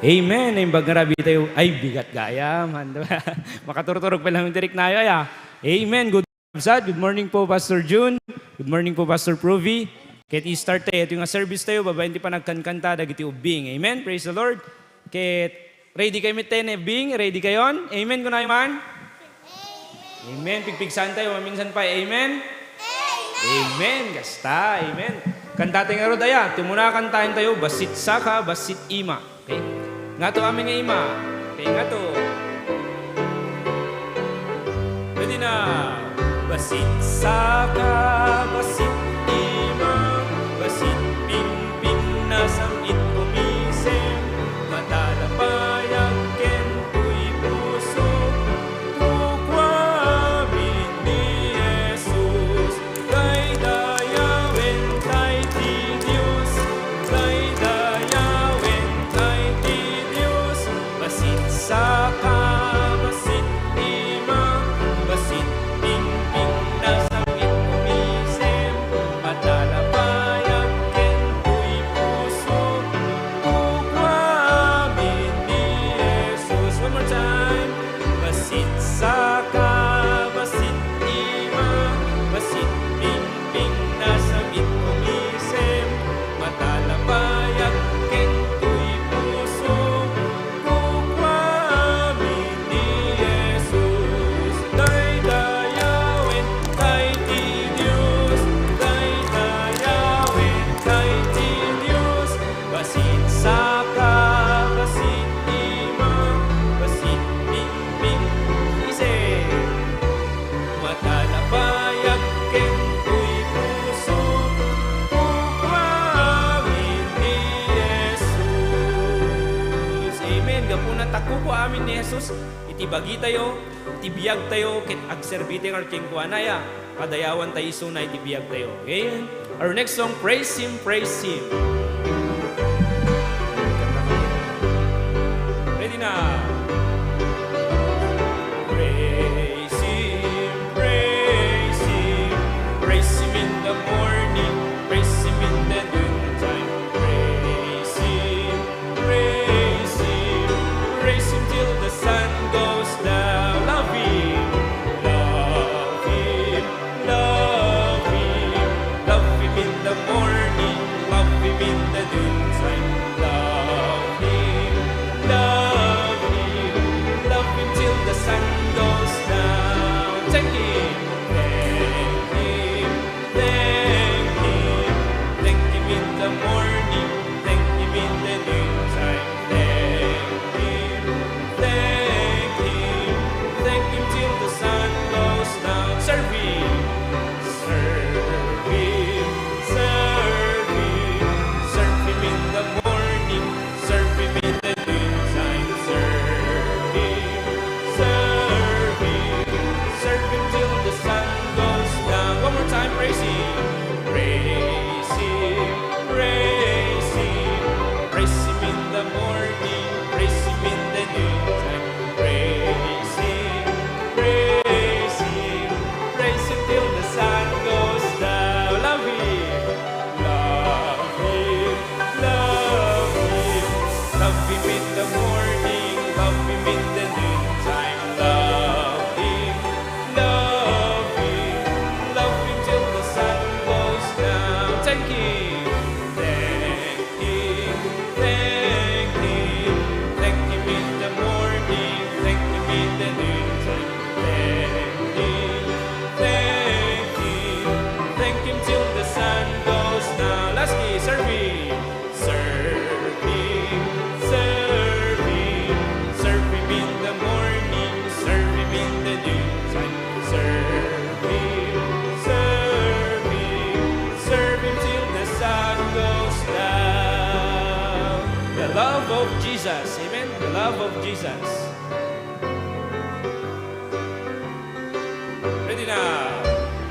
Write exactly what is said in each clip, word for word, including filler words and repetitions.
Amen. Naimbag nga rabii tayo. Ay, bigat gayam. Makaturturog pa lang yung tirik nayo, ay, ah. Amen. Good, good morning po, Pastor Jun. Good morning po, Pastor Provi. Ket i-start tayo. Ito yung service tayo. Babaen ti panagkankanta, dagiti ubbing. Amen. Praise the Lord. Ket ready kayo met tayo, ubbing? Ready kayon? Amen. Kunayo man. Amen. Pigpigsaentayo, maminsan pay. Amen? Amen. Kasta. Amen. Kanta tayo ngarud, aya. Ti umuna a kantaentayo, Bassit Saka, Bassit Ima. Okay? Ngato amin nga ima. Okay, ngato. Ready na. Bassit saka, bassit ima, bassit pingping, nasam-it umisem, matalapayag ken toy puso, Kukua amin ni Jesus, daydayawen tay ti Dios, daydayawen tay ti Dios, bassit saka, bassit ima, bassit pingping, nasam-it umisem, matalapayag ken toy puso, Kukua amin ni Jesus. One more time. Bassit saka, bassit ima, bassit pingping, nasam-it umisem, matalapayag ken toy puso, Kukua amin ni Jesus. Daydayawen tay ti Dios, daydayawen tay ti Dios, bassit saka, bassit ima, bassit pingping, ise, matalapayag ken toy puso, Kukua amin ni Jesus. Amen. Gapuna ta kukua amin ni Jesus, iti bagitayo, iti biagtayo, ket agserbi tayo kenkuana, ya. Padayawan tayo isuna iti biagtayo. Okay? Our next song, Praise Him, Praise Him. Ready na? Praise Him, praise Him, praise Him in the morning, praise Him in the noontime, praise Him, praise Him, praise Him till the sun goes down. Love Him, love Him, love Him, love Him in the morning, love Him in the noontime, love Him, love Him, love Him till the sun goes down. Thank Him, thank Him, thank Him, thank Him in the morning, thank Him in the noontime, thank Him, thank Him, thank Him till the sun goes down. Serve Him, serve Him, serve Him, serve Him in the morning, serve Him in the noontime, serve Him, serve Him, serve Him till the sun goes down. One more time, praise Him, praise Him, praise Him, praise Him in the morning, praise Him in the noontime, praise Him, praise Him, praise Him till the sun goes down. Love Him, love Him, love Him, love Him in the morning, love Him in the noontime, love Him, love Him, love Him till the sun goes down. Thank Him, thank Him, thank Him, thank Him in the morning, thank Him in the noontime, thank Him, thank Him, thank Him till the sun goes down. Lastly, serve Him. Serve Him, serve Him, serve Him in the morning, serve Him in the noontime, serve Him, serve Him, serve Him till the sun goes down. The love of Jesus, amen? The love of Jesus. Ready now.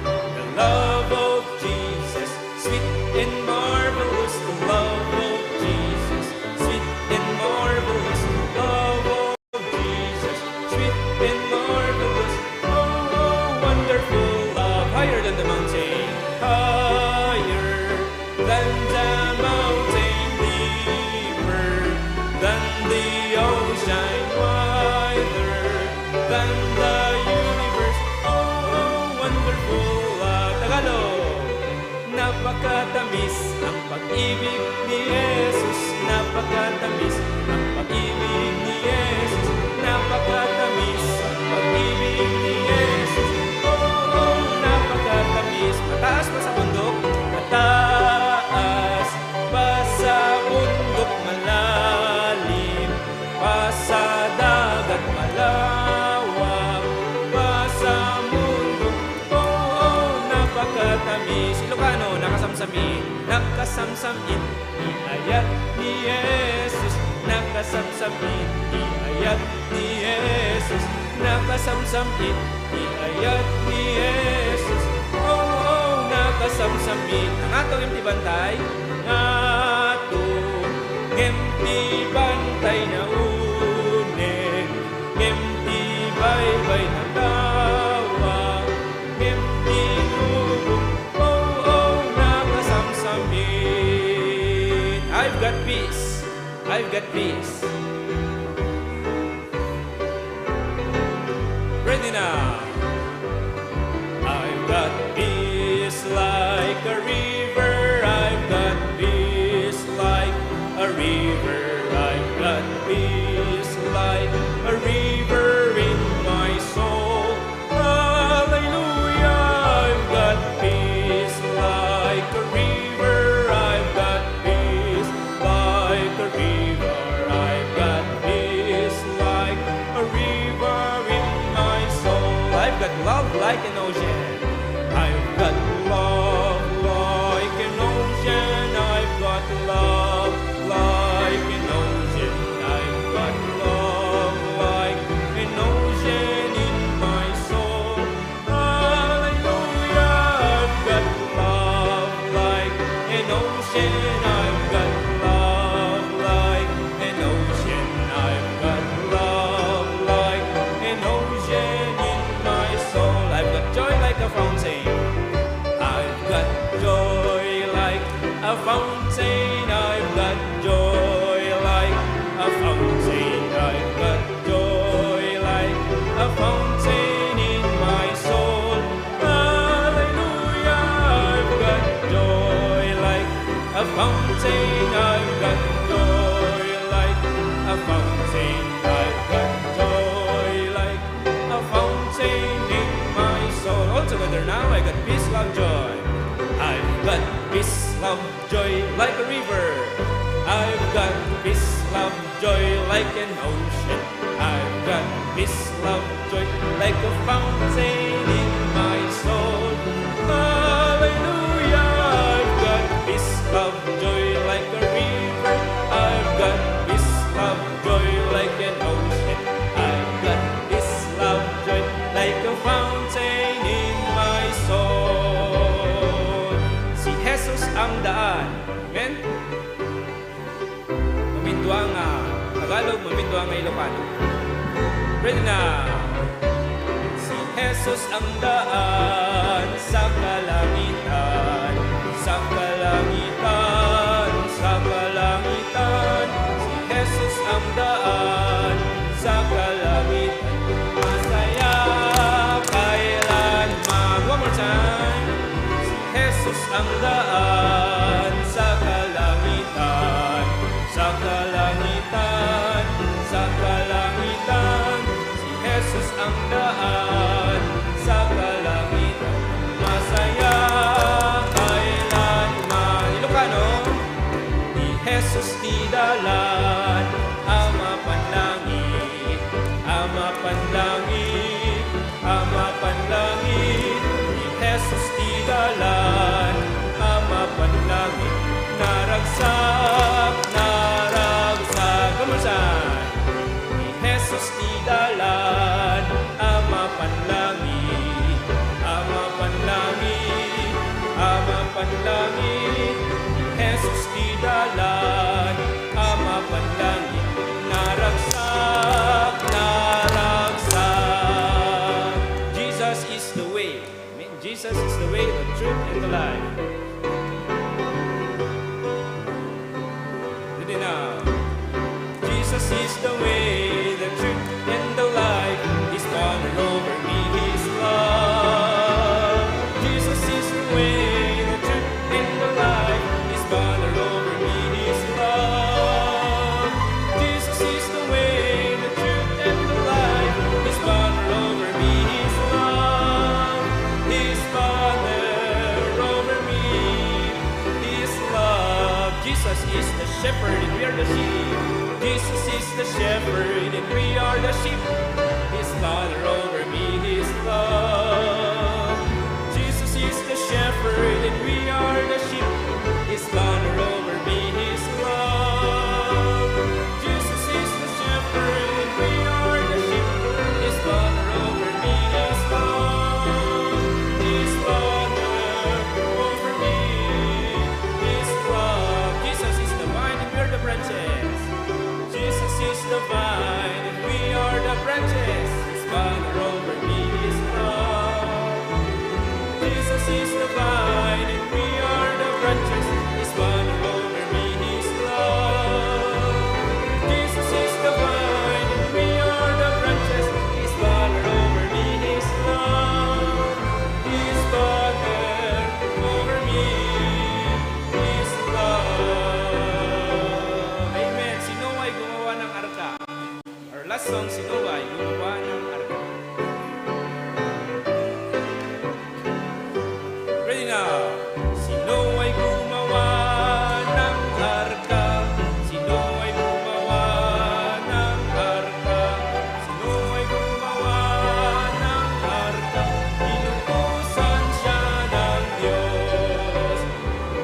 The love of Jesus, sweet and marvelous. The love of Jesus, sweet and marvelous. The love of Jesus, sweet and marvelous. Oh, oh, wonderful love. Higher than the mountain, higher than the mountain, deeper than the Miss ang pag-ibig ni Jesus, napakatamis. Ang pag-ibig ni Jesus, napakatamis. Ang pag-ibig ni Jesus, oo, napakatamis. Mataas pa sa bundok, mataas pa sa bundok, malalim pa sa dagat, malawak pa sa mundo. Oo, napakatamis. Ilocano, nakasamsam-it, nakasamsam-it, iayat ni Jesus. Nakasamsam-it, iayat ni Jesus. Nakasamsam-it, iayat ni Jesus. Oo, nakasamsam-it. Nangato ngem ti bantay, nangato ngem ti bantay, naunen ngem ti baybay, natawa ngem ti lubong. Oo, nakasamsam-it. I've got peace. I've got peace. Ready now. I've got peace like a river. I've got peace like a river. I've got peace like a river in my soul. Hallelujah, I've got peace like a river. I've got peace like a river. I've got peace like a river in my soul. I've got love like an ocean. I've got love like an ocean. I've got love like an ocean. I've got love like an ocean in my soul. Hallelujah, I've got love like an ocean. I've got love like an ocean. I've got love like an ocean in my soul. I've got joy like a fountain. I've got joy like a fountain. I've got joy like a fountain. I've got joy like a fountain in my soul. Hallelujah, I've got joy like a fountain. I've got joy like a fountain. I've got joy like a fountain in my soul. All together now, I got peace, love, joy. I've got peace, love, joy like a river. I've got peace, love, joy like an ocean. I've got peace, love, joy like a fountain in my soul. Hallelujah, I've got peace, love, joy like a river. I've got peace, love, joy like an ocean. I've got peace, love, joy like a fountain in my soul. Si Jesus ang daan. Amen? Mamindua nga Tagalog, mamindua nga Ilocano. Ready na! Si Jesus ang daan sa kalangitan, sa kalangitan, sa kalangitan. Si Jesus ang daan sa kalangitan. Masaya kailanman. One more time. Si Jesus ang daan sa kalangitan, sa kalangitan, sa kalangitan. Si Jesus ang daan sa kalangitan. Masaya kailanman. Ilocano, ni Jesus ti dalan a mapanlangit, a mapanlangit, a mapanlangit. Ni Jesus ti dalan a mapanlangit. Naragsak, naragsak. Come on, son. Ni Jesus ti dalan a mapanlangit, a mapanlangit, a mapanlangit. Ni Jesus ti dalan a mapanlangit. Naragsak, naragsak. Jesus is the way. Amen. Jesus is the way, the truth, and the life. Ready now. Jesus is the way, the truth, and the life. His banner over me, His love. Jesus is the way, the truth, and the life. Shepherd and we are the sheep. Jesus is the shepherd and we are the sheep. His banner over me is love. Jesus is the shepherd and we are the sheep. His banner over me is love. Jesus is the shepherd and we are the sheep. His banner over me is love. His banner over me is love. Jesus is the vine and we are the branches. Jesus is the vine and we are the branches. His banner over me is love. Jesus is the vine and we are the branches. His banner over me is love. Jesus is the vine and we are the branches. His banner over me is love. His banner over me is love. Amen. Sino ay gumawa ng arka? Our last song, Sino ay gumawa ng arka? Ready now. Sino ay gumawa ng arka? Sino ay gumawa ng arka? Sino ay gumawa ng arka? Inutusan siya ng Diyos.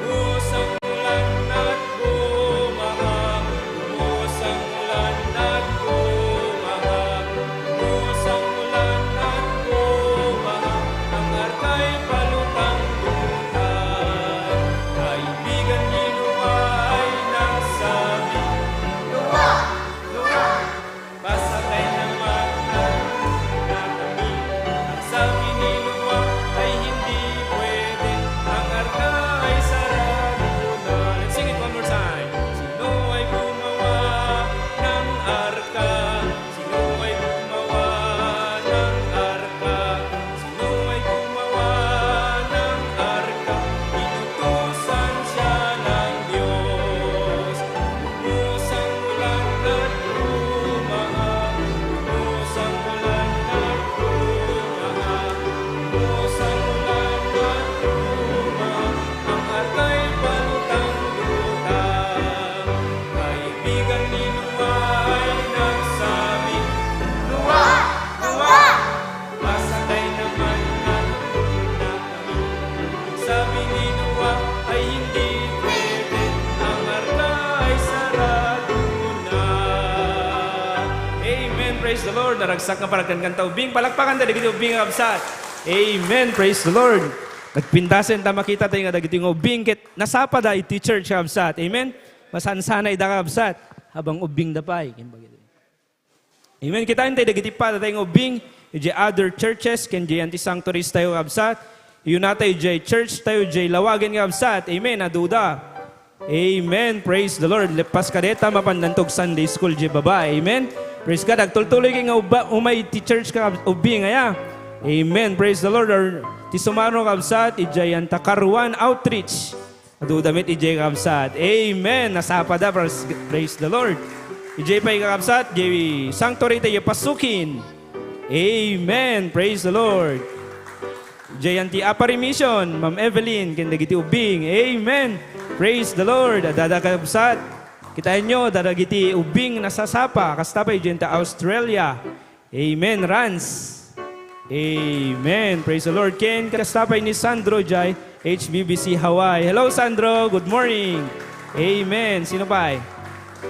Ubus ang ulan at bumaha. Ubus ang ulan at bumaha. Ubus ang ulan at bumaha. Ang arka'y palutang-lutang. Kaibigan ni Noah ay nagsabi, Noah! Noah! Pasakay naman na kami. Ang sabi ni Noah ay hindi pwede. Ang arka ay sarado na. Let's sing it one more time. Sino ay gumawa ng arka? Sino ay gumawa ng arka? Sino ay gumawa ng arka? Inutusan siya ng Diyos. Ubus ang ulan at bumaha. Ubus ang ulan at bumaha. Ubus ang ulan at bumaha. Ang arka'y palutang-lutang. Kaibigan ni Noah ay nagsabi, Noah! Noah! Pasakay naman na kami. Sabi ni Noah ay hindi pwede, ang arka ay sarado na. Amen. Praise the Lord. Naragsak nga panagkankanta ubing. Palakpakan ta dagiti ubing nga kabsat. Amen. Praise the Lord. Nagpintasen ta makita tayo nga dagiti nga ubing ket nasapa da iti church nga kabsat. Amen. Masansanay da kabsat. Habang ubing da pay. Amen. Kitaen tayo dagiti pada tayo nga ubing, idiay other churches, ken diay anti-sanctuaries tayo, kabsat. Iyuna tayo diay church tayo, diay lawagen, kabsat. Amen. Aduda. Amen. Praise the Lord. Lepas kadeta, mapan nantog Sunday school diay baba. Amen. Praise God. Agtultuloy kay nga uba-, umay ti church ka, ubing, aya. Amen. Praise the Lord. Or, ti sumaro, kabsat, idiay anta Karuan Outreach. Aduda met idiay kabsat. Amen. Nasapa da. Praise, praise the Lord. Idiay pay kakabsat, idiay sanctuary tayo pasukin. Amen. Praise the Lord. Idiay anti Upper Mission, Ma'am Evelyn, ken dagiti ubing. Amen. Praise the Lord. Adda kakabsat. Kitaenyo, adda dagiti ubing nasasapa. Kasta pay idiay anti Australia. Amen, Rans. Amen. Praise the Lord. Ken, kasta pay ni Sandro jay H B B C Hawaii. Hello, Sandro. Good morning. Amen. Sino pay?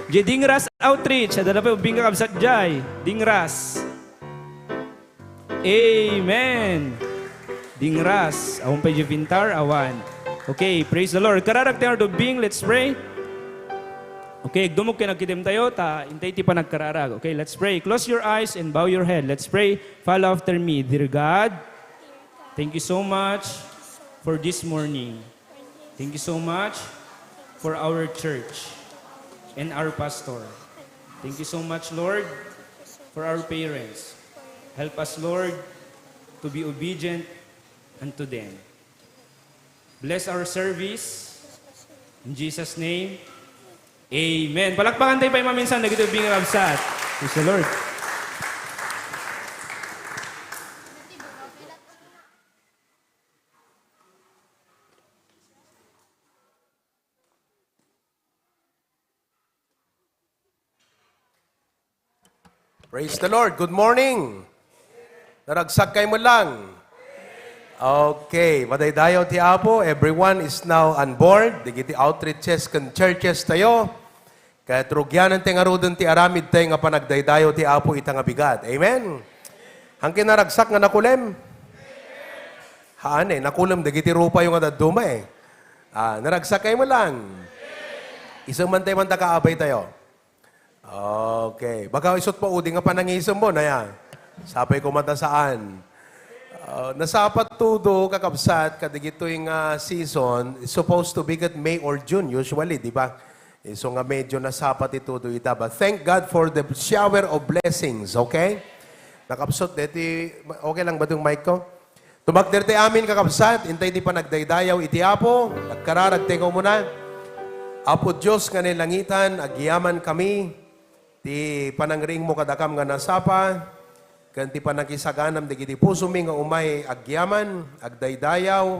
Jay Dingras Outreach. Adda pay ubing kakabsat jay Dingras. Amen. Dingras. Awan pay jay Vintar. Awan. Okay, praise the Lord. Kararag tayo ubing. Let's pray. Okay, agdumog ken agkitem tayo, ta intay ti panagkararag. Okay, let's pray. Close your eyes and bow your head. Let's pray. Follow after me. Dear God, thank you so much for this morning. Thank you so much for our church and our pastor. Thank you so much, Lord, for our parents. Help us, Lord, to be obedient unto them. Bless our service. In Jesus' name, amen. Palakpakan tayo pay maminsan, dagiti ubing nga kabsat. Praise the Lord. Praise the Lord. Good morning. Naragsak kay mo lang. Okay, madaydayaw ti Apo. Everyone is now on board. Dagiti outreaches ken churches tayo. Ket rugianan ti ngaruden ti aramid tayo nga panagdaydayaw ti Apo ita nga bigat. Amen. Hangkin naragsak nga nakulem. Haan eh, nakulem dagiti rupayo nga dadduma eh. Ah, naragsak kay mo lang. Isu man tayo man ta kaabay tayo. Okay. Baka isut pa udi nga panangisem mo, naya. Sapay ko mata saan. Ah, nasapat tudo, kakabsat, kadigitoy nga season, it's supposed to be ket May or June, usually, di ba? Isu nga medyo nasapat itudo ita. But thank God for the shower of blessings, okay? Nakabsat, deti, okay lang ba itong mic ko? Tumakder ti amin, kakabsat, intay ti panagdaydayaw iti Apo, agkararag tayo umuna. Apo Dios nga nailangitan, agyaman kami, ti panangriingmo kadakam nga nasapa, ken ti panakisaganam dagiti pusomi nga umay agyaman, agdaydayaw,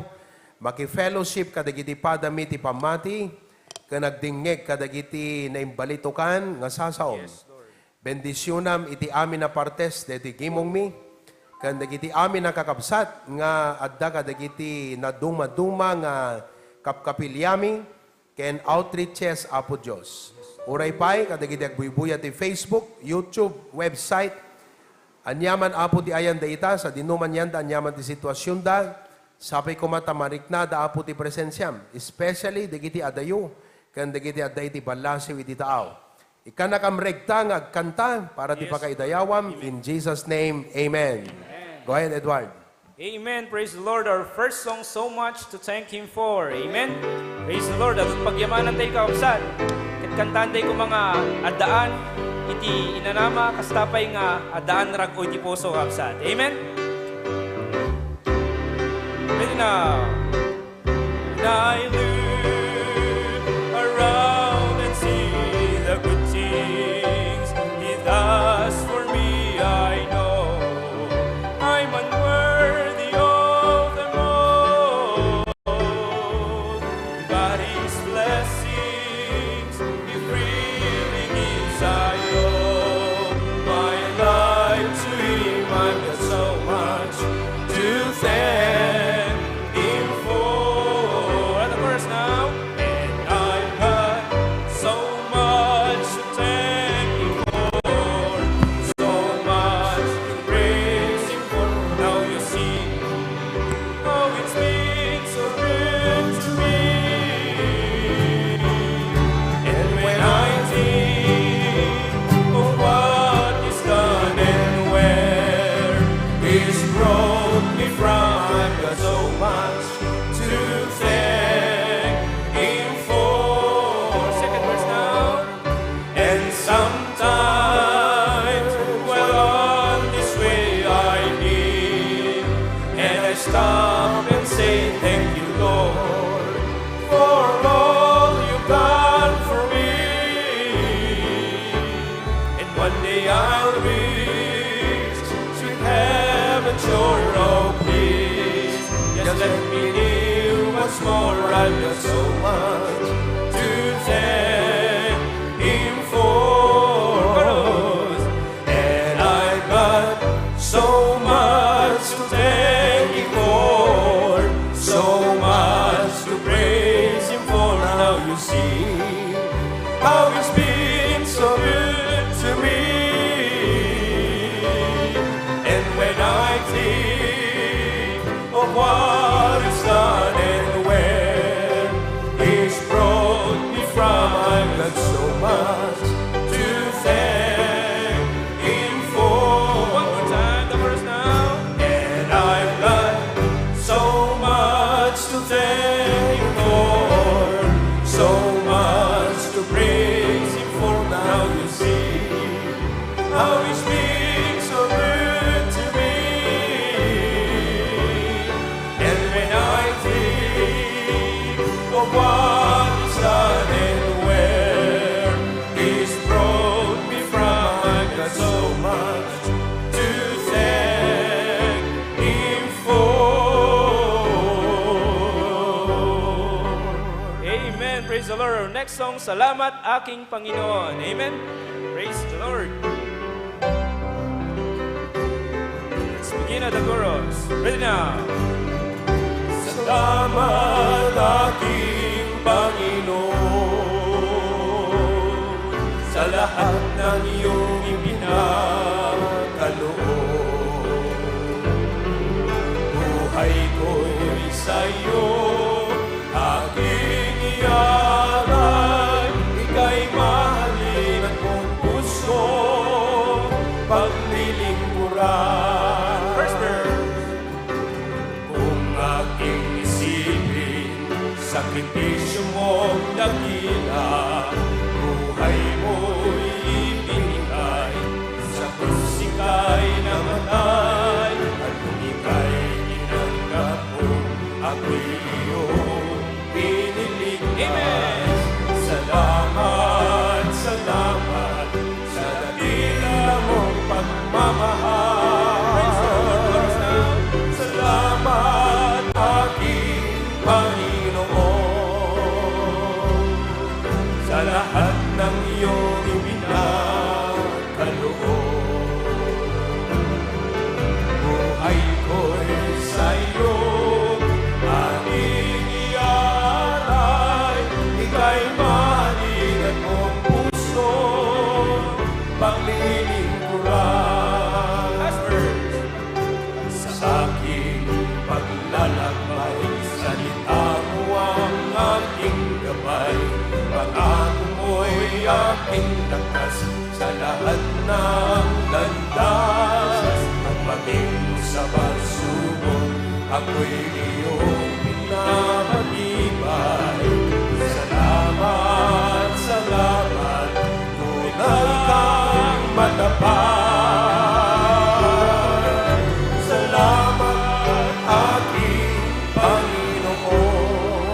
makifellowship kadagiti padami ti pammati, ken agdingngeg kadagiti naimbalitokan nga sasaom. Yes, Lord. Bendisionam iti amin a partes daytoy gimongmi, ken dagiti amin a kakabsat nga adda kadagiti nadumaduma nga kapkapiliami ken outreaches, Apo Dios. Uray pay kadagiti agbuybuya ti Facebook, YouTube, website. Aniaman, Apo, ti ayan dayta, sadino man yanda, aniaman ti situasionda, sapay koma ta mariknada, Apo, ti presensiam, especially dagiti adayo ken dagiti adda iti ballasiw iti taaw. Ikkanakam rekta nga agkanta para ti Yes, Lord. Pakaidayawam. Amen. In Jesus' name, amen. Amen. Go ahead, Edward. Amen. Praise the Lord. Our first song, So Much to Thank Him For. Amen. Praise the Lord. At pagyamanantayo, kakabsat. Ket kantaantayo koma nga addaan iti inanama, kasta pay nga addaan rag-o iti puso, kakabsat. Amen. Ready now. And I look around and see the good things He does for me. I know I'm unworthy of them all, but His blessings He freely gives. I owe my life to Him. I've got so much to thank Him for. And the chorus now. And I've got so much to thank Him for, so much to praise Him for. Now you see how it's been so good to me. And when I think of what He's done and where He's brought me from, I've got so much to thank Him for. Second verse now. And sometimes, while on this way I kneel, and I stop and say, "Thank you, Lord, for all you've done for me." And one day I'll reach sweet heaven shore. Oh, please, just let me kneel once more. I've got so much to thank Him for. And I've got so much to thank Him for, so much to praise Him for. Now you see how He's been so good to me. And when I think of what He's done and where He's brought me from, I've got so much to thank Him for. One more time, the verse now. And I've got so much to thank Him for, so much to praise Him for. Now you see how He's been so good to me. And when I think of what He's done and where He's brought me from, I've got so much to thank Him for. Amen. Praise the Lord. Our next song, Salamat Aking Panginoon. Amen. Praise the Lord. Ina the chorus. Ready now. Salamat, aking Panginoon, sa lahat ng iyong ipinakaloob. Buhay ko'y sa'yo, aking ialay, ika'y mahalin at buong puso paglilingkuran. First verse. Kung aking isipin, sakripisyo mong dakila, buhay mo'y ibinigay, sa krus ika'y namatay, at nung ika'y tinanggap mo, ako'y iyong piniligtas. Amen. Salamat, salamat sa dakila mong pagmamahal. Praise the Lord. Salamat, aking Panginoon, sa lahat ng iyong ipinagkaloob. Buhay ko'y sa'yo, aking ialay, ika'y mahalin at buong puso paglilingkuran. Last verse. Sa aking paglalakbay, salita mo ang aking gabay. Pangako mo'y aking lakas sa lahat ng landas. At maging sa pagsubok, ako'y iyong pinapatibay. Salamat, salamat, tunay kang matapat. Salamat, aking Panginoon,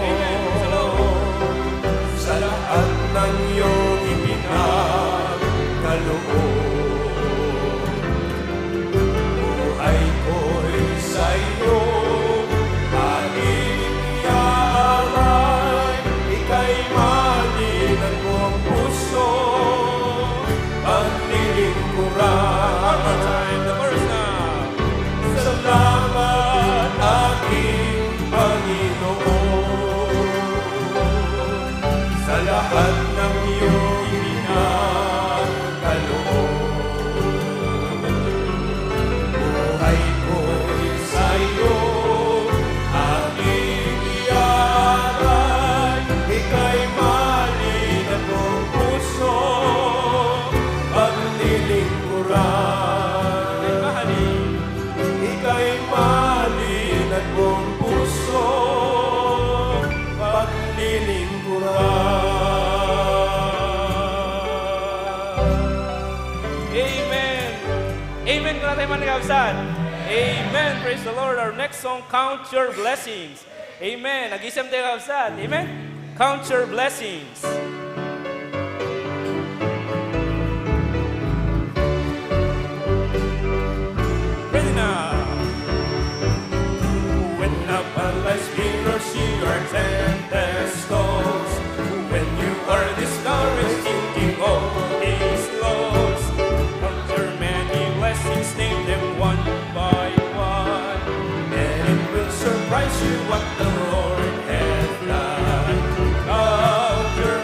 sa lahat ng iyong ipinagkaloob. Buhay ko'y sa'yo, aking iaalay, ika'y mahalin at buong puso paglilingkuran. One more time, the chorus na. Salamat, aking Panginoon, sa lahat ng iyong ipinagkaloob. Buhay ko'y sa'yo, aking ialay, ika'y mahalin at buong puso paglilingkuran. Ika'y mahalin. Ika'y mahalin at buong puso paglilingkuran. Amen. Amen. Kuna tayo man, kabsat. Amen. Praise the Lord. Our next song, Count Your Blessings. Amen. Agisemtayo, kabsat. Amen. Count your blessings. Ready now. When upon life's mirror see your tempest toss, when you are discouraged, thinking all is lost, count your many blessings, name them one by one, and it will surprise you what the Lord hath done. Count your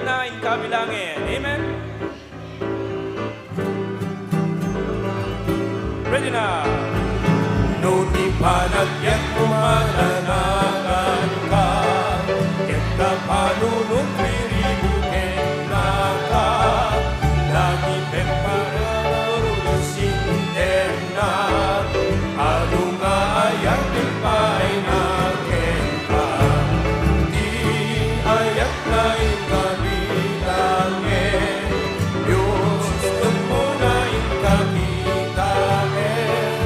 na inka bilangin. Amen? Ready na. No ti panagbiagmo mananaganka, ket ta panunot riribu kennaka, dagiti pempara sinter na, adu nga ayat pay na kenka, ti ayat na inka bilangen, Dios, tumuna inka kitaen,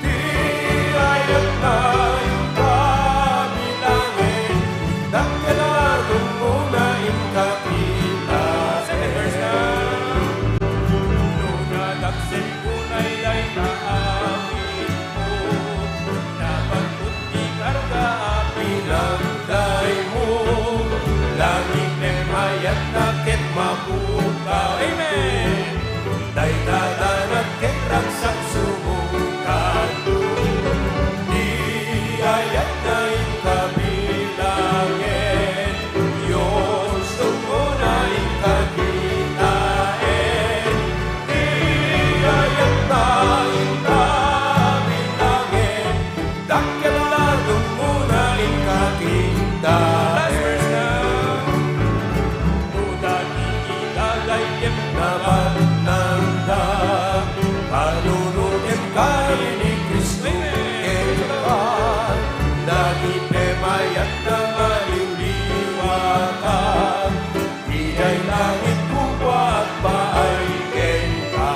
ti ayat na inka bilangen, dakkel a tumuna inka kitaen. Second verse na. No nadakselko nay dayta awitmo, napagput ti karga a pinagdaymo, langit ken ayatna ket mapukaw. Amen. Dayta danag ket ragsak sumukayo, ti ayatna inka bilangen. Dios, tumuna inka kitaen, ti ayatna inka bilangen, dakkel a tumuna inka kitaen. Last verse na. No dagiti gagayyem nabatnangda, panunotem kari ni Cristo kenka, dagiti mayat Nangaliwliwaka, idiay langitko agpaay kenka.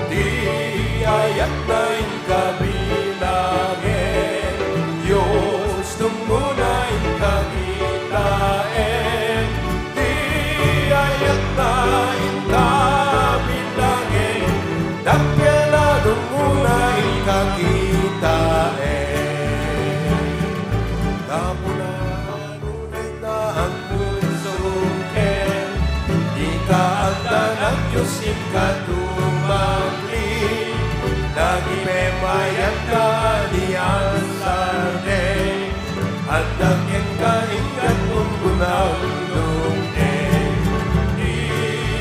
Ti ayatna inka bilangen, Dios, tumuna inka kitaen. Ti ayatna inka bilangen, dakkel a tumuna inka kitaen. Gapu na no dayta agpunsongkem, dika agdanag Dios, inka tumakli, dagiti mayatna a niasaden, adda kenka, inka tumuna unongden. Ti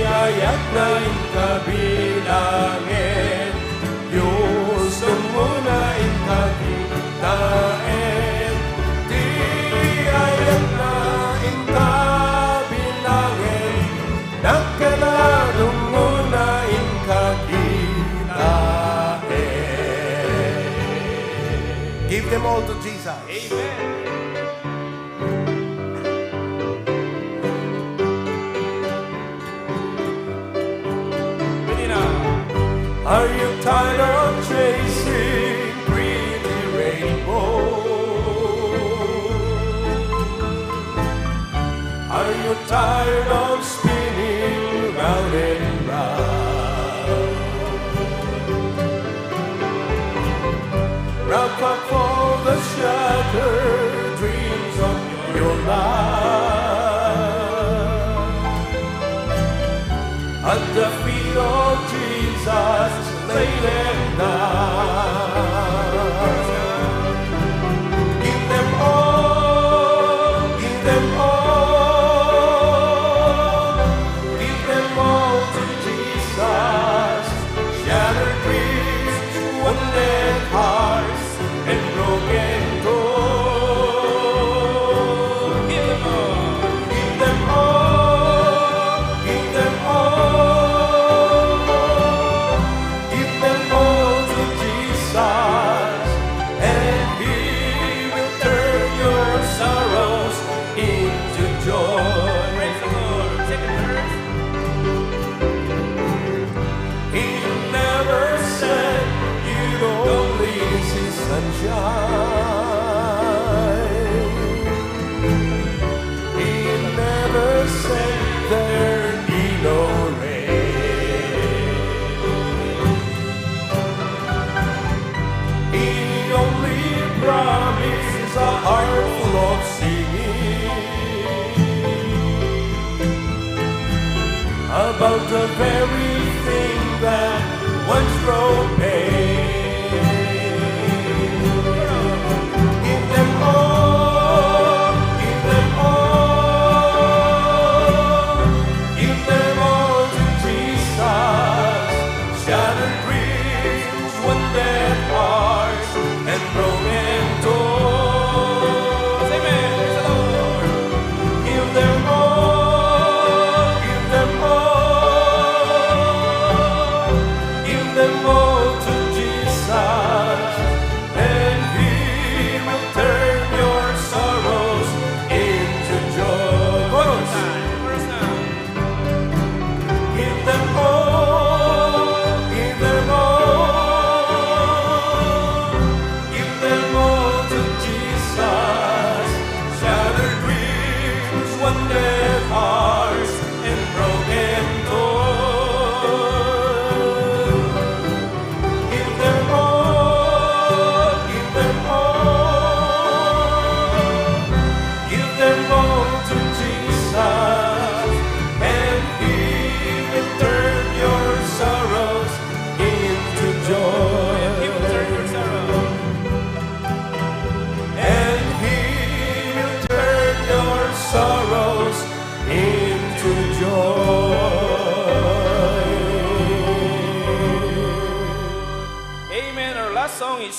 ayatna inka bilangen, Dios, tumuna inka kitaen. Ti ayatna inka bilangen, dakkel a tumuna inka kitaen. Give them all to Jesus. Amen. Ready na. Are you tired of chasing pretty rainbows? Are you tired of spinning round and round? Wrap up all the shattered dreams of your life at the feet of Jesus, lay them down. Give them all, give them all, give them all to Jesus. Shattered dreams, wounded hearts, and broken toes. Give them all. Give them all. Give them all. Give them all to Jesus, and He will turn your sorrows into joy. Praise the Lord. Second verse. He never said you don't see sunshine. He never said there be no rain. He only promised a heart full of singing about the very thing that once brought pain. Give them all, give them all,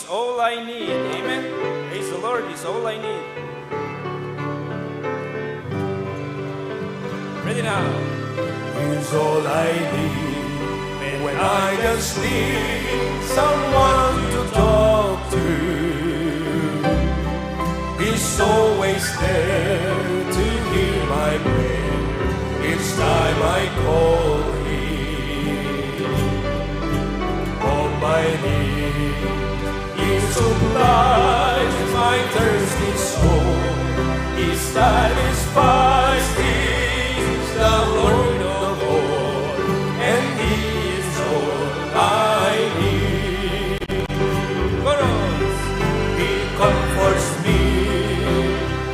all I need. Amen. Praise the Lord. He's all I need. Ready now. He's all I need when I just need someone to talk to. He's always there to hear my prayer each time I call him. All my need he supplies my thirsty soul. He satisfies, he's the Lord of all, and he is all I need. Chorus. He comforts me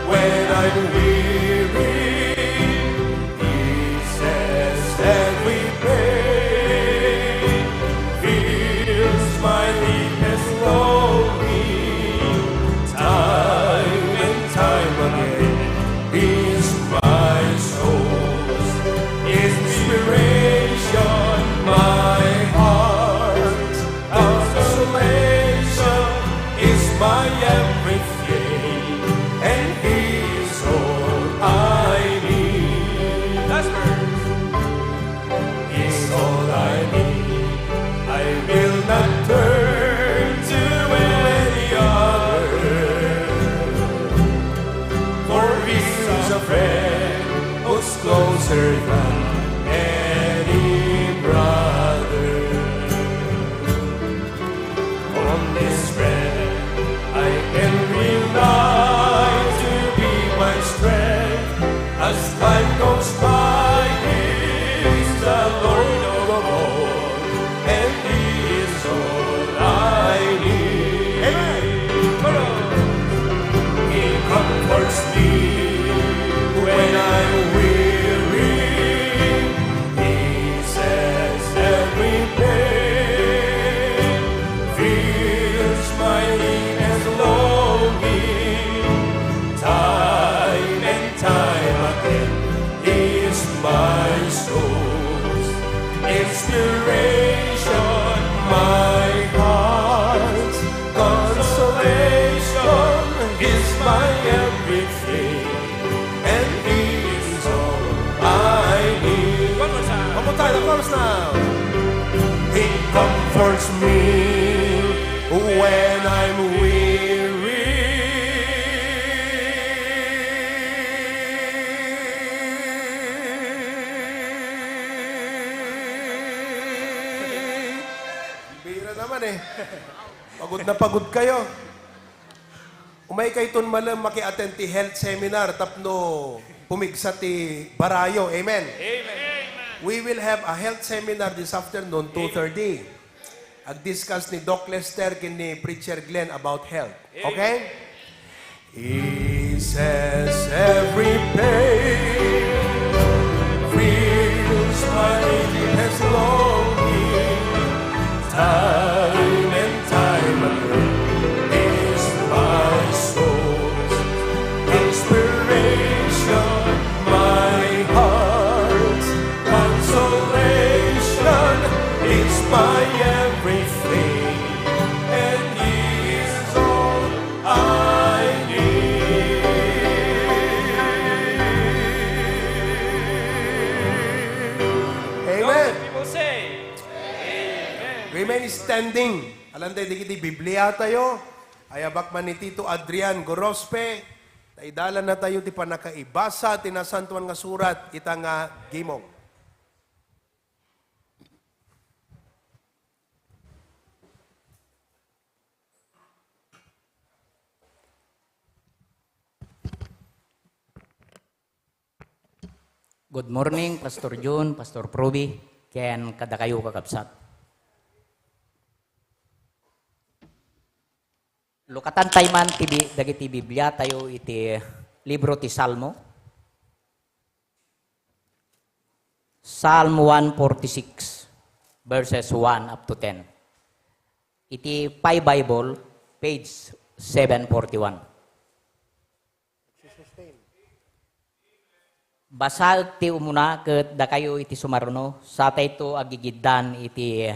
when I'm weary. He says every pain feels my deepest longing. Time and time again, He's my source, inspiration, my heart, consolation is my everything, and He's all I need. That's verse. He's all I need. I will not turn to any other, for He's a friend who's closer than any brother. On this friend I can rely to be my strength as time goes by. He is the Lord of all, and He is all I need. Amen. He comforts me when I'm weary. He says every pain feels my deepest longing. Time and time again, He's my source, inspiration, my heart's consolation. He's my everything. And He is all I need. One more time. One more time, the chorus now. He comforts me when I'm weary. Bira naman eh. Pagod na pagod kayo. Umay kayton malem maki-attend ti health seminar tapno pumigsa ti barayo. Amen? Amen. We will have a health seminar this afternoon, two thirty. Ag-discuss ni Doc Lester ken ni Preacher Glenn about health. Okay? He says every pain feels my deepest longing. Time and time again is my source, inspiration, my heart's consolation, is my everything, and He is all I need. Amen. People say, Amen. Remain standing. Alanday dagiti Bibliatayo, ayabak man ni Tito Adrian Gorospe, ta idalanna tayo ti pannakaibasa ti Nasantoan nga Surat ita nga gimong. Good morning, Pastor Jun, Pastor Proby, ken kadakayo, kakabsat. Lukatan tayo man ti bi-, dagiti Biblia tayo iti libro ti Salmo. Psalm one forty-six, verses one up to ten. Iti Pi Bible, page seven forty-one. Basaek ti umuna ket dakayo iti sumaruno, satayto agigiddan iti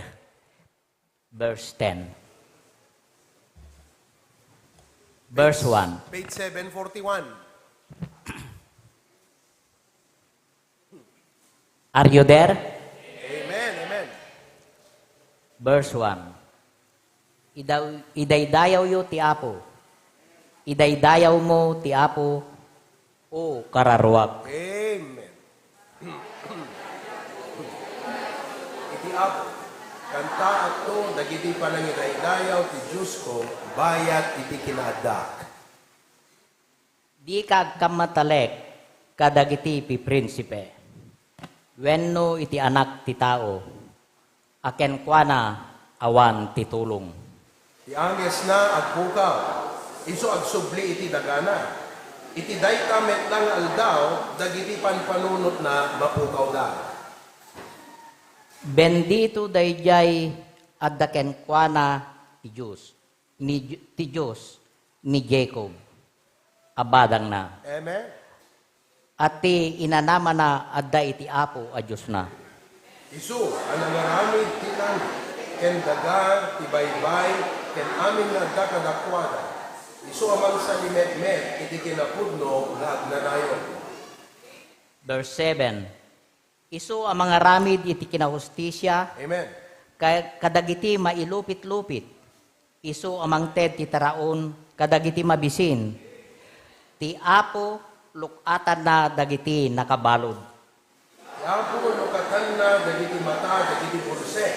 verse ten. Verse one. Page seven forty-one. Are you there? Amen, amen. Verse one. Idaw-, idaydayawyo ti Apo. Idaydayawmo ti Apo, O kararuak. Amen. Iti Apo, kantaakto dagiti panangidaydayaw ti Diosko bayat iti kinaaddak. Dika agkammatalek kadagiti piprinsipe, wenno iti Anak ti Tao, a kenkuana awan ti tulong. Ti angesna agpukaw, isu agsubli iti dagana. Iti dayta met la nga aldaw, dagiti panpanunotna mapukawda. Bendito daydiay adda kenkuana ti Dios, ni, ti Dios ni Jacob a badangna. Amen. A ti inanamana adda iti Apo a Diosna. Isu a nangaramid ti langit ken daga, ti baybay ken amin nga adda kadakuada. Isu a mangsalimetmet iti kinapudno nga agnanayon. Verse seven. Isu a mangaramid iti kinahustisia, amen, ka-, kadagiti mailupitlupit. Isu a mangted ti taraon kadagiti mabisin. Ti Apo luk-atanna dagiti nakabalud. Ti Apo luk-atanna dagiti mata dagiti bulsek.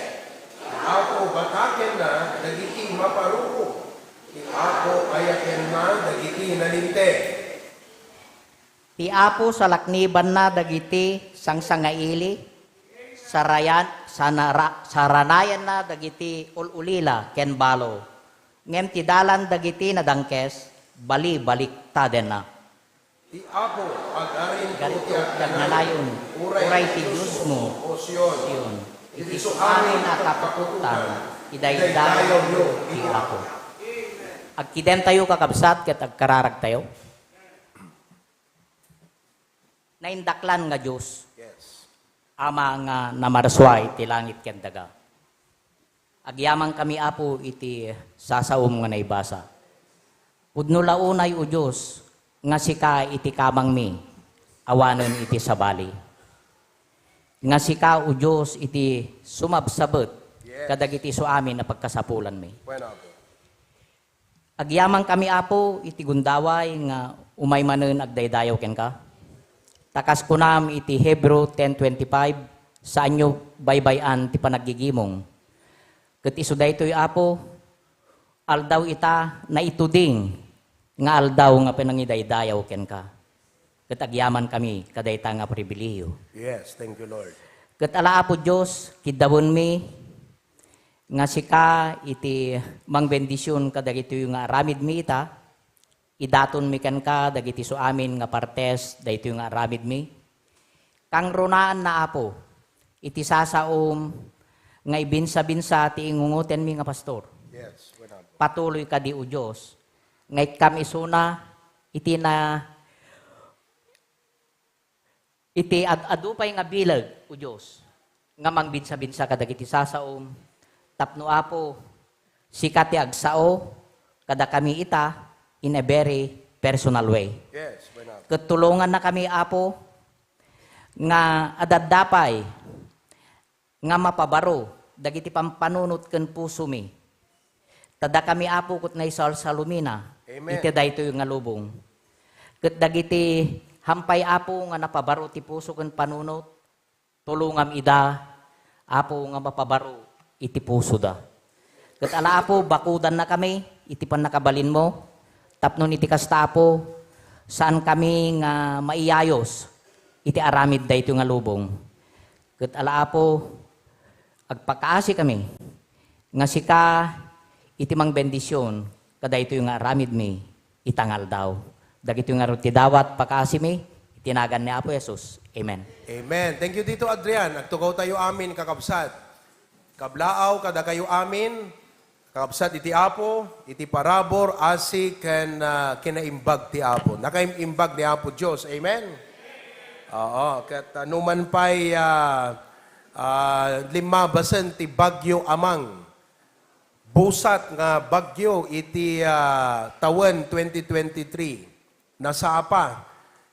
Ti Apo batakenna dagiti maparuko. Ti Apo ayakenna dagiti nalinteg. Ti Apo salaknibanna dagiti sangsangaili, sarayan-, sanara-, saranayanna dagiti ul-ulila ken balo. Ngem ti dalan dagiti nadangkes, balibaliktadenna. Ti Apo, agarinto ti agnanayon, uray ti Diosmo, O Sion. Iti suamin a kapuktan, idaydayawyo ti Apo. Agkidemtayo, kakabsat, ket agkararagtayo. Naindaklan nga Dios, yes, Ama nga namarsua iti langit ken daga. Agyamankami, Apo, iti sasaom nga naibasa. Pudno la unay, O Dios, nga sika iti kamangmi, awanen iti sabali. Nga sika, O Dios, iti sumabsabet, yes, kadagiti suamin a pagkasapulanmi. Bueno, Apo. Agyamankami, Apo, iti gundaway nga umay manen agdaydayaw kenka. Ta kas kunam iti Hebreo ten twenty-five, saanyo baybay-an ti panaggigimong. Ket isu daytoy, Apo, aldaw ita naituding nga aldaw nga panangidaydayaw kenka. Ket agyamankami kadayta nga pribilehiyo. Yes, thank you, Lord. Ket ala, Apo Dios, kiddawenmi, nga sika iti mangbendision kadagitoy nga aramidmi ita, idatonmi kenka dagiti suamin nga partes daytoy nga aramidmi. Kangrunaanna, Apo, iti sasaom nga ibinsa-binsa ti ingungotenmi nga pastor. Yes, wala po. Patuloy kadi, O Dios, nga ikkam isuna iti na Iti ad-adu pay nga bileg, O Dios, nga mangbinsa-binsa kadagiti sasaom, tapno, Apo, sika ti agsao kadakami ita in a very personal way. Yes, why not? Ket tulongannakami, Apo, nga adda pay nga mapabaro dagiti pampanunot ken pusomi. Ta dakami, Apo, ket naisalsalumina, amen, iti daytoy nga lubong. Ket dagiti hampay, Apo, nga napabaro ti puso ken panunot, tulongam ida, Apo, nga mapabaro iti pusoda. Ket ala, Apo, bakudannakami iti pannakabalinmo, tapno iti kasta, Apo, saankami nga maiyayos iti aramid daytoy nga lubong. Ket ala, Apo, agpakaasikami nga sika iti mangbendision kadaytoy nga aramidmi ita nga aldaw. Dagitoy ngarud ti dawat pakaasimi iti nagan ni Apo Jesus. Amen. Amen. Thank you, Tito Adrian. Agtugawtayo amin, kakabsat. Kablaaw kadakayo amin, kakabsat iti Apo, iti parabur, asi, ken, ah, kinaimbag ti Apo. Nakaim-imbag ni Apo Dios. Amen? Oo, ket, ah, numan pay, ah, ah, limmabasen ti Bagyo Amang, busat nga bagyo iti, ah, tawen twenty twenty-three. Nasapa.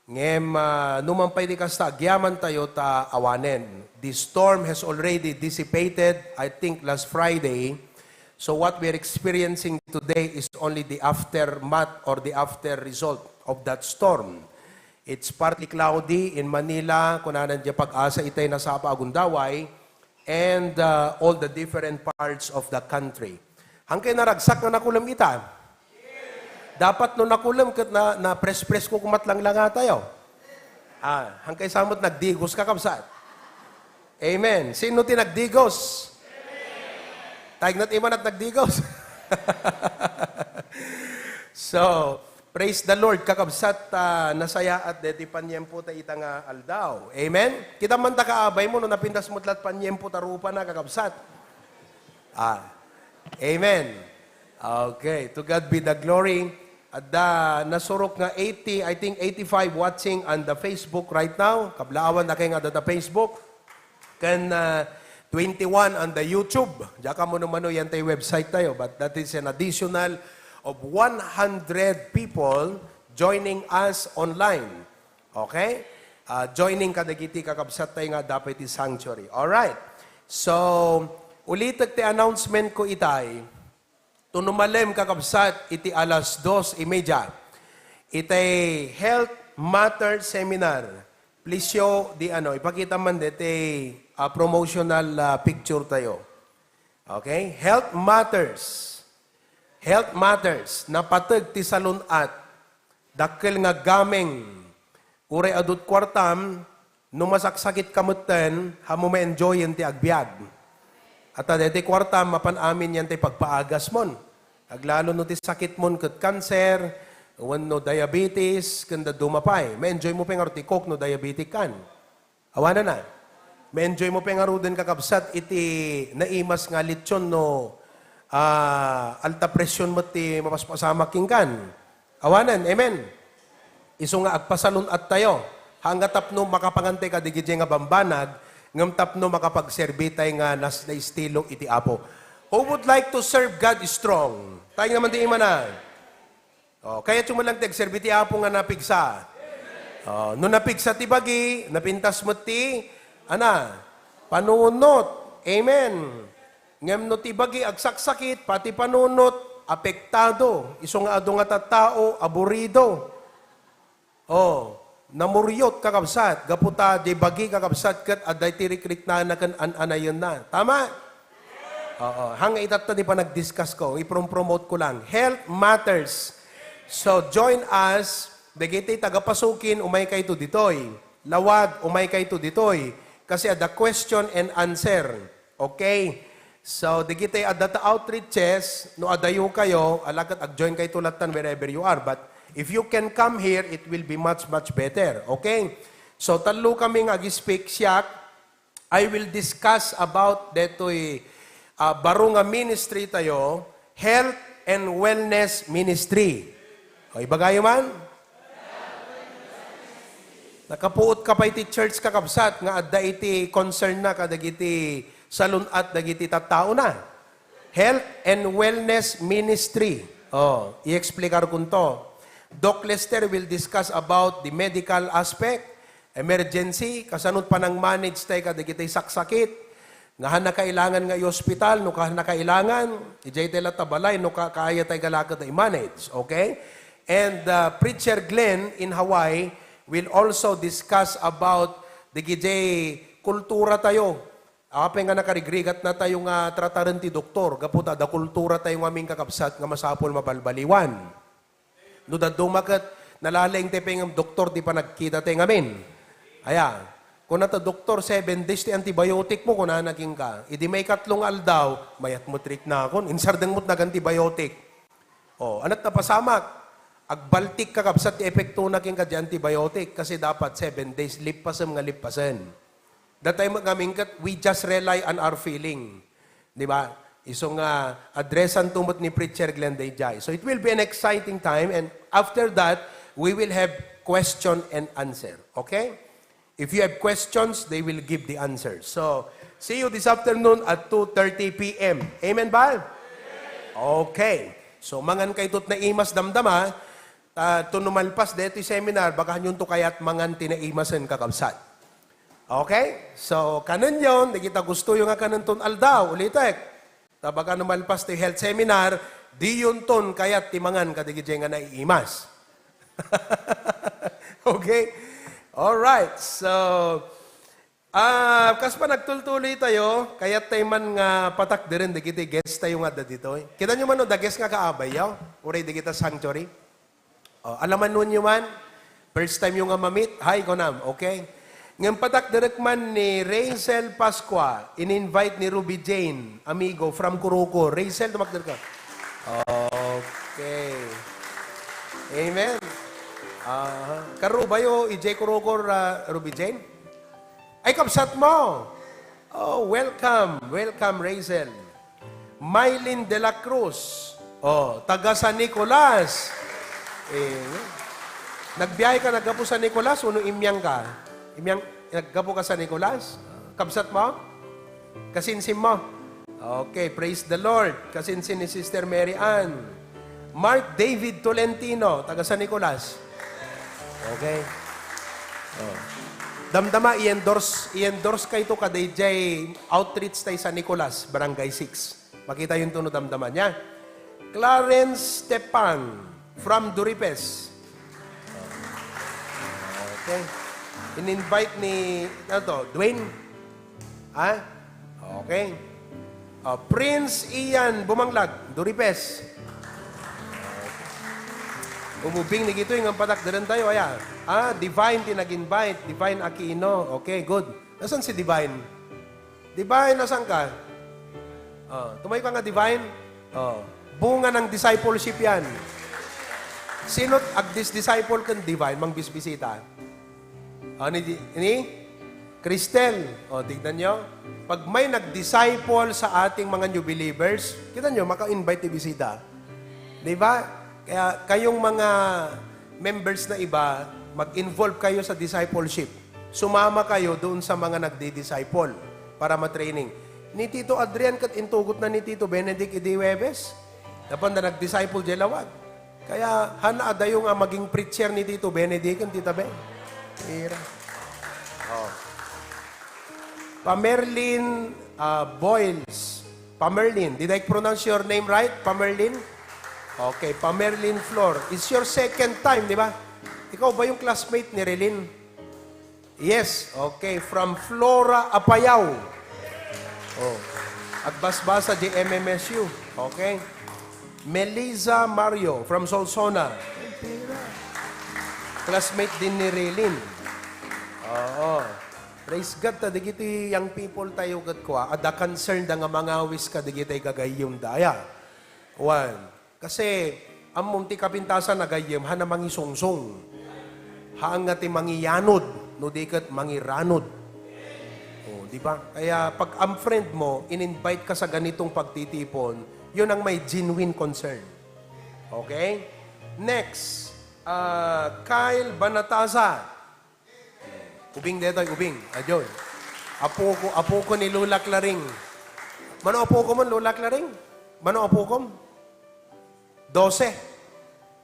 Ngem, ah, numan pay ti kasta, agyamantayo ta awanen. The storm has already dissipated, I think, last Friday. So what we're experiencing today is only the aftermath or the after result of that storm. It's partly cloudy in Manila, kunana diay PAGASA itay nasapa a gundaway, and, uh, all the different parts of the country. Hankay naragsak nga nakulem ita? Dapat no nakulem ket na, na-press-press ko kumat langlangatayo. Ah, hankay sa met nagdigos, kakabsat? Amen. Sino ti nagdigos? Tagnat imanat nagdigos. So, praise the Lord, kakabsat, ah, nasayaat deti paniempo ta ita nga aldaw. Amen? Kita man ta kaabay mo, no napintas mo tlat paniempo ta rupa na, kakabsat. Ah, amen. Okay, to God be the glory. Adda nasurok nga eighty, I think eighty-five watching on the Facebook right now. Kablaawan da kay nga adda Facebook. Ken, ah, twenty-one on the YouTube. Diak ammo no mano yan tay website tayo, but that is an additional of one hundred people joining us online. Okay? Ah, joining kadagiti kakabsat tayo nga adda pay ti sanctuary. Alright. So, ulitek ti announcement ko itay. Tunumalem, kakabsat, iti alas dos y media. Itay Health Matters Seminar. Please show the, ano, ipakita man deti, ah, promotional, ah, picture tayo. Okay? Health Matters. Health Matters. Napateg ti salun-at. Dakkel nga gameng. Uray adut kuartam, no masaksakitka metten, ammo ma-enjoyen ti agbiag. At deti kuartam, mapan amin yan ti pagpaagasmon. Aglalo no ti sakitmon ket cancer, wenno diabetes, ken dadduma pay. Ma-enjoy mo pay ngarud ti Coke no diabetic kan. Awanan na. Ma-enjoy mo pay ngaruden, kakabsat, iti naimas nga lechon no, ah, alta presyon met ti mapaspasamak kenkan. Awanan, amen. Isu nga agpasalun-at tayo. Haan nga tapno makapangantay kadagiti nga bambanag, ngem tapno makapagserbi tay nga nas-, naestilo iti Apo. Who would like to serve God strong? Tayo naman di imana. Oh, kayatyo man lang ti agserbi ti Apo nga napigsa. Oh, no napigsa ti bagi, napintas met ti, ana, panunot. Amen. Ngem no ti bagi agsaksakit, pati panunot, apektado. Isu nga adu nga tattao, aburido. Oh, namuriot, kakabsat. Gapu ta, di bagi, kakabsat, ket adda ti rikriknana ken an-anayenna. Tama? Oo. Hang itatta di panagdiscuss ko, iprom-promote ko lang. Health matters. So, join us. Dagiti taga-Pasukin, umay kayto ditoy. Lawag, umay kayto ditoy. Kasi adda question and answer. Okay? So, dagiti adda ta outreaches, no adayo kayo, ala ket ag-join kayto lattan wherever you are. But if you can come here, it will be much, much better. Okay? So, tallo kami nga ag-speak, siak, I will discuss about detoy, ah, baro nga ministry tayo, health and wellness ministry. O, ibagayo man? Nakapuot ka pay ti church, kakabsat, nga adda iti concern na kadagiti salun-at dagiti tattaona. Health and wellness ministry. O, i-explikar kunto. Doc Lester will discuss about the medical aspect. Emergency, kasano panang-manage tay kadagiti saksakit, nga hana kailangan nga i-hospital, no hana kailangan, idiay tay latta balay, no ka-, kaya tay galaked a i-manage, okay? And, uh, Preacher Glenn in Hawaii will also discuss about dagiti kultura tayo. Apay nga nakarigrigat na tayo nga trataren ti doktor, gapu ta adda kultura tayo nga amin kakabsat nga masapul mabalbaliwan. No dadduma ket nalalaing ti pengem doktor ti panagkita ti ngamin. Aya, kuna ta, "Doktor, seven days ti antibiotic mo," kunana kenka. Idi maikatlo nga aldaw, mayat met riknakon. Insardeng met nag-antibiotic. O, ana't napasamak? Agbaltik, kakabsat, ti epektona kenka di antibiotic kasi dapat seven days, lippasem nga lippasen. Datay met ngamin ket, we just rely on our feeling. Di ba? Isu nga addressan to met ni Preacher Glenn daydiay. So it will be an exciting time, and after that, we will have question and answer. Okay? If you have questions, they will give the answer. So, see you this afternoon at two thirty P M. Amen ba? Okay. So, mangan kayto ti naimas damdama, ta, to no malpas daytoy seminar, baka hanyon to kayat mangan ti naimasen, kakabsat. Okay? So, kanenyon, dagita gustoyo nga kanenton aldaw, ulitek. Ta baka no malpas ti health seminar, diyonton kayat ti mangan kadagiti nga naiimas. Okay? All right. So, ah, kas panagtultuloy tayo, kayat tayo man nga patakderen dagiti guest tayo nga adda ditoy. Kita nyo man no, the guest nga kaabayyo, uray dagita sanctuary. Oh, alamanonyo man, first time yo nga mamit, hi, kunam, okay? Ngem patakderek man ni Rachel Pascua, in-invite ni Ruby Jane, amigo, from Kuroko. Rachel, tumakder ka. Okay. Amen. Ah, karubayo, ijay Kuroko, ah, Ruby Jane? Ay, kabsat mo. Oh, welcome. Welcome, Rachel. Mylene de la Cruz. Oh, taga San Nicolas. Eh, nagbiyahe ka, naggapu San Nicolas, uno imyang ka? Imyang, naggapu ka San Nicolas? Kabsat mo? Kasinsin mo? Okay, praise the Lord. Kasinsin ni Sister Mary Ann. Mark David Tolentino, taga San Nicolas. Okay. Oh. Damdama, i-endorse, i-endorse kayto kadayjay outreach tay San Nicolas, Barangay six. Makita yun to no damdama niya. Clarence Stepan from Duripes. Okay. In-invite ni, ano to, Dwayne? Ha? Okay. Ah, Prince Ian Bumanglag, Duripes. Umubing ni Gitoy nga patakderen tayo, aya. Ah, Divine ti nag-invite, Divine Aquino. Okay, good. Nasaan si Divine? Divine, nasaan ka? Oh, tumayo ka nga, Divine. Oh, bunga ng discipleship yan. Sino agdis-disciple ken Divine, mangbisbisita? Oh, ni, ni Cristel. Oh, tignan nyo. Pag may nag-disciple sa ating mga new believers, kita nyo, maka-invite ni bisita. Di ba? Kaya kayong mga members na iba, mag-involve kayo sa discipleship. Sumama kayo doon sa mga nagdi-disciple para ma-training. Ni Tito Adrian ket intugot na ni Tito Benedict idi Huwebes. Napanda nag-disciple diay lawag. Kaya, hana adayo nga maging preacher ni Tito Benedict ken Tita Ben. Ira. Oh. Pamerlin, ah, Boyles. Pamerlin, did I pronounce your name right? Pamerlin? Okay, Pamerlin Flor. It's your second time, di ba? Ikaw ba yung classmate ni Relin? Yes, okay. From Flora Apayao. Oh. Agbasbasa di M M S U. Okay. Melissa Mario from Solsona. Classmate din ni Relin. Oo. Praise God, ta dagiti young people tayo ket kua, adda concern da nga mangawis ka dagiti gagayyem da. Aya. One. Kasi, ammom ti kapintasan a gayyem, hana mangisungsong. Haan nga ti mangiyanod, no di ket mangiranod. Oh, di ba? Kaya pag ang friend mo, in-invite ka sa ganitong pagtitipon, yun ang may genuine concern. Okay? Next, ah, Kyle Banataza. Ubing detoy, ubing. Ajoy. Apo ko, apo ko ni Lola Claring. Mano apo ko man, Lola Claring? Mano apo ko? Dose.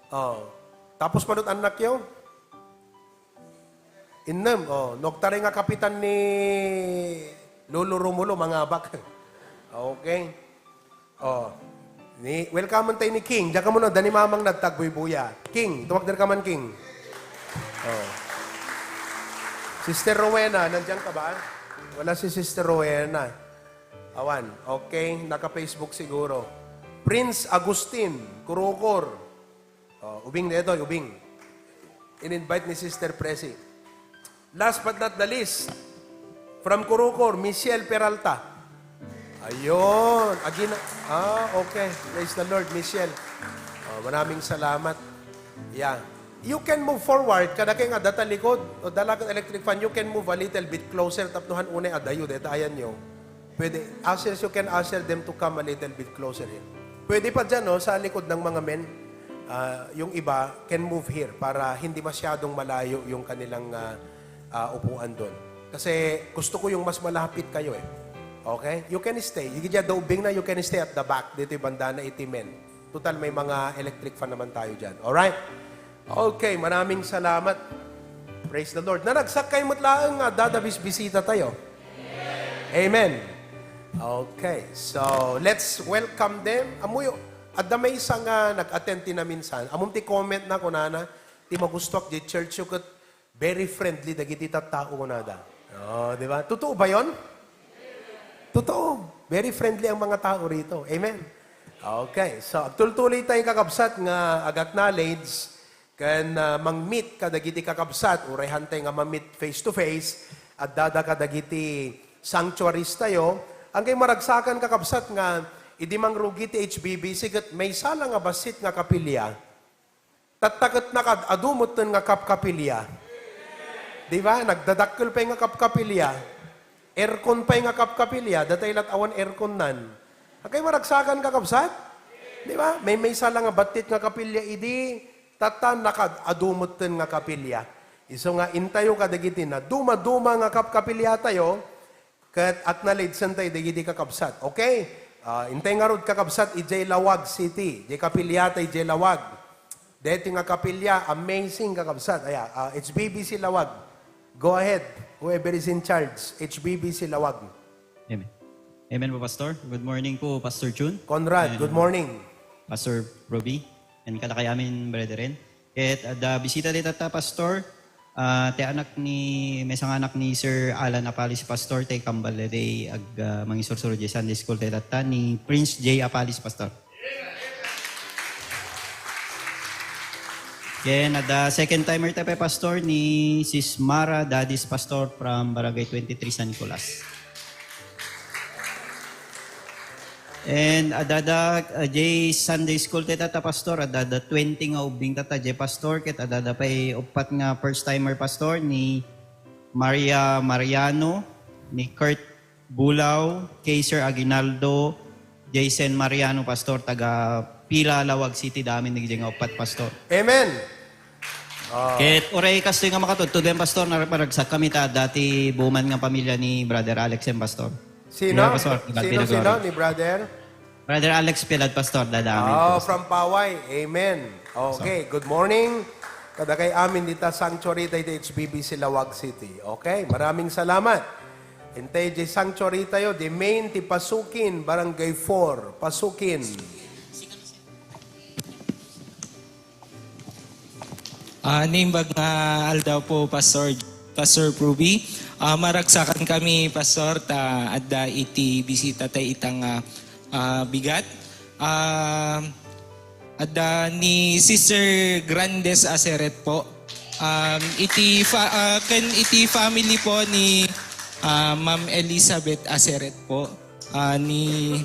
Oh. Tapos manot anak yo? Innem. Oh, nagtaray nga kapitan ni Lolo Romulo, mangabak. Okay. Oh. Ni, welcome tayo ni King. Diyan ka muna, dani mamang nagtagbuybuya. King, tumakder ka man, King. Oh. Sister Rowena, nandiyan ka ba? Wala si Sister Rowena. Awan. Okay, naka-Facebook siguro. Prince Agustin, Kurukor. Oh, ubing detoy, ubing. In-invite ni Sister Presi. Last but not the least, from Kurukor, Michelle Peralta. Ayun. Agina, ah, okay. Praise the Lord, Michelle. Oh, maraming salamat. Yeah. You can move forward. Kada kayo nga data likod, o dalagan electric fan, you can move a little bit closer. Tapno han unay adayo, deta ayan nyo. Pwede, ushers, you can usher them to come a little bit closer here. Pwede pa dyan, no, sa likod ng mga men, ah, yung iba can move here para hindi masyadong malayo yung kanilang, ah, ah, upuan doon. Kasi gusto ko yung mas malapit kayo eh. Okay? You can stay. Idiay adda ubingna, you can stay at the back. Ditoy bandana iti men. Total, may mga electric fan naman tayo dyan. Alright? Okay, maraming salamat. Praise the Lord. Naragsak kayo met laeng nga adda bisbisita tayo. Amen. Okay, so let's welcome them. Amuyo, adda maysa nga nag-attend ti naminsan. Ammom ti comment na, kunana, ti magustuak di church yo ket very friendly dagiti tattao, kunada. Oh, di ba? Totoo ba yon? Totoo. Very friendly ang mga tao rito. Amen. Okay. So, agtultuloy tayo, kakabsat, nga ag-acknowledge ken, ah, mang-meet kadagiti kakabsat. Uray hantay nga ma-meet face to face, addada kadagiti sanctuaries tayo. Anggayo maragsakan, kakabsat, nga idi mangrugi ti H B B C ket maysa la nga bassit nga kapilya, tatta ket nakaad-adu metten nga kapkapilya. Di ba? Nagdadakkel pay nga kapkapilya. Aircon pay nga kapkapilya. Datay lat awan airconnan. Anggayo maragsakan, kakabsat? Di ba? May maysa la nga battit nga kapilya idi, tatta nakaad-adu metten nga kapilya. Isu nga intayo kadagiti nadumaduma nga kapkapilya tayo, ket acknowledge-en tayo dagiti kakabsat. Okay? Ah, intay ngarud, kakabsat, idiay Laoag City, idiay kapilya tayo idiay Laoag. Deti nga kapilya, amazing, kakabsat. Aya, ah, H B B C Laoag. Go ahead, whoever is in charge, H B B C Laoag. Amen. Amen po, Pastor. Good morning po, Pastor Jun. Conrad, And, good morning. Pastor Roby, and kadakay amin, brethren. Ket adda bisita dita ta, Pastor. Ah, ti anak ni, maysa nga anak ni Sir Alan Apalis, Pastor, ti kambal day ag, ah, mangisursuro di Sunday school ti tatta ni Prince J Apalis, Pastor. Ken adda second timer tayo pay, Pastor, ni Sis Mara Dadis, Pastor, from Barangay twenty-three San Nicolas. And adada, uh, jay Sunday school ti tatta, Pastor, adada twenty nga ubbing tatta jay, Pastor, ket adada pay uppat nga first timer, Pastor, ni Maria Mariano, ni Kurt Bulao, Kaiser Aguinaldo, Jason Mariano, Pastor, taga Pila, Laoag City, daamin dagiti nga uppat, Pastor. Amen. Ah. Ket uray kastoy nga makatudtod, Pastor, naragsak kami ta dati buman nga pamilya ni Brother Alex, em, Pastor. Sino? Yeah, Pastor. Sino, sino? Ni Brother? Brother Alex Pilad, Pastor, dadamin, Oh, Pastor. From Paway. Amen. Okay, Pastor. Good morning. Kadakay amin dita sanctuary tayo di H B B C Laoag City. Okay, maraming salamat. Intay di sanctuary tayo, di main ti Pasukin, Barangay four, Pasukin. Ah, naimbag nga aldaw po, Pastor, Pastor Pruby. Ah, maragsakan kami, Pastor, ta adda iti bisita tay ita nga, ah, bigat. Ah, adda ni Sister Grandes Aseret po. Um, iti fa-, ah, ken iti family po ni, ah, Ma'am Elizabeth Aseret po. Ah, ni,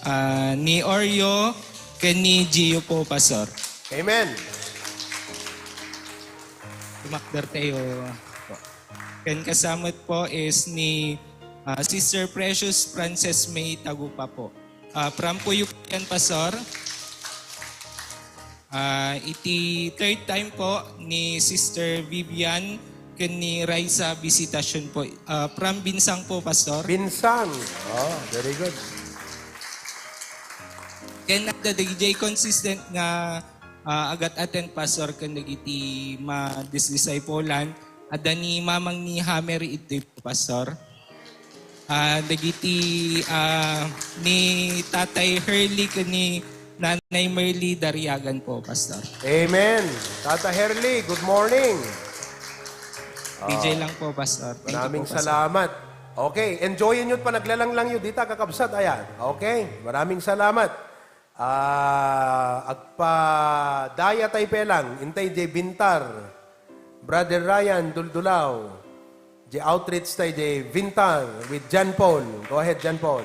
ah, ni Oreo ken ni Gio po, Pastor. Amen. Tumakder tayo po. Ken kasamet po is ni, ah, Sister Precious Frances May Tagupa po. Ah, from Puyup yan, Pastor. Ah, iti third time po ni Sister Vivian ken ni Raisa Visitacion po. Ah, from Binsang po, Pastor. Binsang. Oh, very good. Ken adda dagiti consistent nga, ah, agat-attend, Pastor, ken dagiti madisdiscipulan. Adda ni Mamang ni Hammer iti, Pastor. Ah, dagiti, ah, ni Tatay Hurley ken ni Nanay Merly Dariagan po, Pastor. Amen. Tata Hurley, good morning. D J Ah, lang po, Pastor. Thank you maraming po, Pastor. Salamat. Okay, enjoyin nyo pa naglalanglang yun. Dita, kakabsat, ayan. Okay, maraming salamat. Ah, agpadaya tay pelang, intay jay Bintar. Brother Ryan Duldulao, jay outreach tay jay Bintar with John Paul. Go ahead, John Paul.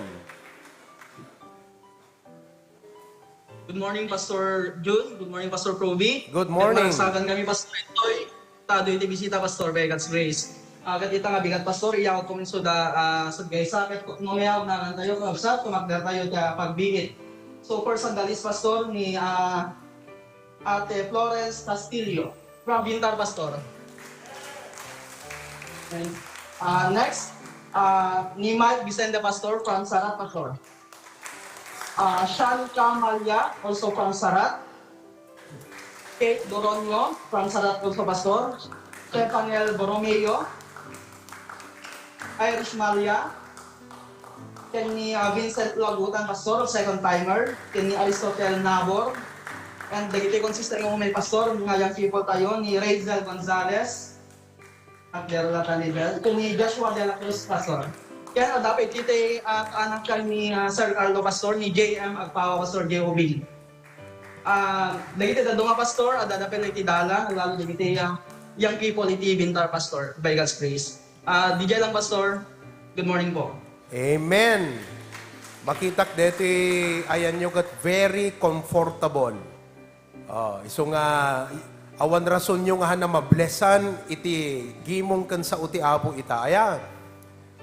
Good morning, Pastor Jun. Good morning, Pastor Proby. Good morning. Ket maragsakan kami, Pastor Toy. Tadoy ti bisita, Pastor, by God's grace. Ah, ket ita nga bigat, Pastor, iyaw kuminso da, ah, sadgaysa, ket no mayawag nagan tayo, kabsat, tumakder tayo ti, ah, pagbiit. So, first on the list, Pastor, ni, ah, Ate Florence Castillo from Bintar, Pastor. And, ah, next, Ah, ni Mike Vicente, Pastor, from Sarat, Pastor. Ah, Shan Kamalia, also from Sarat. Kate Doronio, from Sarat, also, Pastor. Stefaniel Borromeo, Irish Maria, ken ni, ah, Vincent Lagutan, Pastor, second timer, ken ni Aristotel Nabor, and dagiti konsiste nga umay, Pastor, nga young people tayo, ni Rachel Gonzalez, At Della Tanibel, ken ni Joshua de la Cruz, Pastor. Ken adda pay iti, ah, anak kan ni, ah, Sir Carlo, Pastor, ni J M Agpawa, Pastor, J O B. Ah, dagiti dadduma, Pastor, adda pay iti dalan, lalo dagiti, ah, young people iti Bintar, Pastor, by God's grace. Ah, D J lang, Pastor. Good morning po. Amen. Makitak deti ayanyo ket very comfortable. Oh, isu nga, awan rasonyo nga hanna mablesan iti gimong ken sao ti Apo ita. Aya?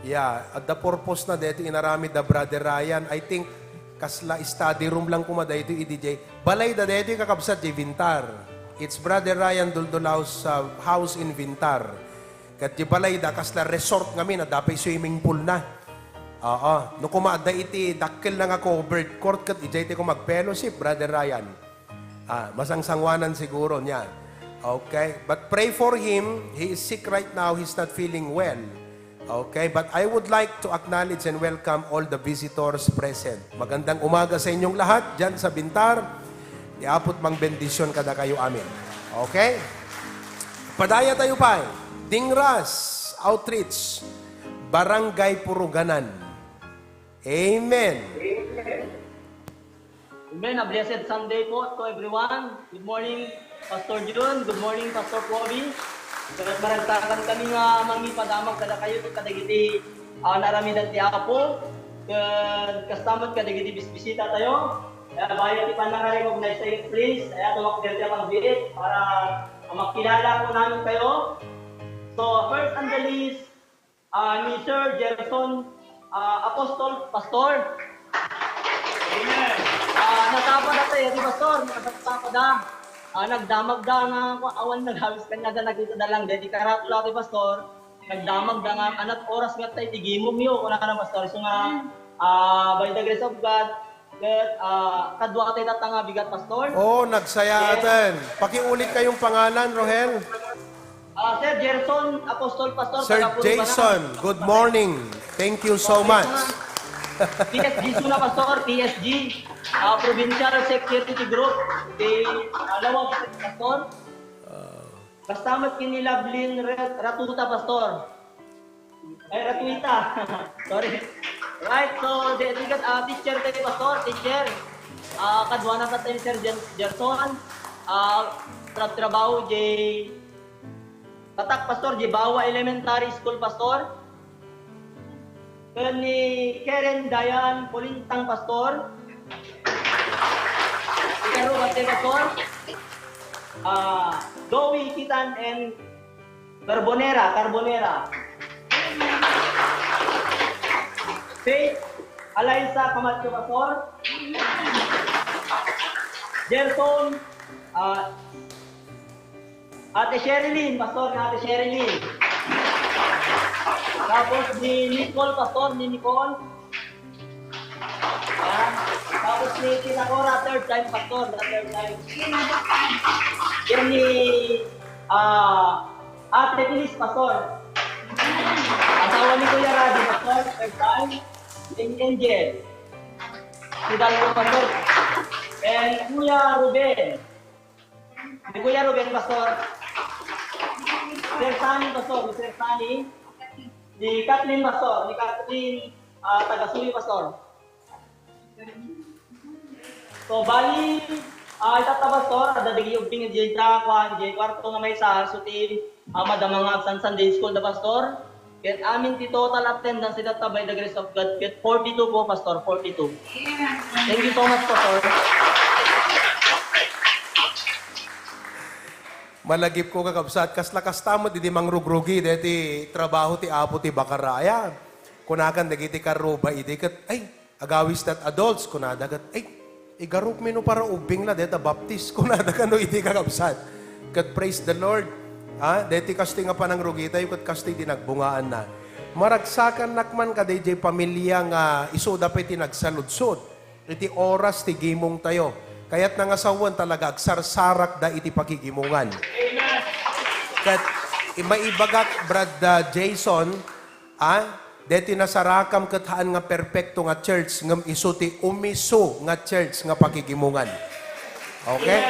Ya, adda purpose na daytoy inaramid da Brother Ryan. I think, kasla study room lang koma daytoy idi jay. Balay da daytoy kakabsat jay Vintar. It's Brother Ryan Duldulao's, uh, house in Vintar. Ket di balay da, kasla resort ngamin, adda pay swimming pool na. Oo. No koma adda iti dakkel na nga covered court, ket ijay ti koma ag-fellowship, Brother Ryan. Ah, masangsanguanan siguro niya. Okay? But pray for him. He is sick right now. He's not feeling well. Okay? But I would like to acknowledge and welcome all the visitors present. Magandang umaga sa inyong lahat dyan sa Bintar. Ti Apo't mangbendisyon kadakayo amin. Okay? Padaya tayo pay. Dingras Outreach, Barangay Puruganan. Amen. Amen. A blessed Sunday po to everyone. Good morning, Pastor Jun. Good morning, Pastor Kobe. Ket maragsakan kami nga mangipadamag kadakayo ket kadagiti, ah, naaramidan ti Apo. Ket kasta met kadagiti bisbisita tayo. Kaya bayo ti pannaka-recognize tayo, please. Kaya tumakder ti pagbiit para makilala po namin kayo. So, first on the list, Ah, ni Sir Gerson, ah, Apostol, Pastor. Amen. Ah, nasapa da tayo, di Pastor? Nasapa da. Ah, nagdamag da nga, awan nagawis kanya da, nakita da lang, deti karatula ti Pastor. Nagdamag da nga, anat oras nga tayo, ti gimong yo, kuna ka na, Pastor. So nga, ah, by the grace of God, Ket, ah, kadua tayo tatta nga bigat, Pastor. Oh, nagsayaatan. Yes. Pakiulit kayong pangalan, Rohel. Ah, Sir Gerson Apostol, Pastor, Sir taga Purbanan. Jason, good morning. Thank you so much. P S G suna, Pastor, P S G. Ah, Provincial Security Group. Kay, ah, Lawag, Pastor. Ah. Basta met ken ni Lovelyn Re-, Ratuta, Pastor. Ay, Ratuita. Sorry. Right, so, di, di kat, ah, teacher tayo, Pastor, teacher. Ah, kadua na tayo, Sir Jen-, Gerson. Ah, tra-, trabaho, jay, Patak, Pastor, jay Bawa Elementary School, Pastor. Ken ni Karen Dayan Polintang, Pastor. Ikaruba tayo, Pastor. Ah, Zoe Kitan and Carbonera, Carbonera. Faith Alaysa Camacho, Pastor. Gerson, ah, Ate Sherilyn, Pastor, Ate Sherilyn. Tapos ni Nicole, Pastor, ni Nicole. Ayan. Tapos ni Tita Cora, third time, Pastor, the third time. Yan ni, ah, Ate Feliz, Pastor. Asawa ni Kuya Rabi, Pastor, third time. Ni Angel. Si Dalton, Pastor. And Kuya Ruben. Ni Kuya Ruben, Pastor. Sir Sunny, Pastor. Sir Sunny. Ni Kathleen, Pastor. Ni Kathleen, ah, taga Suyo, Pastor. So, bali, ah, itatta, Pastor, adda dagiti ubbing diay ta, kuan, diay kuarto nga maysa, so ti, ah, madama nga agsan Sunday school da, Pastor. Ket amin ti total attendance itatta by the grace of God, ket forty-two po, Pastor, forty-two. Thank you so much, Pastor. Malagipko, kakabsat, kasla kasta met idi mangrugrugi, deti trabaho ti Apo ti bakara. Aya, kunakan dagiti karruba idi ket, ay, Agawis ket adults, kunada ket, "Ay, igarupmi no para ubbing la, deta baptis," kunada kano iti kakabsat. Ket praise the Lord. Ha? Deti kastoy nga panangrugitayo, ket kastoy ti nagbungaanna. Maragsakannak man kadaydiay pamilia nga isuda pay ti nagsaludsod iti oras ti gimongtayo. Kayatna nga sawen talaga agsarsarakda iti pakigimongan. Ket i-, maibagak, Brad, ah, Jason, ah, deti nasarakam ket haan nga perpekto nga church, ngem isu ti umisu nga church nga pakigimongan. Okay?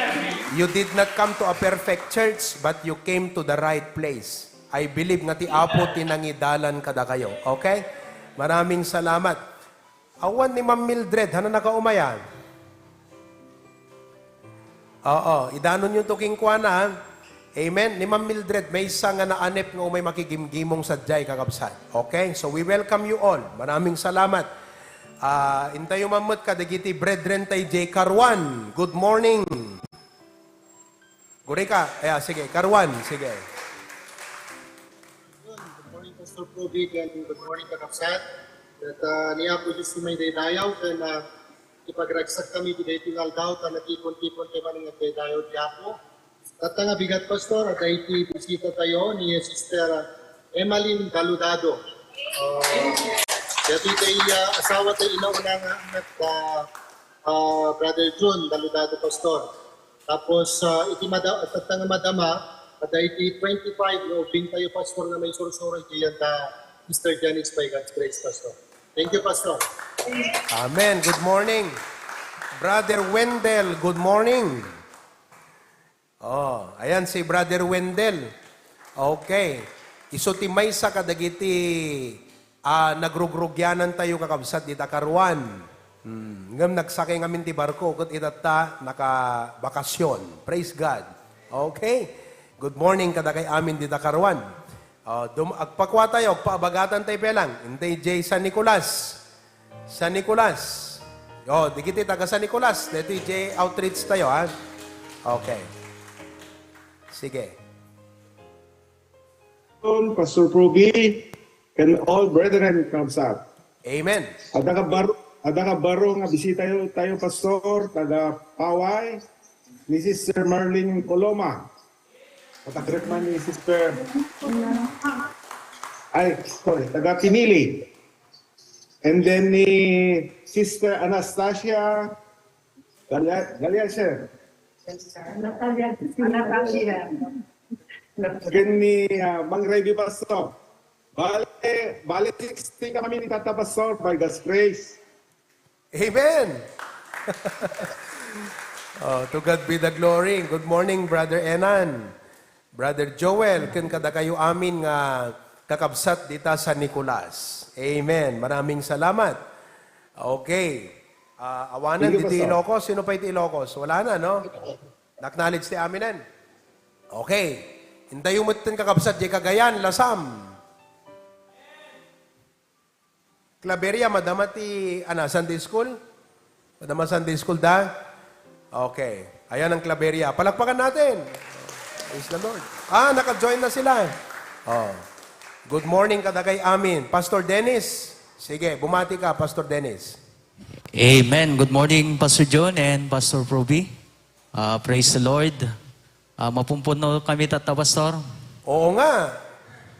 You did not come to a perfect church, but you came to the right place. I believe nga ti Apo ti nangidalan kadakayo. Okay? Maraming salamat. Awan ni Ma'am Mildred, hana nakaumay, ah? Oo, idanonyo to kenkuana, ah. Amen. Ni Ma'am Mildred, maysa nga naanep nga umay makigimgimong sadiay, kakabsat. Okay? So, we welcome you all. Maraming salamat. Ah, intayo man met kadagiti brethren tay J. Karuan. Good morning. Gurika. Aya, sige. Karuan, sige. Good morning, Pastor Proby, ken good morning, kakabsat. Ket, ah, ni Apo Dios ti maidaydayaw, ken, ah, ipagragsak kami ti daytoy nga aldaw, ta natipon-tipon tayo man nga agdaydayaw ti Apo. Tatta nga bigat, Pastor, adda iti bisita tayo ni Sister Emmeline Baludado. Ah, daytoy ti, ah, asawa ti inauna nga anak, ah, ah, Brother Jun Baludado, Pastor. Tapos, ah, iti mada-, tatta nga madama, adda iti twenty-five nga ubing tayo, Pastor, nga maisursuro iti yanda, Mister Janice, by God's grace, Pastor. Thank you, Pastor. Amen. Good morning. Brother Wendell, good morning. Oh, ayan si Brother Wendell. Okay. Isu ti maysa kadagiti, ah, nagrugrugianan tayo, kakabsat, dita Karuan. Hmm, ngem nagsakay ngamin ti barko, ket itatta, nakabakasyon. Praise God. Okay. Good morning, kadakay amin dita Karuan. Oh, dum-, agpakua tayo, agpaabagatan tayo pelang. Intay J. San Nicolas. San Nicolas. Oh, digiti taga San Nicolas. Dito J outreach tayo, ha? Okay. Sige. Pastor Proby, and all brethren, kakabsat. Amen. Adda ka baro, adda ka baro nga bisita tayo, tayo, Pastor, taga Paway, ni Sister Marlene Coloma. Patakrit man ni Sister, ay, sorry, taga Pinili. And then ni Sister Anastasia Galia-, Galiaser. Natalia. Natalia. Ken ni, ah, Mang Revy Pastor. Bale, bale sixty kami ni Tata Pastor, by God's grace. Amen. Oh, to God be the glory. Good morning, Brother Enan, Brother Joel, ken kadakayo amin nga kakabsat dita San Nicolas. Amen. Maraming salamat. Okay. Ah, awanan. Thank you, diti Pastor. Ilocos. Sino pa iti Ilocos? Wala na, no? Acknowledge ti aminen. Okay. Intayo met ten kakabsat, di Cagayan, Lasam. Claveria, madama ti, ana, Sunday school? Madama Sunday school da? Okay. Ayan ang Claveria. Palakpakan natin. Praise the Lord. Ah, naka-join na sila. Oh. Good morning, kadakay amin. Pastor Dennis. Sige, bumati ka, Pastor Dennis. Amen. Good morning, Pastor John and Pastor Proby. Ah, praise the Lord. Ah, mapumpuno kami, Tata Pastor. Oo nga.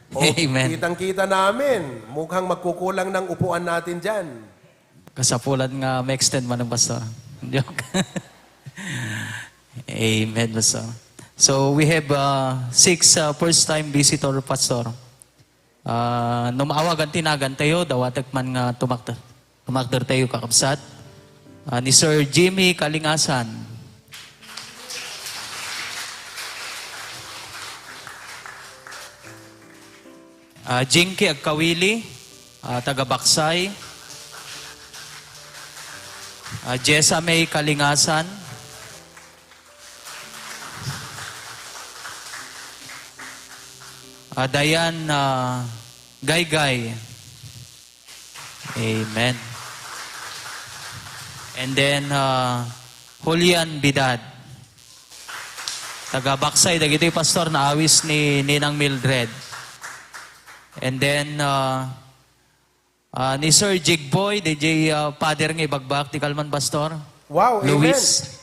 O, amen. Kitang-kita namin. Mukhang magkukulang ng upuan natin dyan. Kasapulan nga ma-extend man ang Pastor. Joke. Amen, Pastor. So, we have, uh, six, uh, first-time visitor, Pastor. Ah, no maawagan ti nagantayo, dawatek man nga tumakder, tumakder tayo, kakabsat. Ah, ni Sir Jimmy Kalingasan. Ah, Jinky Agkawili, ah, taga Baksay. Ah, Jessa May Kalingasan. Ah, Dayan, ah, Gaygay. Amen. And then, ah, Julian Bidad. Taga Baksay, dagitoy, Pastor, naawis ni Ninang Mildred. And then, ah, Ah, ni Sir Jigboy, D J, ah, Father nga ibagbak, ti kalman, Pastor. Wow, amen. Luis.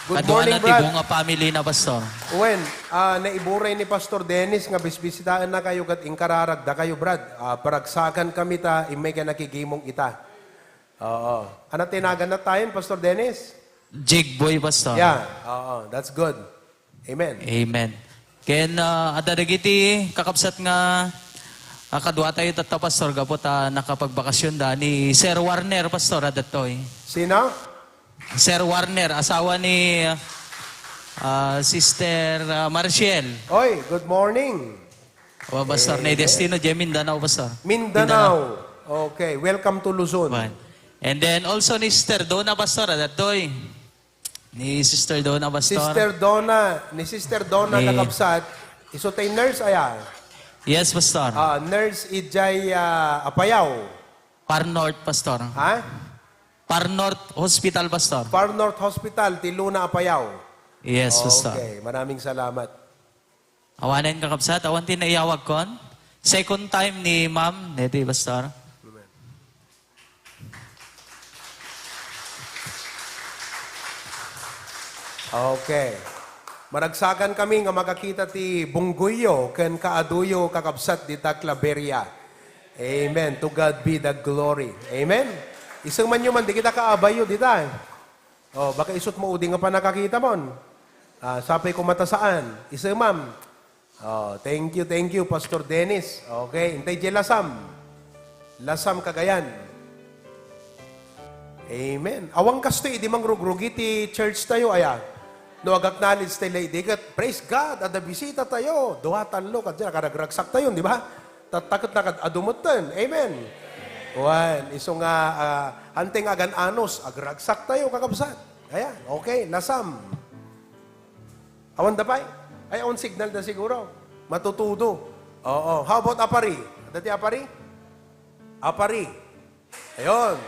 Good morning, Brad. Kaduana ti Bunga family na, Pastor. Wen, ah, naiburay ni Pastor Dennis nga bisbisitaennakayo ket inkararagdakayo, Brad. Ah, paragsakan kami ta immay ka nakigimong ita. Oo. Ano tinagan na tayo, Pastor Dennis? Jigboy, Pastor. Yeah. Oo, that's good. Amen. Amen. Ken, ah, adda dagiti kakabsat nga, ah, kaduatayo tatta, Pastor, gapu ta nakapagbakasyon da ni Sir Warner, Pastor, adda toy. Sino? Sir Warner, asawa ni, ah, Sister, ah, Marshall. Oy, good morning. Wa, Pastor, ni Destino, diay Mindanao, Pastor. Mindanao. Okay, welcome to Luzon. Wan. And then also ni Sister Donna, Pastor, adda toy. Ni Sister Donna, Pastor. Sister Donna, ni Sister Donna, ni kakabsat, isu tay nurse, aya? Yes, Pastor. Ah, nurse idiay, ah, Apayao. Par North, Pastor. Ha? Par North Hospital, Pastor. Par North Hospital, ti Luna, Apayao. Yes, Pastor. Okay, maraming salamat. Awanen, kakabsat, awan ti naiyawagkon. Second time ni Ma'am, deti, Pastor. Okay. Maragsakan kami nga makakita ti bunggoyyo ken kaaduyo, kakabsat, dita Claveria. Amen. To God be the glory. Amen. Isu man yo man, di kita kaabayyo dita. Oh, baka isut mo udi nga panakakitamon. Ah, sapay ko matasaan. Isu, ma'am. Oh, thank you, thank you, Pastor Dennis. Okay, intay diay lasam. Lasam Cagayan. Amen. Awan kastoy idi mangrugrugi ti church tayo, aya. No, ag-acknowledge tayo, lady, ket, praise God, adda bisita tayo. Dua, tallo, kadya, nakaragragsak tayo, di ba? Tatta ket nakad-adu metten. Amen. Wen, isu nga, ah, hanteng agan-anos, agragsak tayo, kakabsat. Ayan, okay, lasam. Awan da pay? Ay, awan signal da siguro. Matutudo. Oo. How about Apari? Adda ti Apari? Apari. Ayun.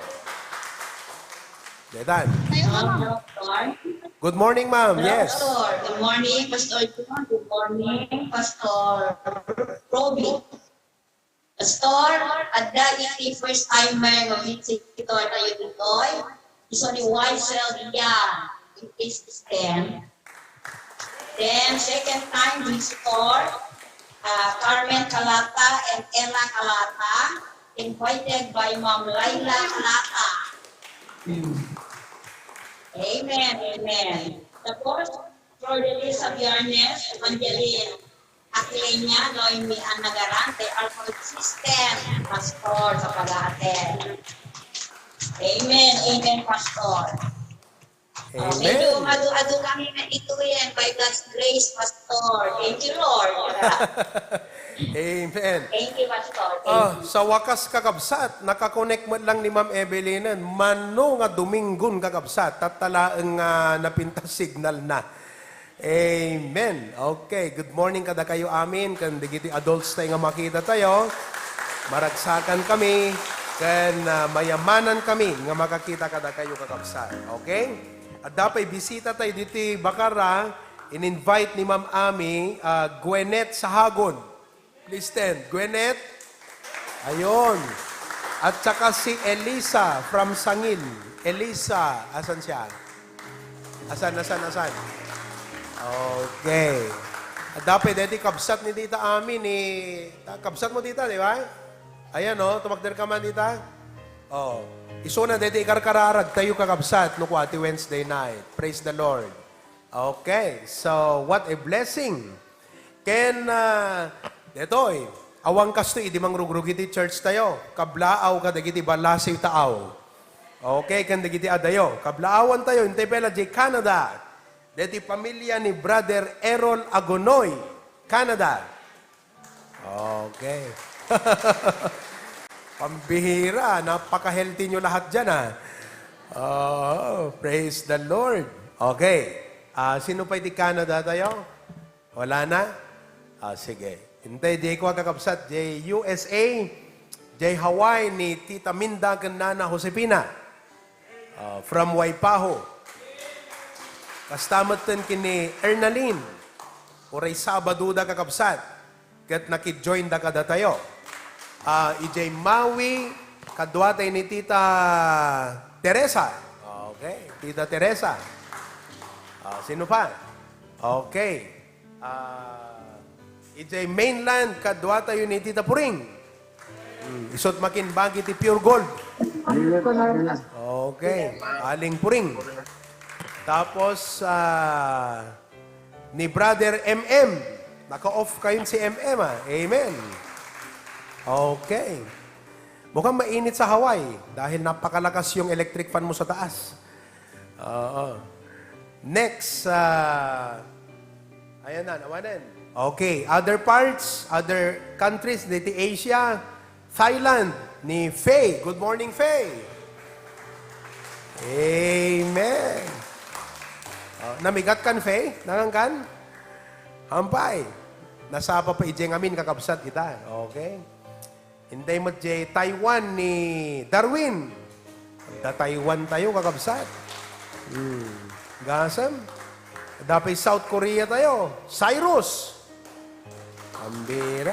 Detan. Hello, Pastor. Good morning, ma'am. Hello, yes. Pastor. Good morning, Pastor John. Good morning, Pastor Roby. Pastor, adda iti first timer nga visitor tayo ditoy. Isu ni Wise Dia, English ten. Then, second time visitor, uh, Carmen Calata and Ella Calata, invited by Ma'am Laila Calata. Amen, amen. Tapos, Flordelisa Villanes, Evangeline Aquilina, Noemi Anagaran, they are consistent, Pastor, sa pag-a-attend. Amen, amen, Pastor. Amen. Medyo umadu-adu kami nga ituyen by God's grace, Pastor. Thank you, Lord. Amen. Thank you, Pastor. Thank you. Ah, sa wakas, kakabsat, nakakonek met lang ni Ma'am Evelyn. Mano nga Dominggon, kakabsat, tatta laeng nga napintas signal na. Amen. Okay, good morning kadakayo amin, ken dagiti adults tayo nga makita tayo. Maragsakan kami, ken, ah, mayamanan kami nga makakita kadakayo, kakabsat. Okay? Adda pay bisita tayo diti Bacarra, in-invite ni Ma'am Ami, ah, Gwyneth Sahagon. Please stand. Gwyneth. Ayun. At saka si Elisa from Sangil. Elisa, asan siya? Asan, asan, asan? Okay. Adda pay deti kabsat ni Tita Ami ni, ah, kabsat mo, Tita, di ba? Ayan, oh, tumakder ka man, Tita. Oh. Isuna deti ikarkararag tayo, kakabsat, no, kua ti Wednesday night. Praise the Lord. Okay, so what a blessing. Ken, ah, detoy, awan kastoy idi mangrugrugi ti church tayo. Kablaaw kadagiti ballasiw taaw. Okay, ken dagiti adayo. Kablaawan tayo, intay pay la di Canada. Deti pamilia ni Brother Errol Agonoy, Canada. Okay. Pambihira, napaka-healthy nyo lahat dyan, ah. Oh, praise the Lord. Okay. Ah, sino pay di Canada tayo? Wala na? Ah, sige. Intay, di ko kakabsat, di U S A, di Hawaii ni Tita Minda ken Nana Josefina. Ah, from Waipahu. Kasta metten ken ni Ernalyn. Uray Sabado da, kakabsat. Ket nakidjoin da kadatayo. Ah, idiay Maui, kaduatay ni Tita Teresa. Okay, Tita Teresa. Sino pa? Okay. Ah, idiay mainland, kaduatayo ni Tita Puring. Hmm, isut' makimbagi ti Pure Gold. Okay. Aling Puring. Tapos, ah, ni Brother M M. Naka-off kayon si M M, ah. Amen. Okay. Mukhang mainit sa Hawaii dahil napakalakas yung electric fan mo sa taas. Oo. Next, ah, ayan na, nawanan. Okay, other parts, other countries, dito Asia, Thailand, ni Faye. Good morning, Faye. Amen. Oh, namigat kan, Faye? Nangan kan? Hampay. Nasapa pa ijay ngamin, kakabsat kita. Okay. Intay met jay Taiwan ni Darwin. Da Taiwan tayo, kakabsat. Hmm. Gasem. Dapay South Korea tayo. Cyrus. Ambira.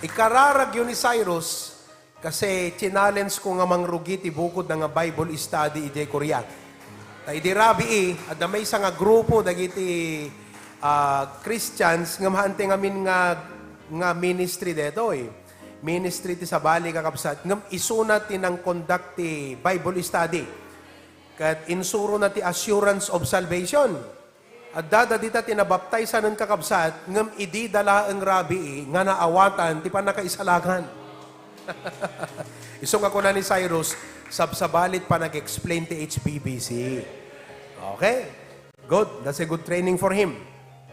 Ikararag yun ni Cyrus kasi challenge ko nga mangrugi ti bukod na nga Bible study idiay Korea. Ta idi rabii, adda maysa nga grupo dagiti, ah, Christians nga maante ngamin nga, nga ministry detoy. Ministry ti sabali, kakabsat, ngem isuna ti nang-conduct ti Bible study. Ket insurona ti assurance of salvation. Adda dagita ti nabaptaisan, kakabsat, ngem idi da laeng rabii nga naawatan ti pannakaisalakan. Isu nga kuna ni Cyrus, sabsabalit pa nag-explain ti H B B C. Okay? Good. That's a good training for him.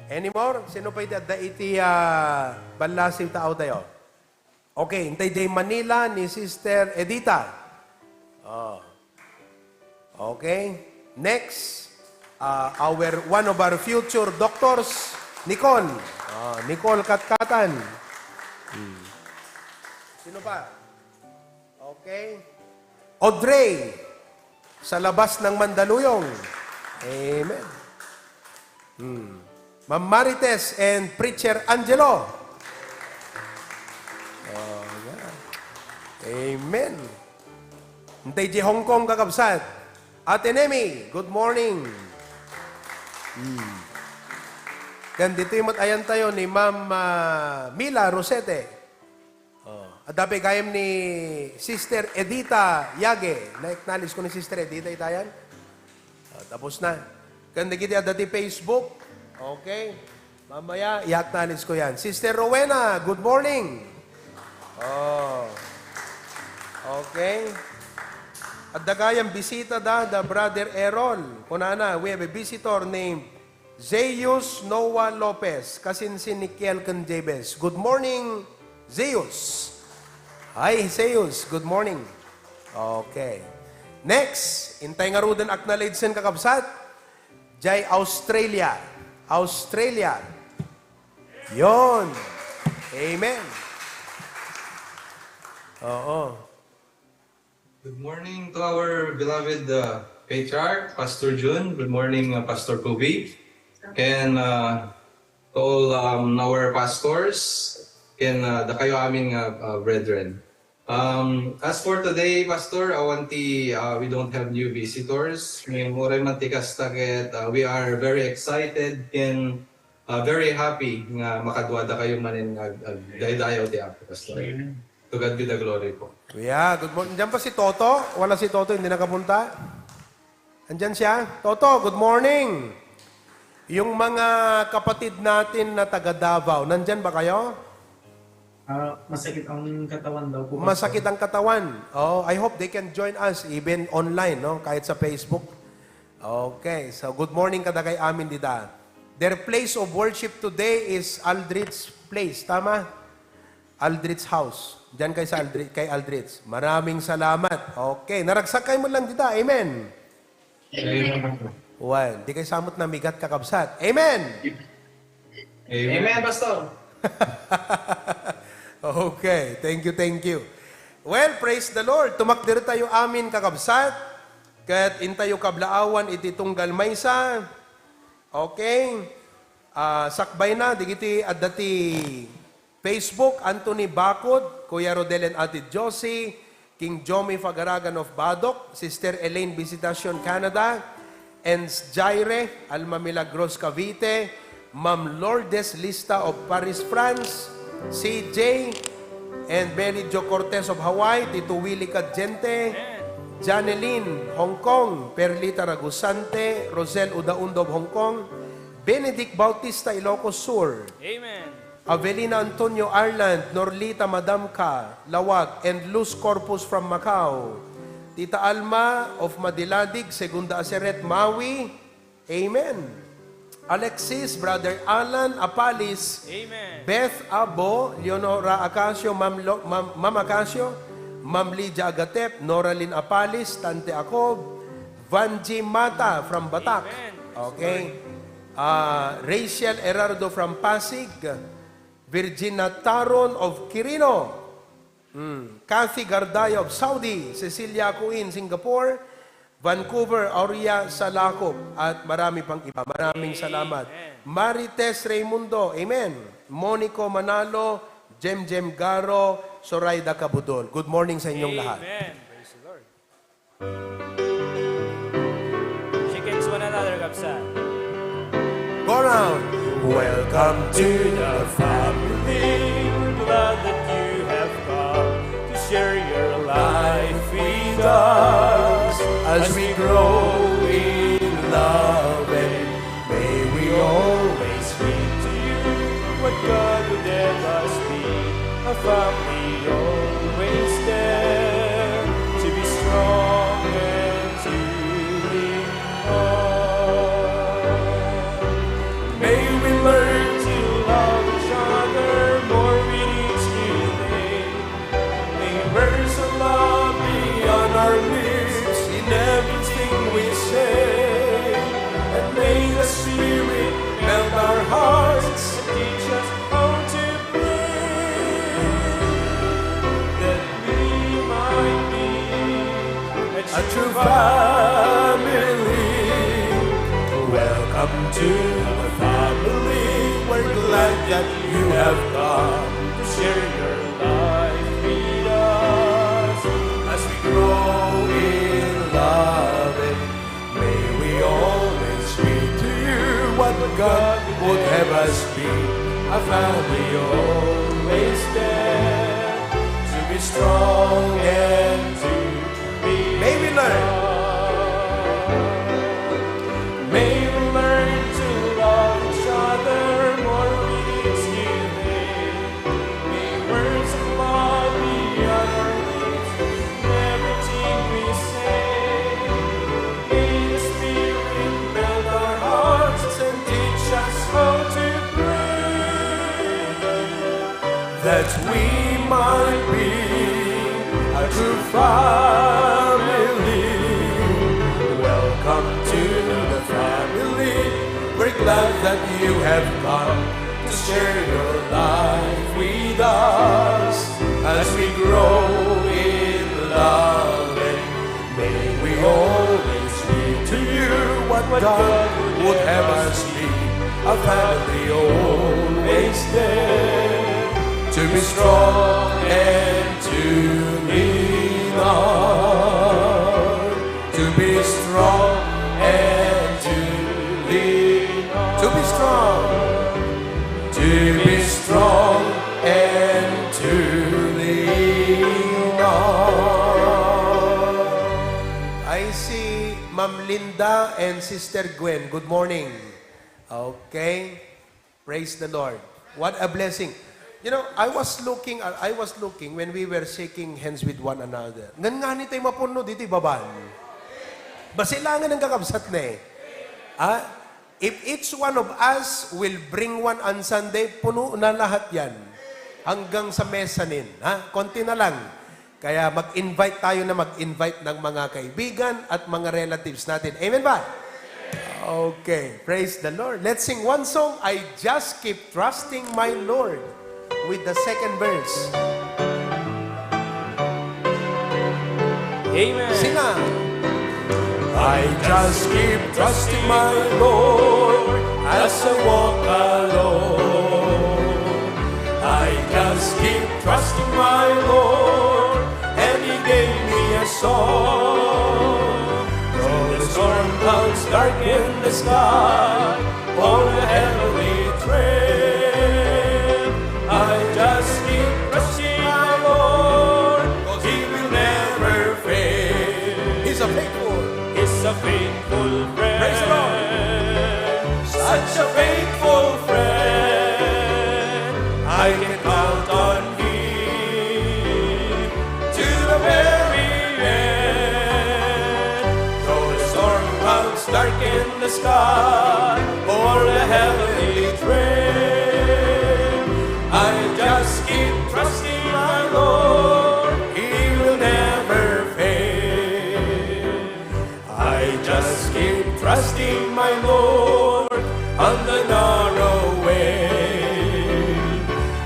Any more? Sino pa iti adda iti, ah, ballasiw taawtayo? Okay, intay jay Manila ni Sister Edita. Oh. Okay. Next, ah, our, one of our future doctors, Nicole. Ah, Nicole Katkatan. Hmm. Sino pa? Okay. Audrey, sa labas ng Mandaluyong. Amen. Hmm. Ma'am Marites and Preacher Angelo. Oh, yeah. Amen. Intay di Hong Kong, kakabsat. Ate Nemi, good morning. Hmm. Ken ditoy met ayantayo ni Ma'am, ah, Mila Rosete. Oh, adda pay gayam ni Sister Edita Yage. Na-acknowledge ko ni Sister Edita itayan. Oh, tapos na. Ken dagiti adda ti Facebook. Okay. Mamaya, i-acknowledge ko yan. Sister Rowena, good morning. Oh. Okay. Adda gayam bisita da, da Brother Errol. Kunana, we have a visitor named Zeus Noah Lopez, kasinsin ni Kiel ken Jabez. Good morning, Zeus. Hi, Zeus. Good morning. Okay. Next, intay ngaruden acknowledge-en, kakabsat. Jay Australia. Australia. Yon. Amen. Oo. Good morning to our beloved, uh, patriarch, Pastor Jun. Good morning, uh, Pastor Kubi. And, uh, to all, um, our pastors and, uh, dakayo amin nga, uh, brethren. Um, as for today, Pastor, awan ti, uh, we don't have new visitors. Ngem uray man ti kasta ket, uh, we are very excited and, uh, very happy nga makaduadakayo manen nga ag-, agdaydayaw ti Apo, Pastor. Amen. To God be the glory po. Yeah, good morning. Diyan pa si Toto? Wala si Toto, hindi nakapunta? Andiyan siya? Toto, good morning. Yung mga kapatid natin na taga Davao, nandyan ba kayo? Ah, masakit ang katawan daw po, Pastor. Masakit ang katawan. Oh, I hope they can join us even online, no? Kahit sa Facebook. Okay, so good morning kadagay amin dida. Their place of worship today is Aldrich Place, tama? Aldrich House. Diyan kay sa Aldrich, kay Aldrich. Maraming salamat. Okay, naragsak kayo mo lang dida. Amen. Amen. Wan, di kay samot namigat, kakabsat. Amen. Amen. Amen, Pastor. Okay, thank you, thank you. Well, praise the Lord. Tumakder tayo amin, kakabsat. Ket intayo kablaawan iti tunggal maysa. Okay. Ah, sakbay na, digiti adda ti Facebook, Anthony Bacod, Kuya Rodel and Ate Josie, King Jomi Fagaragan of Badoc, Sister Elaine Visitacion, Canada, Enz Jaire, Alma Milagros Cavite, Ma'am Lourdes Lista of Paris, France, C J, and Mary Jo Cortez of Hawaii, Tito Willie Cadiente, Amen. Janeline, Hong Kong, Perlita Ragusante, Rosel Udaunda of Hong Kong, Benedict Bautista, Ilocos Sur, Amen. Avelina Antonio, Ireland, Norlita Madamca, Laoag, and Luz Corpus from Macau. Tita Alma of Madiladig, Segunda Aseret, Maui. Amen. Alexis, Brother Alan Apalis, Amen. Beth Abo, Leonora Acacio, Ma'am Lo-, Ma'am, Ma'am Acacio, Ma'am Lydia Agatep, Noralyn Apalis, Tante Acob, Vanji Mata from Batak. Amen. Okay. Ah, Rachel Erardo from Pasig, Virginia Taron of Quirino, mm, Kathy Gardayo of Saudi, Cecilia Kuin, Singapore, Vancouver, Aurea Salacop, at marami pang iba. Maraming Amen. Salamat. Marites Raimundo, amen. Monico Manalo, Jem Jem Garo, Sorayda Cabudol. Good morning sa inyong lahat. Amen. Praise the Lord. Shake hands one another, kabsa. Go around. Welcome to the family. We're glad that you have come to share your life with us as we grow in love, and may we always speak to you what God would have us be. A family always there to be strong and to be on. May we learn to love each other more with each new day. May words of love be on our lips in everything we say. And may the Spirit melt our hearts and teach us how to pray. That we might be a true family. Welcome to the family. We're glad that you have come to share your life with us as we grow in love. And may we always be to you what God would have us be. A family always there to be strong and to be May we learn. May we learn to love each other more with each new day. May words of love be on our lips in everything we say. May the Spirit melt our hearts and teach us how to pray. That we might be a true family. Welcome to the family. We're glad that you have come to share your life with us as we grow in love, and may we always be to you what God would have us be. A family always there to be strong and to lean on. To be strong and to lean on. To be strong. To be strong and to lean on. I see Ma'am Linda and Sister Gwen. Good morning. Okay. Praise the Lord. What a blessing. You know, I was looking, I was looking when we were shaking hands with one another. Ngan nga ni tayo mapuno dito, baban. Basilangan ng kakabsat na eh. Ah, if each one of us will bring one on Sunday, puno na lahat yan. Hanggang sa mezzanine. Ha? Konti na lang. Kaya mag-invite tayo na mag-invite ng mga kaibigan at mga relatives natin. Amen ba? Okay. Praise the Lord. Let's sing one song, I Just Keep Trusting My Lord, with the second verse. Amen. Sing na. I just keep trusting my Lord as I walk alone. I just keep trusting my Lord, and He gave me a song. Though the storm clouds darken in the sky, on the heavenly trail. I just keep trusting my Lord, 'cause He will never fail. He's a faithful. He's a faithful friend. Praise the Lord. Such a faithful friend. I can count on Him to the very end. Though the storm clouds darken the sky or the heavenly trail, I just keep trusting my Lord. He will never fail. I just keep trusting my Lord on the narrow way.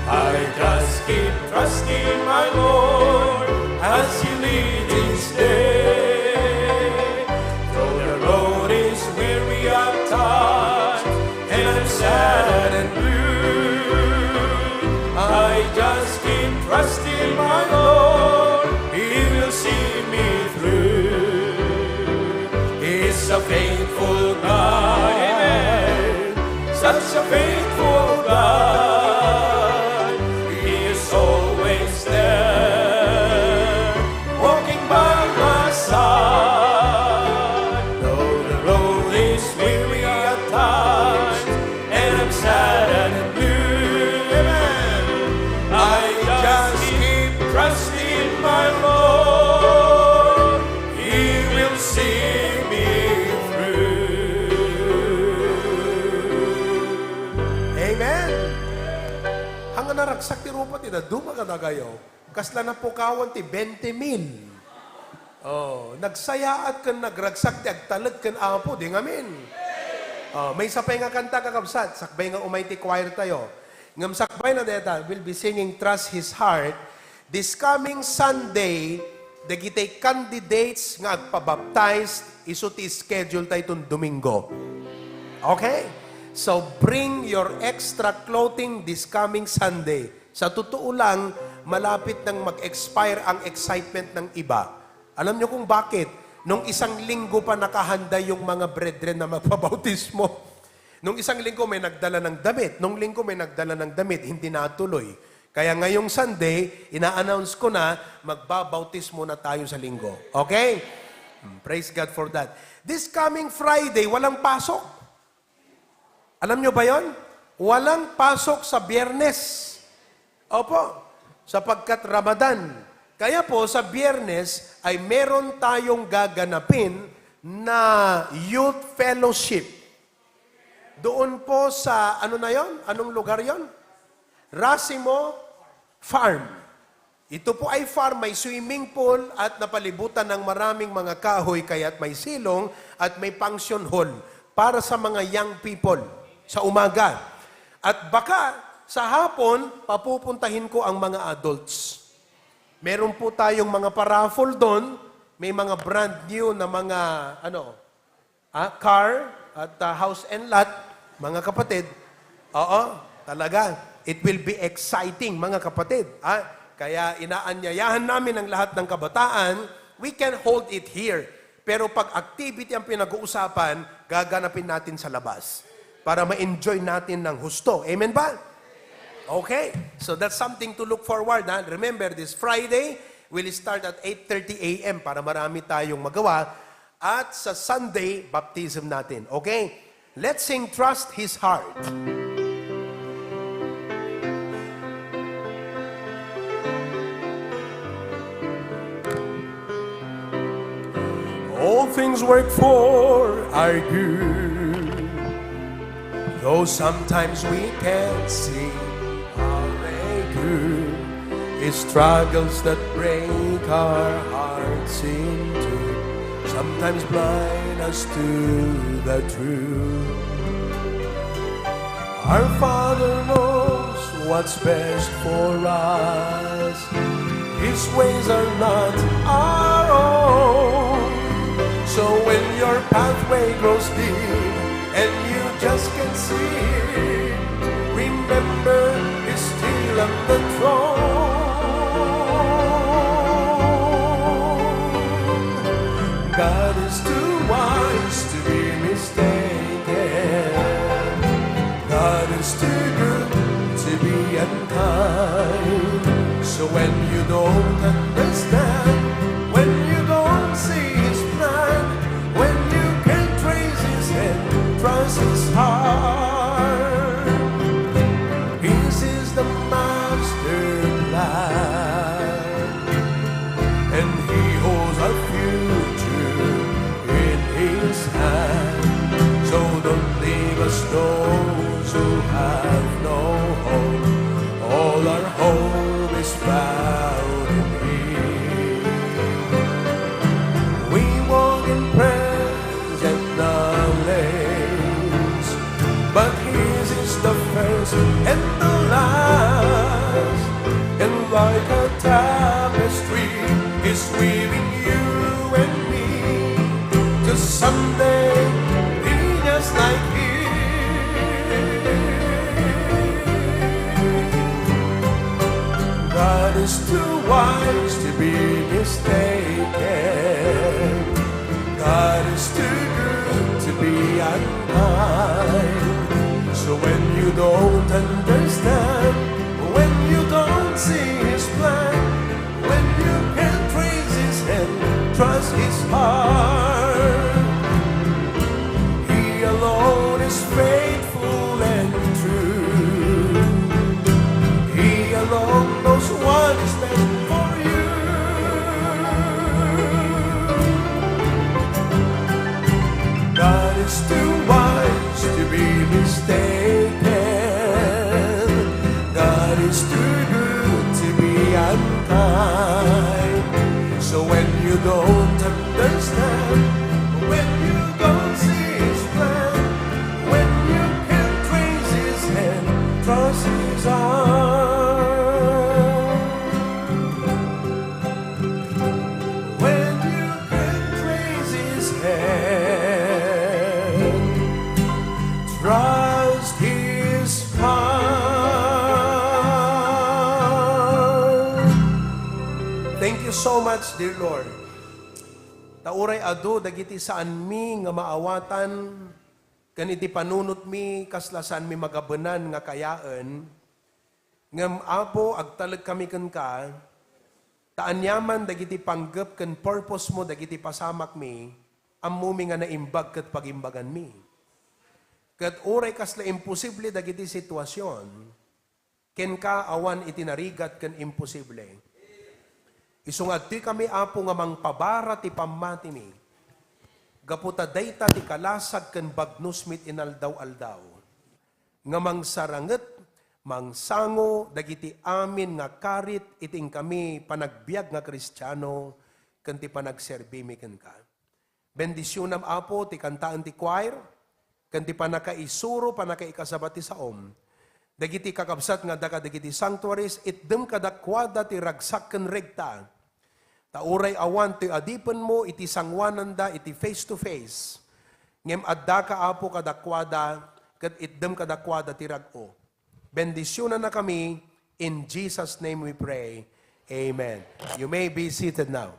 I just keep trusting my Lord as He leads each day. Though the road is weary at times and I'm sad and blue, I just keep trusting my Lord. He will see me through. He's a faithful God. Amen. Such a faithful God. He is always there, walking by my side. Though the road is weary at times and I'm sad and blue, amen, I just keep trusting my Lord. He will see me through. Amen. Hanggang naragsak ti rupa ti dadduma kadagayo. Kasla napukawan ti twenty mil. Oh, nagsayaat ken nagragsak ti agtalek ken Apo, di ngamin. Oh, maysa pay nga kanta, kakabsat, sakbay nga umay ti choir tayo. Ngem sakbay na deta, we'll be singing Trust His Heart. This coming Sunday, dagiti candidates nga agpabaptize, isu ti schedule tayo iton Domingo. Okay? So, bring your extra clothing this coming Sunday. Sa totoo lang, malapit nang mag-expire ang excitement ng iba. Alam niyo kung bakit? Nung isang linggo pa nakahanda yung mga brethren na magpabautismo. Nung isang linggo may nagdala ng damit, nung linggo may nagdala ng damit, hindi natuloy. Kaya ngayong Sunday, ina-announce ko na, magbabautismo na tayo sa linggo. Okay? Hmm, praise God for that. This coming Friday, walang pasok. Alam nyo ba yon? Walang pasok sa Biyernes. Opo, sapagkat Ramadan. Kaya po, sa Biyernes ay meron tayong gaganapin na youth fellowship. Doon po sa, ano na yon? Anong lugar yon? Racimo Farm. Ito po ay farm, may swimming pool at napalibutan ng maraming mga kahoy, kaya't may silong at may function hall para sa mga young people sa umaga. At baka sa hapon, papupuntahin ko ang mga adults. Meron po tayong mga paraffle doon, may mga brand new na mga, ano, ah, car at, ah, house and lot, mga kapatid. Oo, talaga. It will be exciting, mga kapatid. Ah, kaya inaanyayahan namin ang lahat ng kabataan. We can hold it here. Pero pag activity ang pinag-uusapan, gaganapin natin sa labas para ma-enjoy natin ng husto. Amen ba? Okay. So that's something to look forward, ha? Remember, this Friday, we'll start at eight thirty a m para marami tayong magawa. At sa Sunday, baptism natin. Okay? Let's sing Trust His Heart. All things work for our good, though sometimes we can't see how they do. It's struggles that break our hearts in two, sometimes blind us to the truth. Our Father knows what's best for us. His ways are not our own. So when your pathway grows dim and you just can't see, remember He's still on the throne. God is too wise to be mistaken. time. So when you don't understand, when you don't see his plan, when you can't trace his hand, trust his heart. His is the master plan, and he holds our future in his hand. So don't leave us those who have no hope. All our hope is found in him. We walk in present knowledge, but his is the first and the last. And like a tapestry is weaving you and me to someday be just like him. God is too wise to be mistaken. God is too good to be unkind. So when you don't understand, when you don't see his plan, when you can't trace his hand, trust his heart. He alone is faithful and true. He alone knows what is best for you. God is too wise to be mistaken. God is too good to be unkind. So when you don't understand, when you don't see his plan, when you can't trace his hand, trust his heart. When you can't trace his hand, trust his heart. Thank you so much, dear Lord. Ta uray adu dagiti saanmi nga maawatan, ken iti panunotmi, kasla saanmi magabenan nga kayaen, ngem, Apo, agtalekami kenka, ta aniaman dagiti panggep ken purpose-mo dagiti pasamakmi, ammomi nga naimbag ket pagimbaganmi. Ket uray kasla imposible dagiti situasion, kenka awan iti narigat ken imposible. Isu nga adtoykami, Apo, nga mangpabara ti pammatimi, gapu ta dayta ti kalasag ken bagnosmi iti inaldaw-aldaw, nga mangsaranget, mangsango dagiti amin nga karit iti inkami panagbiag nga Kristiano ken ti panagserbimi kenka. Bendisionam, Apo, ti kantaen ti choir, ken ti pannakaisuro, pannakaikasaba ti saom. Dagiti kakabsat nga adda kadagiti sanctuaries, itdem kadakuada ti ragsak ken regta. Ta uray awan toy adipenmo iti sangoananda iti face to face, ngem addaka, Apo, kadakuada, ket itdem kadakuada ti rag-o. Bendisionannakami, in Jesus' name we pray. Amen. You may be seated now.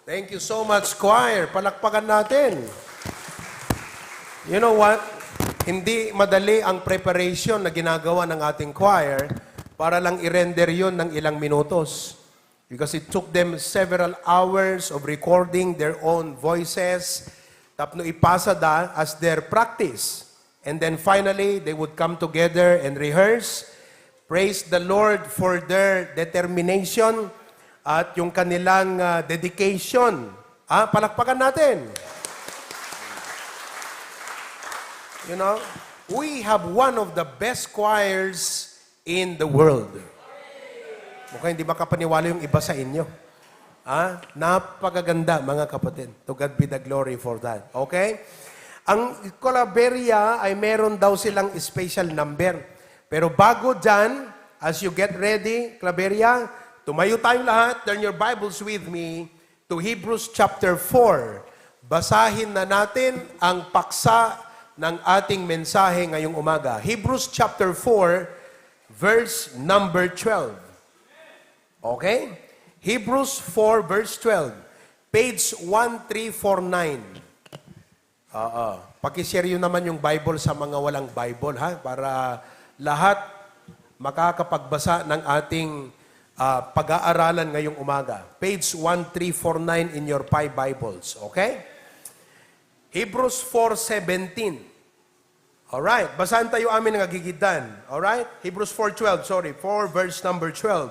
Thank you so much, choir. Palakpakan natin. You know what? Hindi madali ang preparation na ginagawa ng ating choir para lang i-render yun ng ilang minutos. Because it took them several hours of recording their own voices tapno ipasa da as their practice. And then finally, they would come together and rehearse. Praise the Lord for their determination at yung kanilang ah, dedication. Ah, palakpakan natin. You know, we have one of the best choirs in the world. Mukhang hindi makapaniwala yung iba sa inyo. Ah, napakaganda, mga kapatid. To God be the glory for that. Okay? Ang Claveria ay meron daw silang special number. Pero bago dyan, as you get ready, Claveria, tumayo tayong lahat. Turn your Bibles with me to Hebrews chapter four. Basahin na natin ang paksa ng ating mensahe ngayong umaga. Hebrews chapter four, verse number twelve. Okay? Hebrews four, verse twelve. Page one three four nine. Oo. Pakishare yun naman yung Bible sa mga walang Bible, ha? Para lahat makakapagbasa ng ating ah, pag-aaralan ngayong umaga. Page one three four nine in your five Bibles. Okay? Hebrews four seventeen. Alright, basahan tayo amin nga agigiddan. Alright? Hebrews four twelve, sorry, four verse number twelve.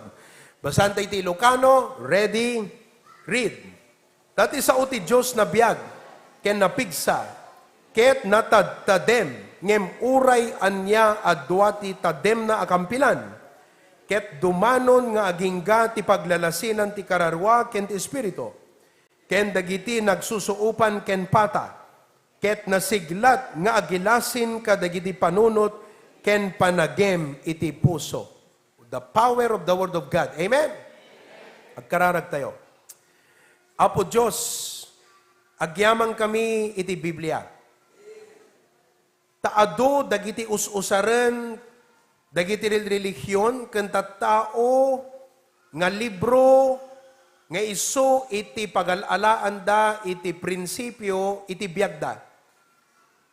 Basahan tayo ti Ilocano. Ready? Read. Ta ti sao ti Dios nabiag ken napigsa, ket natadtadem, ngem uray ania a dua ti tademna a kampilan, ket dumanon nga agingga ti paglalasinan ti kararua ken ti Espiritu, ken dagiti nagsusuopan ken pata, ket nasiglat nga agilasin kadagiti panunot ken panagem iti puso. The power of the Word of God. Amen? Agkararag tayo. Apo Dios, agyamankami iti Biblia. Ta adu dagiti us-usaren, dagiti rel-, relihion, ken tattao nga libro nga isu iti pagal-alaanda iti prinsipio iti biagda.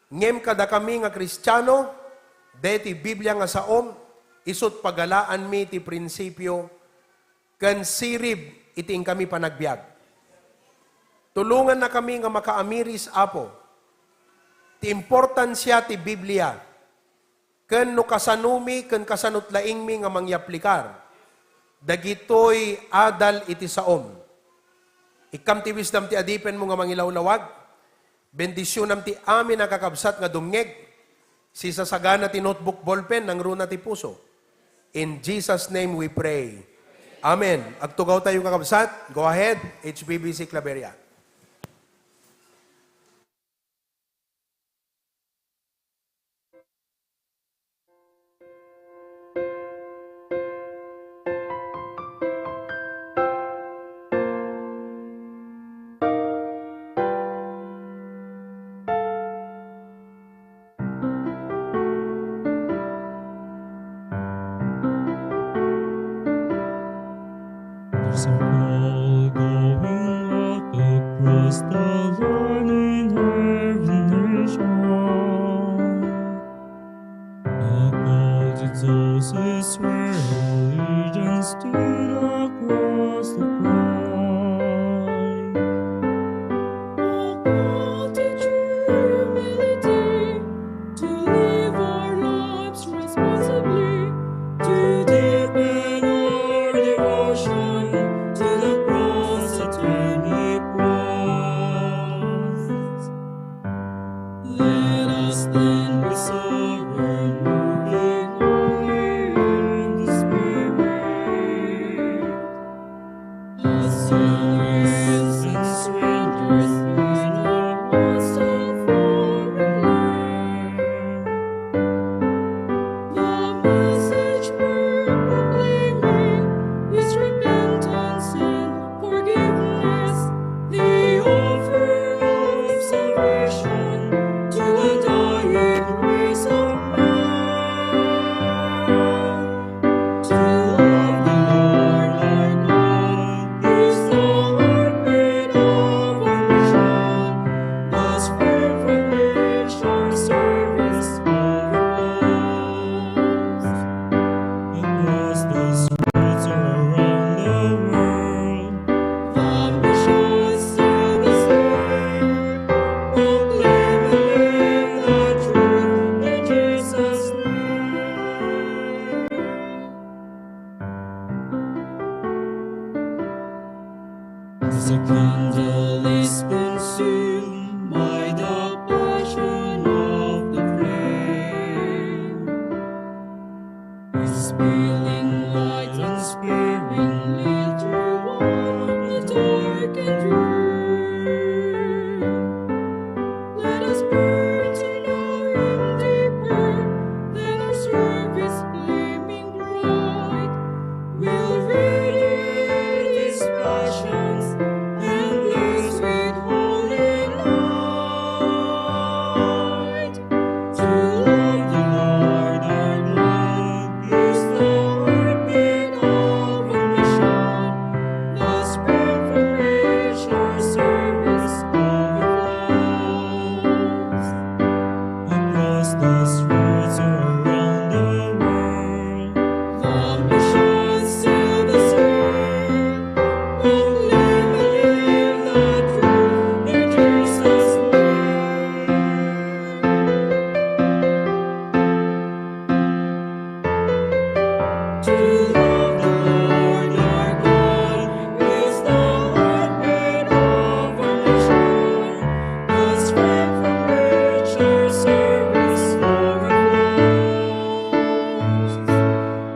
Ngem kadakami nga Kristiano, daytoy Biblia nga saom, isut' pagalaanmi ti prinsipio ken sirib iti inkami panagbiag. Tulongannakami nga makaamiris, Apo, ti importansia ti Biblia, ken no kasanomi ken kasanot laingmi nga mangyaplikar dagitoy adal iti saom. Ikkam ti wisdom ti adipenmo nga mangilawlawag. Bendisionam ti amin a kakabsat nga dumngeg. Sisasagana ti notebook, ballpen, nangruna ti puso. In Jesus' name we pray. Amen. Agtugaw tayo, kakabsat. Go ahead, H B B C Claveria. There's a call going out across the land in every nation. A call to those who swear allegiance to the cross of Christ. A call to true humility, to live our lives responsibly, to deepen our devotion to the cross at any price. Let us stand with sovereign, moving only in the Spirit. As aliens and strangers in a hostile foreign land, the message we're proclaiming is repentance and forgiveness, the offer of salvation to the dying race of man. To love the Lord our God is the The candle is consumed by the passion of the flame, spilling light unsparingly through all the darkened room. Let us burn to know Him deeper than our service gleaming bright will radiate His passions and blaze with holy light. To love the Lord our God is the heartbeat of our mission, the spring from which our service overflows. Across the streets around the world, the mission's still the same. Only believe the truth in Jesus' name. To love the Lord our God is the heartbeat of our mission, the strength from which our service overflows.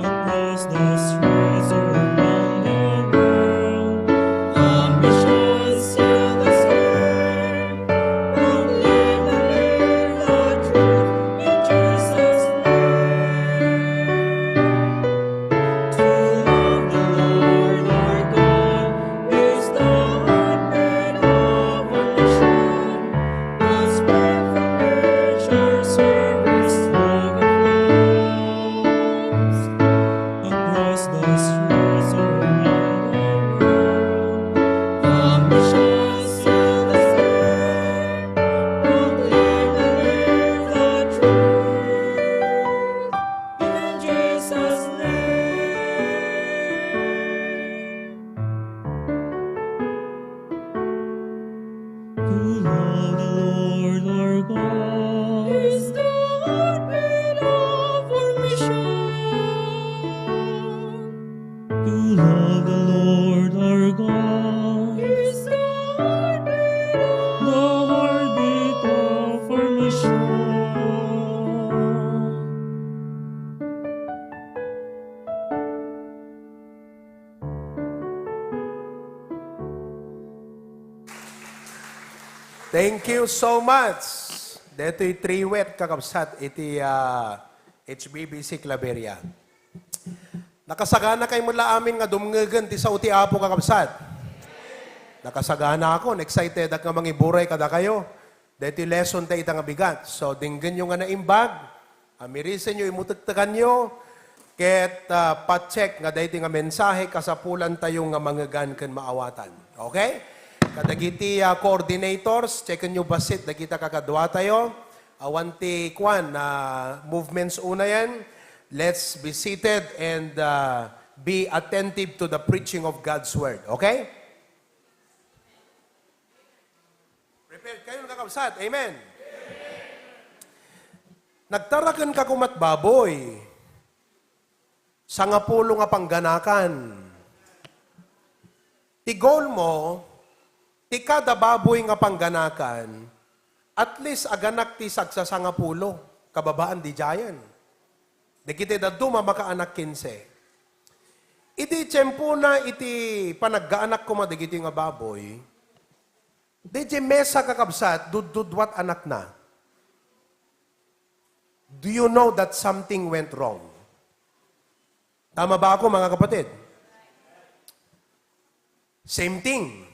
Across the streets around the world, the mission's still the same. Only believe the truth in Jesus' name. To love the Lord our God is the heartbeat of our mission, the spring from which our service overflows. Across the streets around the world, the mission's still the same. Only believe the truth in Jesus' name. To love the Lord our God is the heartbeat of our mission. To love the Lord our God is the heartbeat of, the heartbeat of our mission. Thank you so much. Detoy triwet, kakabsat, iti, ah, H B B C Claveria. Nakasagana kay met la amin nga dumngegen ti sao ti Apo, kakabsat. Nakasagana ako, excited ak nga mangiburay kadakayo. Daytoy lesson ta ita nga bigat. So, denggenyo nga naimbag, amirisenyo, imutektekanyo, ket, ah, pa-check nga daytoy nga mensahe kasapulantayo nga mangegan ken maawatan. Okay? Kadagiti, ah, coordinators, checkenyo bassit dagita kakaduatayo. Awan ti kuan, ah, movements unayen. Let's be seated and, ah, be attentive to the preaching of God's word. Okay? Prepared kayo, kakabsat. Amen. Nagtaraken ka kumat baboy. Sangapulo nga pangganakan. Ti goal mo, ti kada baboy nga pangganakan, at least aganak ti sagsasangapulo, kababaan di giant. Dagiti dadduma makaanak kinse. Iti tiempona iti panaggaanak koma dagiti nga baboy, diay mesa, kakabsat, duddudwat anakna. Do you know that something went wrong? Tama ba ako, mga kapatid? Same thing.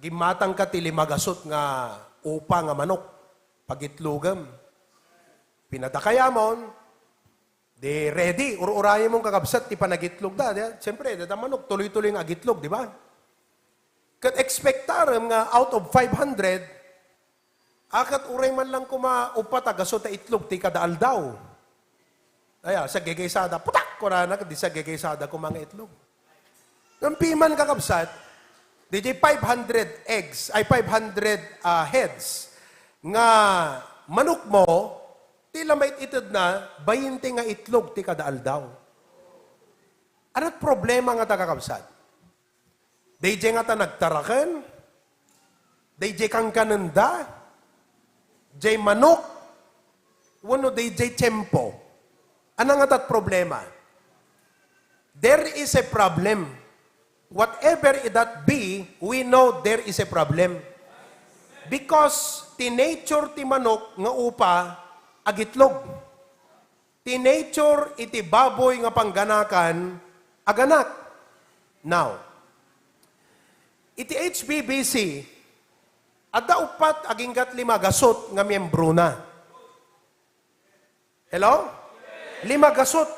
Gimmatangka ti lima gasut nga upa nga manok. Pagitlogem. Pinadakayamon, di ready, ur-urayemon, kakabsat, ti panagitlogda, di? Siyempre, dayta manok, tuloy-tuloy nga agitlog, di ba? Ket expectarem nga out of five hundred, a, ket uray man lang koma upat a gasut a itlog ti kada aldaw. Aya, sagagaysada, putak! Kunana, ket di sagagaysada koma nga itlog. Ngem piman, kakabsat, diay five hundred eggs, ay, five hundred, ah, heads nga manok mo, ti la mait-itedna, bainte nga itlog ti kada aldaw. Anat problema ngata, kakabsat? Diay ngata nagtaraken, Dayjay kankanenda, jay manok, wenno dayjay tiempo. Ania ngatat problema? There is a problem. Whatever that be, we know there is a problem. Because ti nature ti manok nga upa, agitlog. Ti nature iti baboy nga pangganakan, aganak. Now, iti H B B C, adda uppat aginggat lima gasut nga miembrona. Hello? Lima gasut.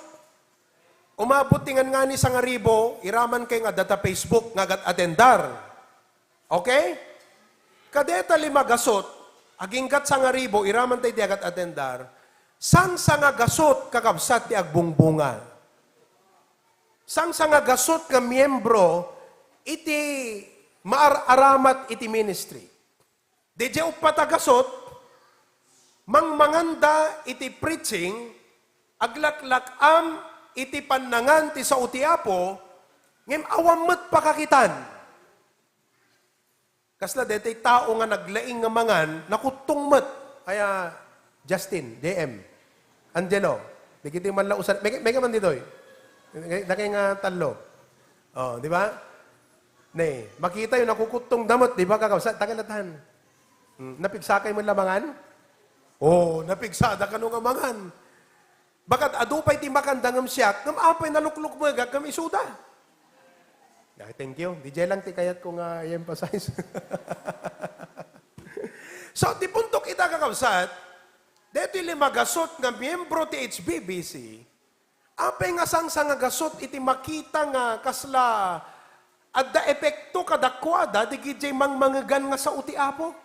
Umabot ti ngangani sangaribu, iraman kay nga data Facebook nga agat-atendar. Okay? Kadeta lima gasut, aginggat sangaribu, iraman tay di agat-atendar, sangsanga gasut kakabsat ti agbungbunga. Sangsanga gasut nga miembro iti maar-aramat iti ministry. Dayjay uppat a gasut, mangmanganda iti preaching, aglaklak-am iti pannangan ti sao ti Apo, ngem awan met pakakitan. Kasla daytoy tao nga naglaing nga mangan, nakuttong met. Aya, Justin, J M, Angelo, dagiti man la usan, may, may ka man ditoy. Dakay nga tallo. Oh, di ba? Ne, makita yung nakukuttong damot, di ba, kakabsat? Takilatan. Hmm, napigsakay mo la mangan? Oh, napigsada kano nga mangan. Bakat adu pay ti makanda ngem siak, ngem apay naluklukmegak ngem isuda. Ay, thank you. Di jay lang ti kayat ko nga i-emphasize. So, ti puntok ita, kakabsat, detoy lima gasut nga miyembro ti H B B C, apay nga sangsanga gasut iti makita nga kasla adda epekto kadakuada di gijay mangmangegan nga sao ti Apo?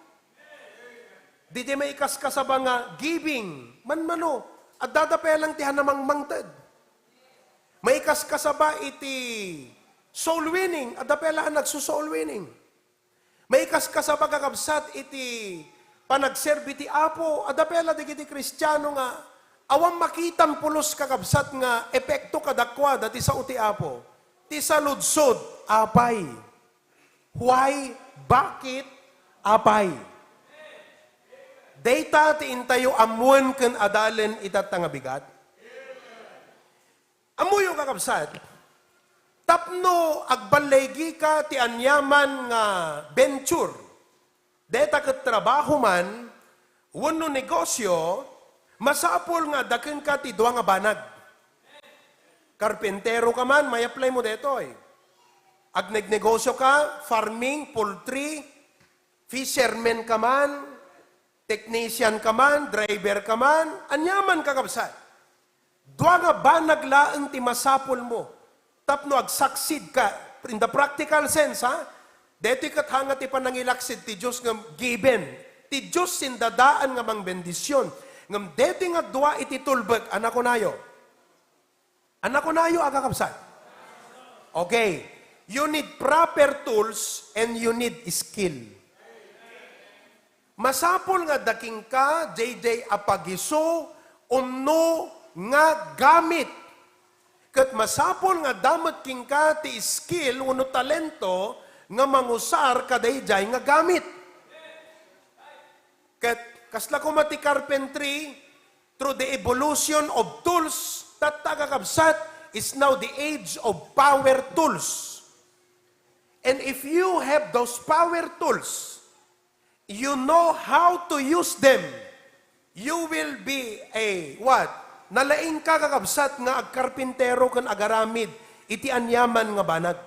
Di di maikaskasaba nga giving, manmano, adda da pay lang ti hanamangmangted. Maikaskasaba iti soul winning, adda pay lang nagso-soul winning. Maikaskasaba, kakabsat, iti panagserbi ti Apo, adda pay lang dagiti Kristiano nga awan makitan pulos, kakabsat, nga epekto kadakuada ti sao ti Apo. Ti saludsod, apay? Why? Bakit? Apay? Dayta ti intayo ammoen ken adalen ita nga bigat. Ammoyo, kakabsat, tapno agballigika ti aniaman nga venture, dayta ket trabaho man wenno negosyo, masapul nga adda kenka ti dua nga banag. Karpintero ka man, may-apply mo daytoy. Agnegnegosyo ka, farming, poultry, fisherman ka man, technician ka man, driver ka man, aniaman, kakabsat. Dua nga banag laeng ti masapul mo tapno agsaksid ka. In the practical sense, ha? Detoy ket hanga ti panangilaksid ti Dios nga given. Ti Dios sindadaan nga mangbendisyon. Ngem detoy nga dua iti tulbek, ania kunayo? Ania kunayo, a kakabsat? Okay. You need proper tools and you need skill. Masapul nga adda kenka daydiay a pagisu onno nga gamit. Ket masapul nga adda met kenka ti skill wenno talento nga mangusar kadaydiay nga gamit. Ket kasla koma ti carpentry, through the evolution of tools, tatta, kakabsat, is now the age of power tools. And if you have those power tools, you know how to use them, you will be a what? Nalaing ka, kakabsat, nga agkarpintero ken agaramid iti aniaman nga banag.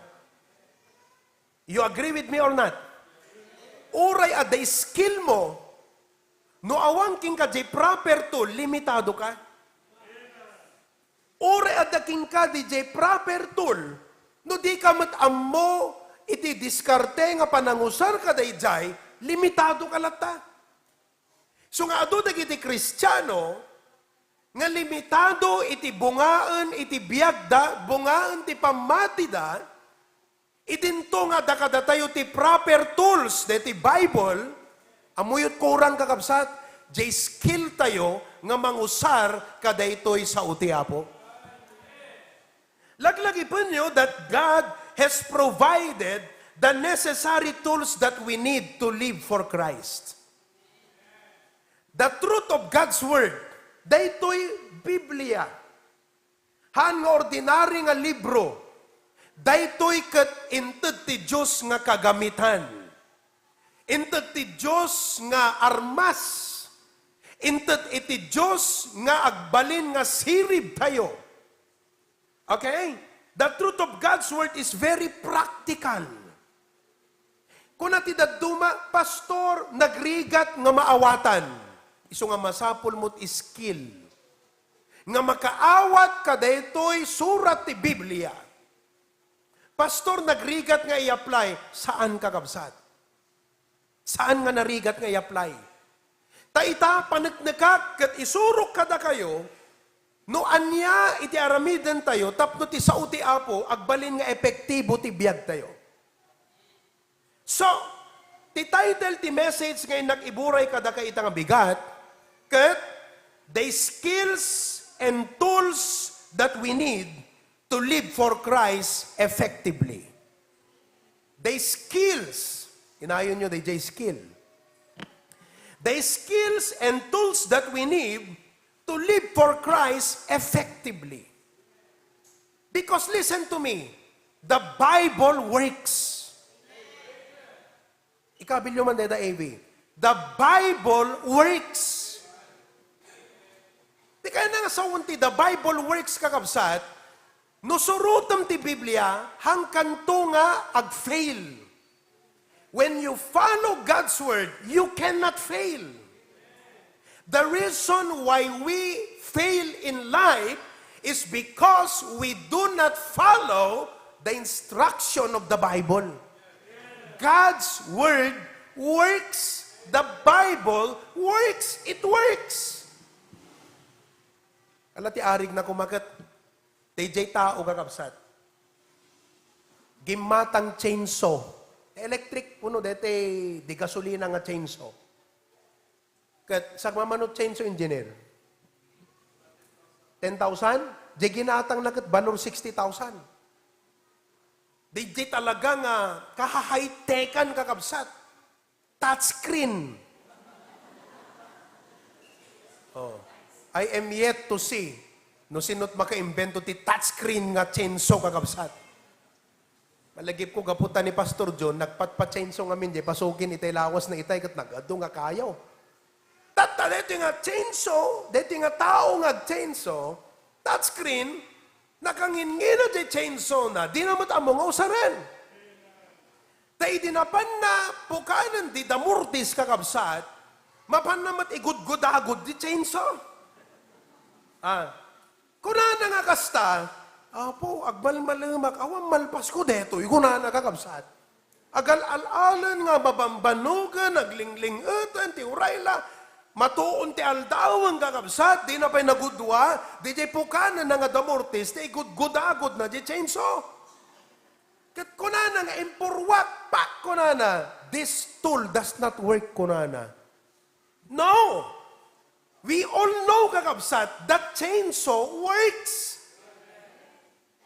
You agree with me or not? Uray adda skill mo, no awan kenka jay proper tool, limitado ka. Uray adda kenka dijay proper tool, no di ka met ammo iti diskarte nga panangusar kadaydiay, limitado ka latta. So nga adu dagiti Kristiano nga limitado iti bungaen iti biagda, bungaen ti pammatida, idinto nga adda kadatayo ti proper tools deti Bible, ammoyo ti kurang, kakabsat, jay skill tayo nga mangusar kadaytoy sao ti Apo. Laglagipenyo that God has provided the necessary tools that we need to live for Christ. The truth of God's Word, daytoy Biblia. Haan nga ordinary nga libro, daytoy ket inted ti Dios nga kagamitan. Inted ti Dios nga armas. Inted iti Dios nga agbalin nga sirib tayo. Okay? The truth of God's Word is very practical. Kuna ti dadduma, "Pastor, nagrigat nga maawatan." Isu nga masapul mo ti skill nga makaawat kadaytoy surat ti Biblia. "Pastor, nagrigat nga i-apply." Saan, kakabsat. Saan nga narigat nga i-apply. Ta ita, paneknekak ket isurok kadakayo no ania iti aramidentayo tapno ti sao ti Apo agbalin nga epektibo ti biagtayo. So, ti title ti message nga innak iburay kadaka ita nga bigat, ket the skills and tools that we need to live for Christ effectively. The skills, inayonyo, the J skill. The skills and tools that we need to live for Christ effectively. Because listen to me, the Bible works. Ikabilyo man dayta, A V. The Bible works. Di kaya na nga sawen ti the Bible works, kakabsat, no surotem ti Biblia, hangkanto nga ag-fail. When you follow God's word, you cannot fail. The reason why we fail in life is because we do not follow the instruction of the Bible. God's word works. The Bible works. It works. Ala ti arig na kumaket. Dayjay tao, kakabsat. Gimmatang chainsaw. Electric, kuno, dete di gasolina nga chainsaw. Ket sakmamano chainsaw, engineer? Ten thousand? Di ginatang na ket balor sixty thousand. Di, di talaga nga kaha-high-tekan, kakabsat. Touchscreen. Oh. I am yet to see no sino't makaimbento ti touchscreen nga chainsaw, kakabsat. Malagipko, gapu ta ni Pastor John, nagpatpat-chainsaw ngamin, di pasukin itay lawas na itay, ket nagadu nga kayo. Tatta, daytoy nga chainsaw, daytoy nga tao nga ag-chainsaw, touchscreen, nakangingina di chainsaw na, di na met ammo nga usaren. Ta idi napanna pukanen di damortis, kakabsat, mapanna met igudgudagud di chainsaw. Ah, kunana nga kasta, "Apo, agmalmalemak, awan malpasko detoy," kunana, kakabsat. Agal-al-alen nga mabambanogen, aglingling-eten ti uray la, matuon ti aldawen, kakabsat, di na pay nagudua, di jay pukanen na nga damortis, ti igudgudagud na di chainsaw. Ket kunana nga, "Impurruak, pak," kunana, "this tool does not work," kunana. No! We all know, kakabsat, that chainsaw works.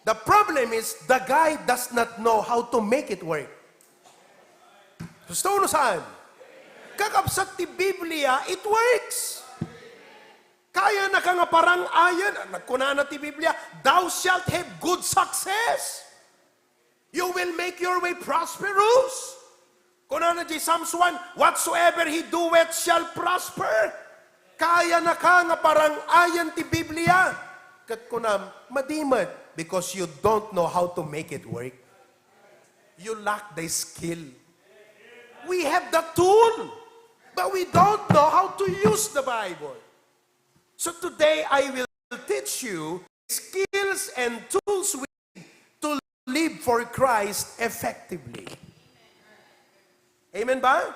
The problem is, the guy does not know how to make it work. Gusto no saan? Kakabsat, ti Biblia, it works. Kaya na ka nga parang-ayen, nagkunana ti Biblia, "Thou shalt have good success." You will make your way prosperous. Kunana di Psalms one, "Whatsoever he doeth shall prosper." Kaya na ka nga parang-ayen ti Biblia. Ket kunam, madi met, because you don't know how to make it work. You lack the skill. We have the tool, but we don't know how to use the Bible. So today I will teach you skills and tools we need to live for Christ effectively. Amen ba?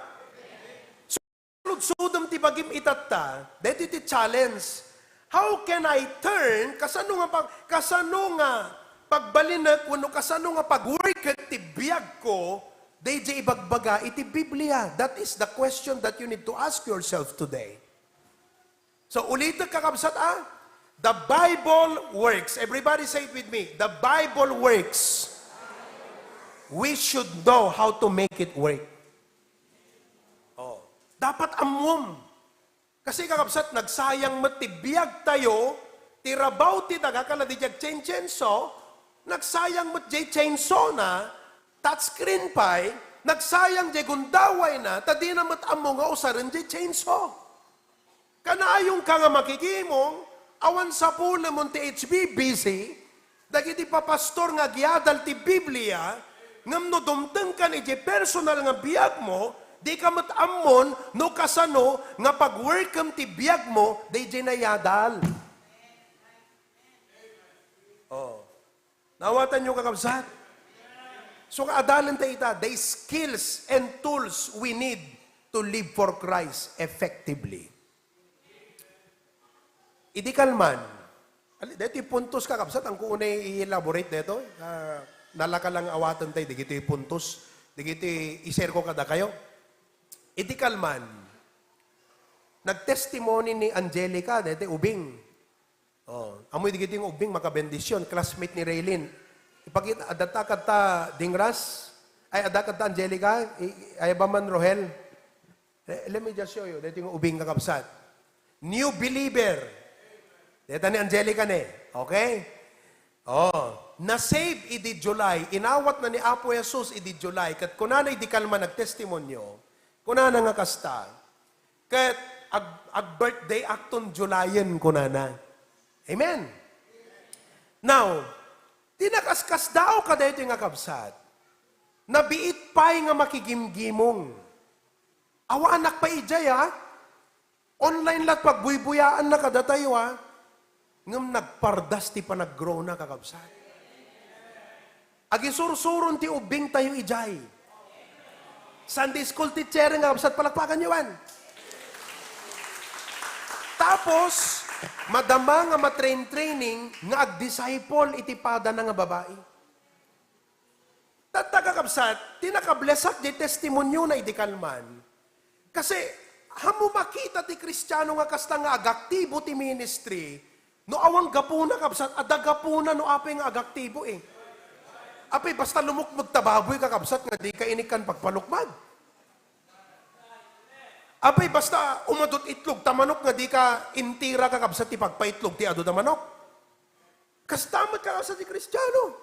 So, ludsodem ti bagim itatta, daytoy ti challenge. How can I turn, kasano nga pag-, kasano nga pagbalinek, wenno kasano nga pag-workek ti biagko, dayjay ibagbaga iti Biblia? That is the question that you need to ask yourself today. So, ulitek, kakabsat, ah. The Bible works. Everybody say it with me. The Bible works. we should know how to make it work. Oh, dapat ammom. Kasi, kakabsat, nagsayang met ti biagtayo, ti rabaw ti daga, kala di diay agchainchainsaw, nagsayang met diay chainsaw-na, touchscreen pay, nagsayang diay gundawayna, ta dina met ammo nga usaren diay chainsaw. Kanayon ka nga makigimong, awan sapulem ti H B B C, dagiti papastor nga agyadal ti Biblia, ngem no dumtengkan idiay personal nga biagmo, dika met ammon no kasano nga pagwerkem ti biagmo daydiay nayadal. Oh. Naawatanyo, kakabsat? So, nga adalentayo ita, the skills and tools we need to live for Christ effectively. Idi kalman, ali, daytoy puntos, kakabsat, ang kuunay i-elaborate daytoy. Ah, nalaka lang awatentayo, dagitoy puntos, dagitoy i-share ko kadakayo. Idi kalman, nagtestimony ni Angelica, daytoy ubing. Oh, amoy dagitoy nga ubing, makabendisyon, classmate ni Raylene. Ipakita, adda ta kadta, Dingras? Ay, adda kadta, Angelica? I-, ay, ba man, Rohel? Le-, let me just show you. Daytoy nga ubing, kakabsat. New believer. Dayta ni Angelica ne. Okay? Oh, na-save idi July. Inawatna ni Apo Jesus idi July. Ket kunana idi kalman nagtestimonio, kunana nga kasta, ket ag-, ag-birthday akton Julayen, kunana. Amen. Now, ti nakaskasdaaw kadaytoy nga kabsat, nabiit pay nga makigimgimong. Awanak pay idiay, a. Online la't pagbuybuyaanna kadatayo, a. Ngem nagpardas ti panaggrowna, kakabsat. Agisursuron ti ubbingtayo idiay. Sunday school teacher nga kabsat, palakpakanyo man. Tapos, madama nga matrain-training nga agdisciple iti padana nga babai. Tatta, kakabsat, ti nakablessak diay testimoniona idi kalman. Kasi, ammo makita ti Kristiano nga kasta nga agaktibo ti ministry, no awan gapuna, kabsat, adda gapuna no apay nga agaktibo, eh. Apay, basta lumukmeg ta baboy, kakabsat, nga dika inikkan pagpalukmag. Apay, basta umadut itlog ta manok nga dika intira, kakabsat, ti pagpaitlog ti adu da manok. Kasta met, kakabsat, ti Kristiano.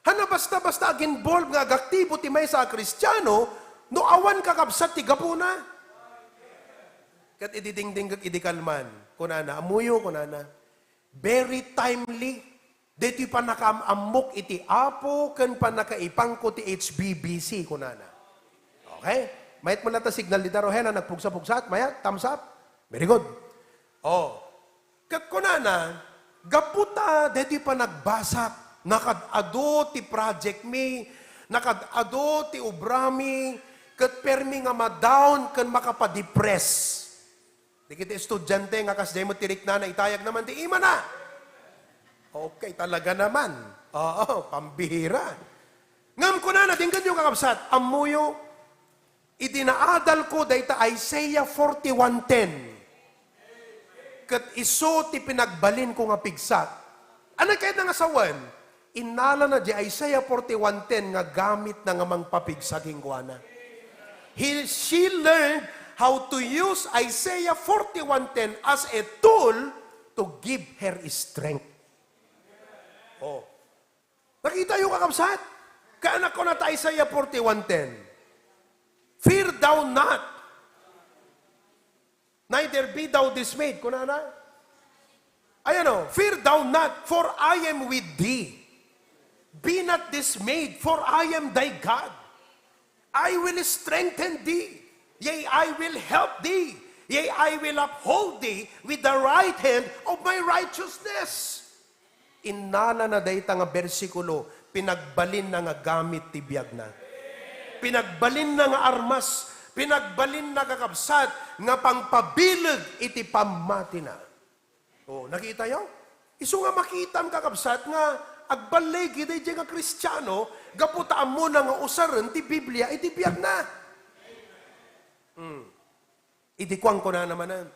Haan a basta-basta ag-involve nga agaktibo ti maysa a Kristiano, no awan, kakabsat, ti gapuna. Ket idi dingdinggek idi kalman, kunana, "Ammoyo," kunana, "very timely daytoy pannakaam-ammok iti Apo ken pannakaipangko ti H B B C," kunana. Okay? Mayat mo latta signal dita, Rohel, a nagpugsa-pugsat? Mayat? Thumbs up? Very good. Oh. Ket kunana, "Gapu ta daytoy panagbasak, nakaad-adu ti project mi, nakaad-adu ti obra mi, ket permi nga ma-down ken makapadepress." Dagiti estudiante nga kasdiay met ti riknana, itayagna man ti imana. Okay, talaga naman. Oo, pambihira. Ngem kunana, denggenyo, kakabsat, ammoyo, idi naadalko dayta Isaiah forty-one ten, ket isu ti pinagbalinko nga pigsa. Ania kayatna nga sawen? Innalana di Isaiah forty-one ten nga gamitna nga mangpapigsa kenkuana. He, she learned how to use Isaiah forty-one ten as a tool to give her strength. Oh. Nakitayo, kakabsat? Kaya kunana ta Isaiah forty-one ten, "Fear thou not, neither be thou dismayed." Kunana? Ayan o, "Fear thou not, for I am with thee. Be not dismayed, for I am thy God. I will strengthen thee, yea, I will help thee, yea, I will uphold thee with the right hand of my righteousness." Innalana dayta nga bersikulo, pinagbalinna nga gamit ti biagna. Pinagbalinna nga armas, pinagbalinna, kakabsat, nga pangpabileg iti pammatina. Oh, nakitayo? Isu nga makitam, kakabsat, nga agballigi daydiay nga Kristiano gapu ta ammona nga usaren ti Biblia iti biagna. Hmm. Idi kuan, kunana manen,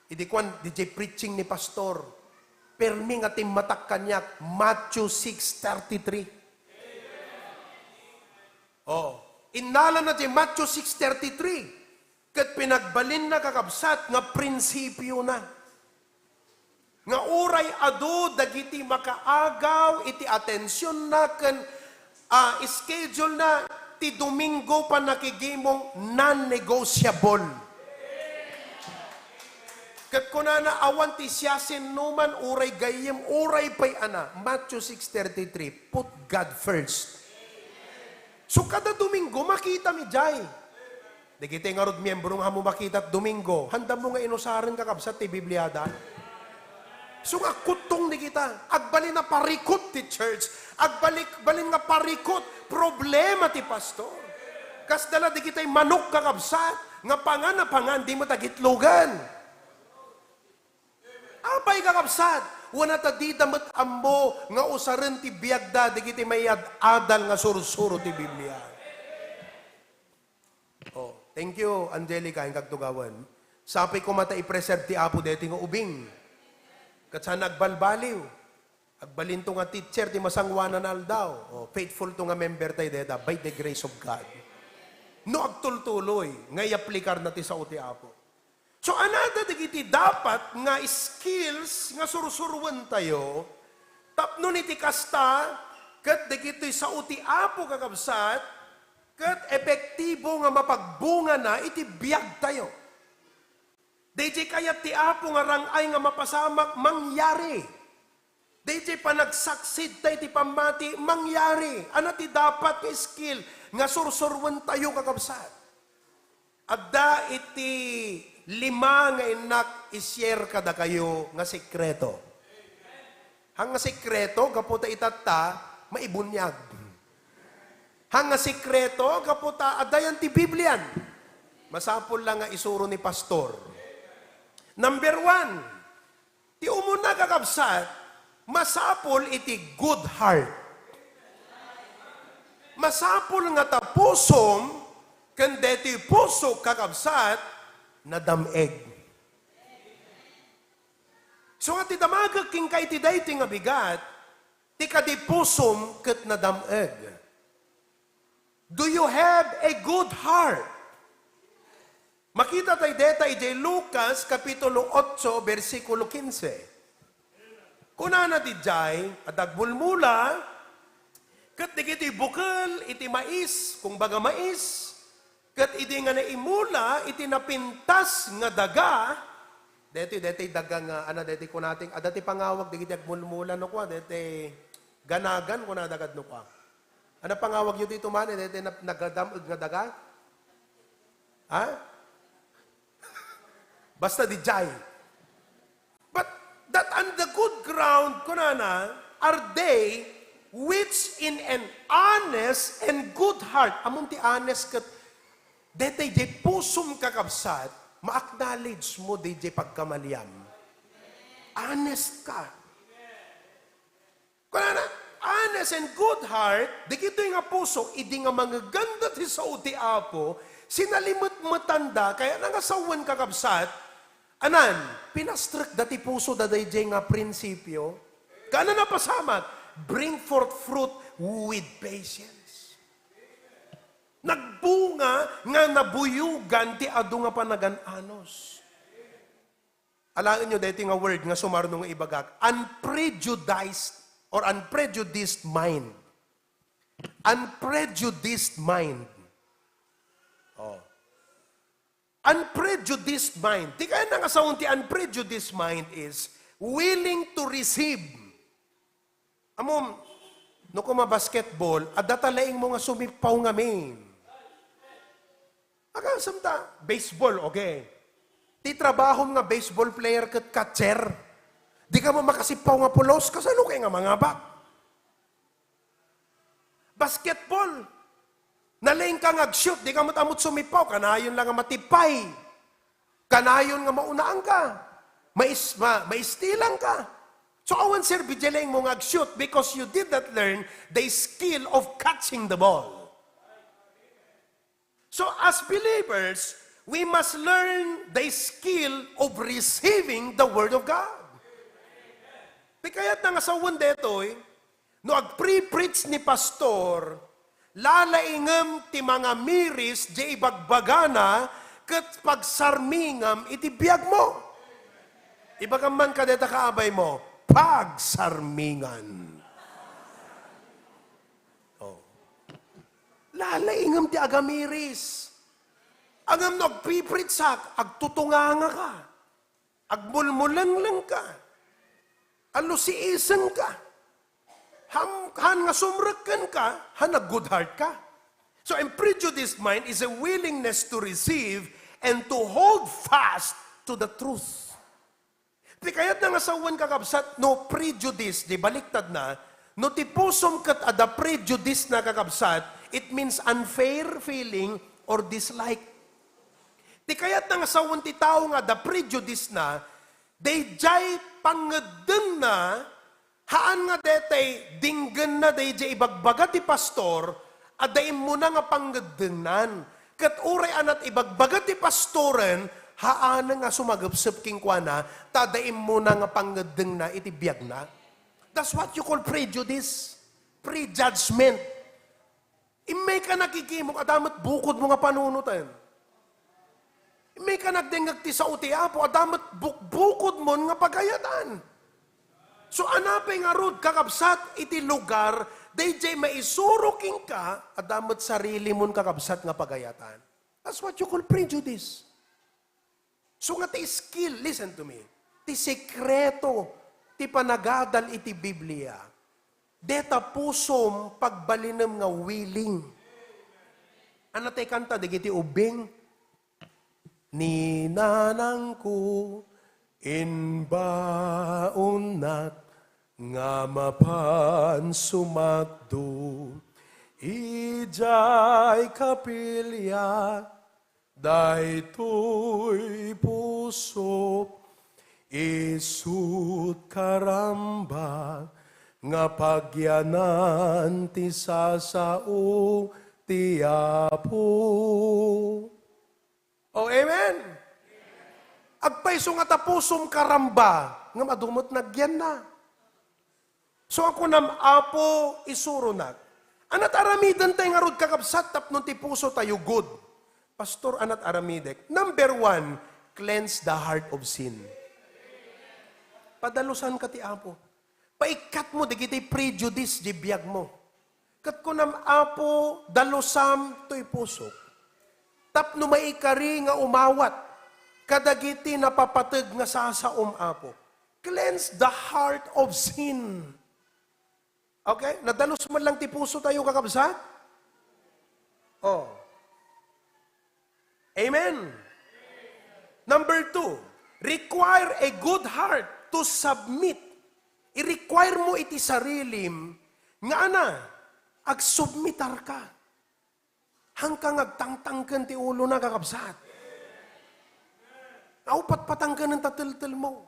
idi kuan, didiay preaching ni pastor, permi nga timmatak kaniak, Matthew six thirty-three. Oh, innalana ti Matthew six thirty-three, ket pinagbalinna, kakabsat, nga prinsipiona. Nga uray adu dagiti makaagaw iti atensionna ken, ah, schedule-na, ti Domingo pannakigimong non-negotiable. Ket kunana, awan ti siasinoman, uray gayyem, uray pay ana. Matthew six thirty-three, put God first. So, kada Domingo, makitami jay. Dagiti ngarud miembro nga ammo makita Domingo, handammo nga inusaren, kakabsat, ti Bibliada? So nga kuttong dagita, agbalin a parikut ti church, agbalik, balin nga parikut, problema ti pastor. Kasla dagiti manok, kakabsat, nga pangan a pangan, di met agitlogan. Apay, kakabsat? Wen ta dida met ammo nga usaren ti biagda dagiti mayad-adal nga sursuro ti Biblia. Oh, thank you, Angelica, inka agtugawen. Sapay koma ta i-preserve ti Apo daytoy nga ubing. Ket saan agbalbaliw. Agbalinto nga teacher ti masangoanan a aldaw. Oh, faithful to nga member tayo deta by the grace of God. No agtultuloy, nga iaplikarna ti sao ti Apo. So, anada dagiti dapat nga skills nga sursuruentayo tapno iti kasta, ket dagitoy sao ti Apo, kakabsat, ket epektibo nga mapagbungana iti biagtayo. Daydiay kayat ti Apo nga rang-ay nga mapasamak, mangyari. Daydiay panagsucceed tayo iti pammati, mangyari. Ania ti dapat nga skill nga sursuruentayo, kakabsat? Adda iti lima nga innak i-share kadakayo nga sekreto. Haan nga sekreto, gapu ta itatta, maibuniag. Haan nga sekreto, gapu ta adda yan ti Biblian. Masapul la nga isuro ni pastor. Number one, ti umuna, kakabsat, masapul iti good heart. Masapul nga ta pusom, ken deti puso, kakabsat, nadam-eg. So nga ti damagek kenka iti daytoy nga bigat, ti kadi pusom ket nadam-eg. Do you have a good heart? Makita tayo deta idiay Lucas Kapitulo otso, bersikulo kinse. Kunana didiay, adda agmulmula, ket dagiti bukel iti mais, kung baga mais, ket idi nga naimula iti napintas nga daga, deti, deti daga nga, ana, deti kunating, adda ti pangawag dagiti agmulmula no kua, deti ganagan, kunada kad no kua. Ano pangawagyo dito, mani? Daytoy nap-, nagadam-eg nga daga? Ha? Basta didiay. But that on the good ground, kunana, are they which in an honest and good heart, ammom ti honest ket daytoy diay pusom, kakabsat, ma-acknowledge mo daydiay pagkamaliam. Honest ka. Kunana, honest and good heart, dagitoy nga puso, idi nga mangeganda ti sao ti Apo, sinalimetmetanda, kayatna nga sawen, kakabsat, anan, pinastrekda ti pusoda daydiay nga prinsipio. Kaana napasamak, bring forth fruit with patience. Nagbunga nga nabuyogan ti adu nga panagan-anos. Alaenyo daytoy nga word nga sumarno nga ibagak, unprejudiced or unprejudiced mind. Unprejudiced mind. Oh. Unprejudiced mind. Ti kayatna nga sawen ti unprejudiced mind is willing to receive. Ammom, no kuma basketball, adda ta laeng mo nga sumipaw ngamin. Agasem ta, baseball, okay. Ti trabahom nga baseball player ket catcher, di ka mo makasipaw nga pulos, kasano kay nga mangabak? Basketball, nalaeng ka nga ag-shoot, di ka met ammot sumipaw, kanayon lang nga matipay. Kanayon nga maunaan ka. Mais-, ma-, maistilang ka. So, awan serbi diay laeng mo nga ag-shoot because you did not learn the skill of catching the ball. So, as believers, we must learn the skill of receiving the Word of God. Ti kayatna nga sawen daytoy, no agpre-preach ni pastor, Lalaingem ti mangamiris diay ibagbagana ket pagsarmingam iti biagmo. Ibagam man kadayta kaabaymo, pagsarmingan. Oh. Lalaingem ti agamiris. Ngem no agpipritsak, agtutungangaka. Agmulmulenglengka, alusiisenka, ham-, han nga sumrekkenka, han nag-good heart ka. So, a prejudiced mind is a willingness to receive and to hold fast to the truth. Ti kayatna nga sawen, kakabsat, no prejudice, di baliktad na, no ti pusom ket adda prejudice na, kakabsat, it means unfair feeling or dislike. Ti kayatna nga sawen ti tao nga adda prejudice na, daydiay pangngeddengna, haan nga detay dinggenna daydiay ibagbaga ti pastor, adda immuna nga pangngeddengnan. Ket uray anat ibagbaga ti pastoren, haanen nga sumagepsep kenkuana, ta adda immuna nga pangngeddengna iti biagna. That's what you call prejudice, prejudgment. Immayka nakikimok, adda met bukodmo nga panunoten. Immayka nagdengngeg ti sao ti Apo, adda met bukbukodmon nga pagayatan. So, anapay ngarud, kakabsat, iti lugar, daydiay maisuro kenka, adda met sarilimon, kakabsat, nga pagayatan. That's what you call prejudice. So nga ti skill, listen to me, ti sekreto ti panagadal iti Biblia, deta pusom pagbalinem nga willing. Ania ti kanta dagiti ubbing? Ni nanangko, imbaonnak nga mapan sumakdo idiay kapilya. Daytoy pusok, isu't karamba, nga pagyanan ti sasao ti Apo. Oh, amen! Agpayso nga ta pusom karamba, ngem adu met nagyanna. So, a kunam, Apo, isuronak. Anat aramiden tayo ngarud, kakabsat, tapno ti puso tayo good? Pastor, anat aramidek? Number one, cleanse the heart of sin. Padalusanka ti Apo. Paikkatmo dagiti prejudice di biagmo. Ket kunam, Apo, dalusam toy pusok. Tapno maikari nga umawat kadagiti napapateg nga sasaom, Apo. Cleanse the heart of sin. Okay? Nadalus man lang ti puso tayo, kakabsat? Oh. Amen. Number two, require a good heart to submit. I-require mo iti sarilim nga ana, agsubmitar ka. Hangka nga agtangtangken ti ulona, kakabsat. Aw, patpatangkenen ta teltelmo.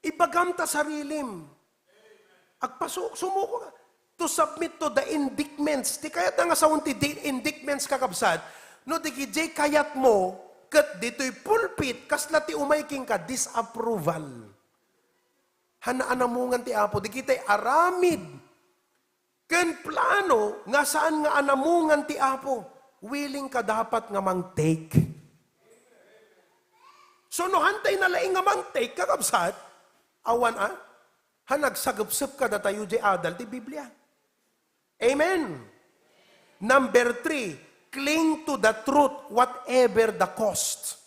Ibagam ta sarilim. Agpasu-, sumuko ka. To submit to the indictments. Ti kayatna nga sawen ti di-, indictments, kakabsat, no di kayatmo, ket ditoy pulpit, kasla ti umay kenka, disapproval. Haan anamungan ti Apo, dagiti aramid ken plano nga saan nga anamungan ti Apo, willing ka dapat nga mang-take. So, no hantay nalaing nga mang-take, kakabsat, awan a, ha, nagsagepsep kadatayo diay adal ti Biblia. Amen. Number three, cling to the truth whatever the cost.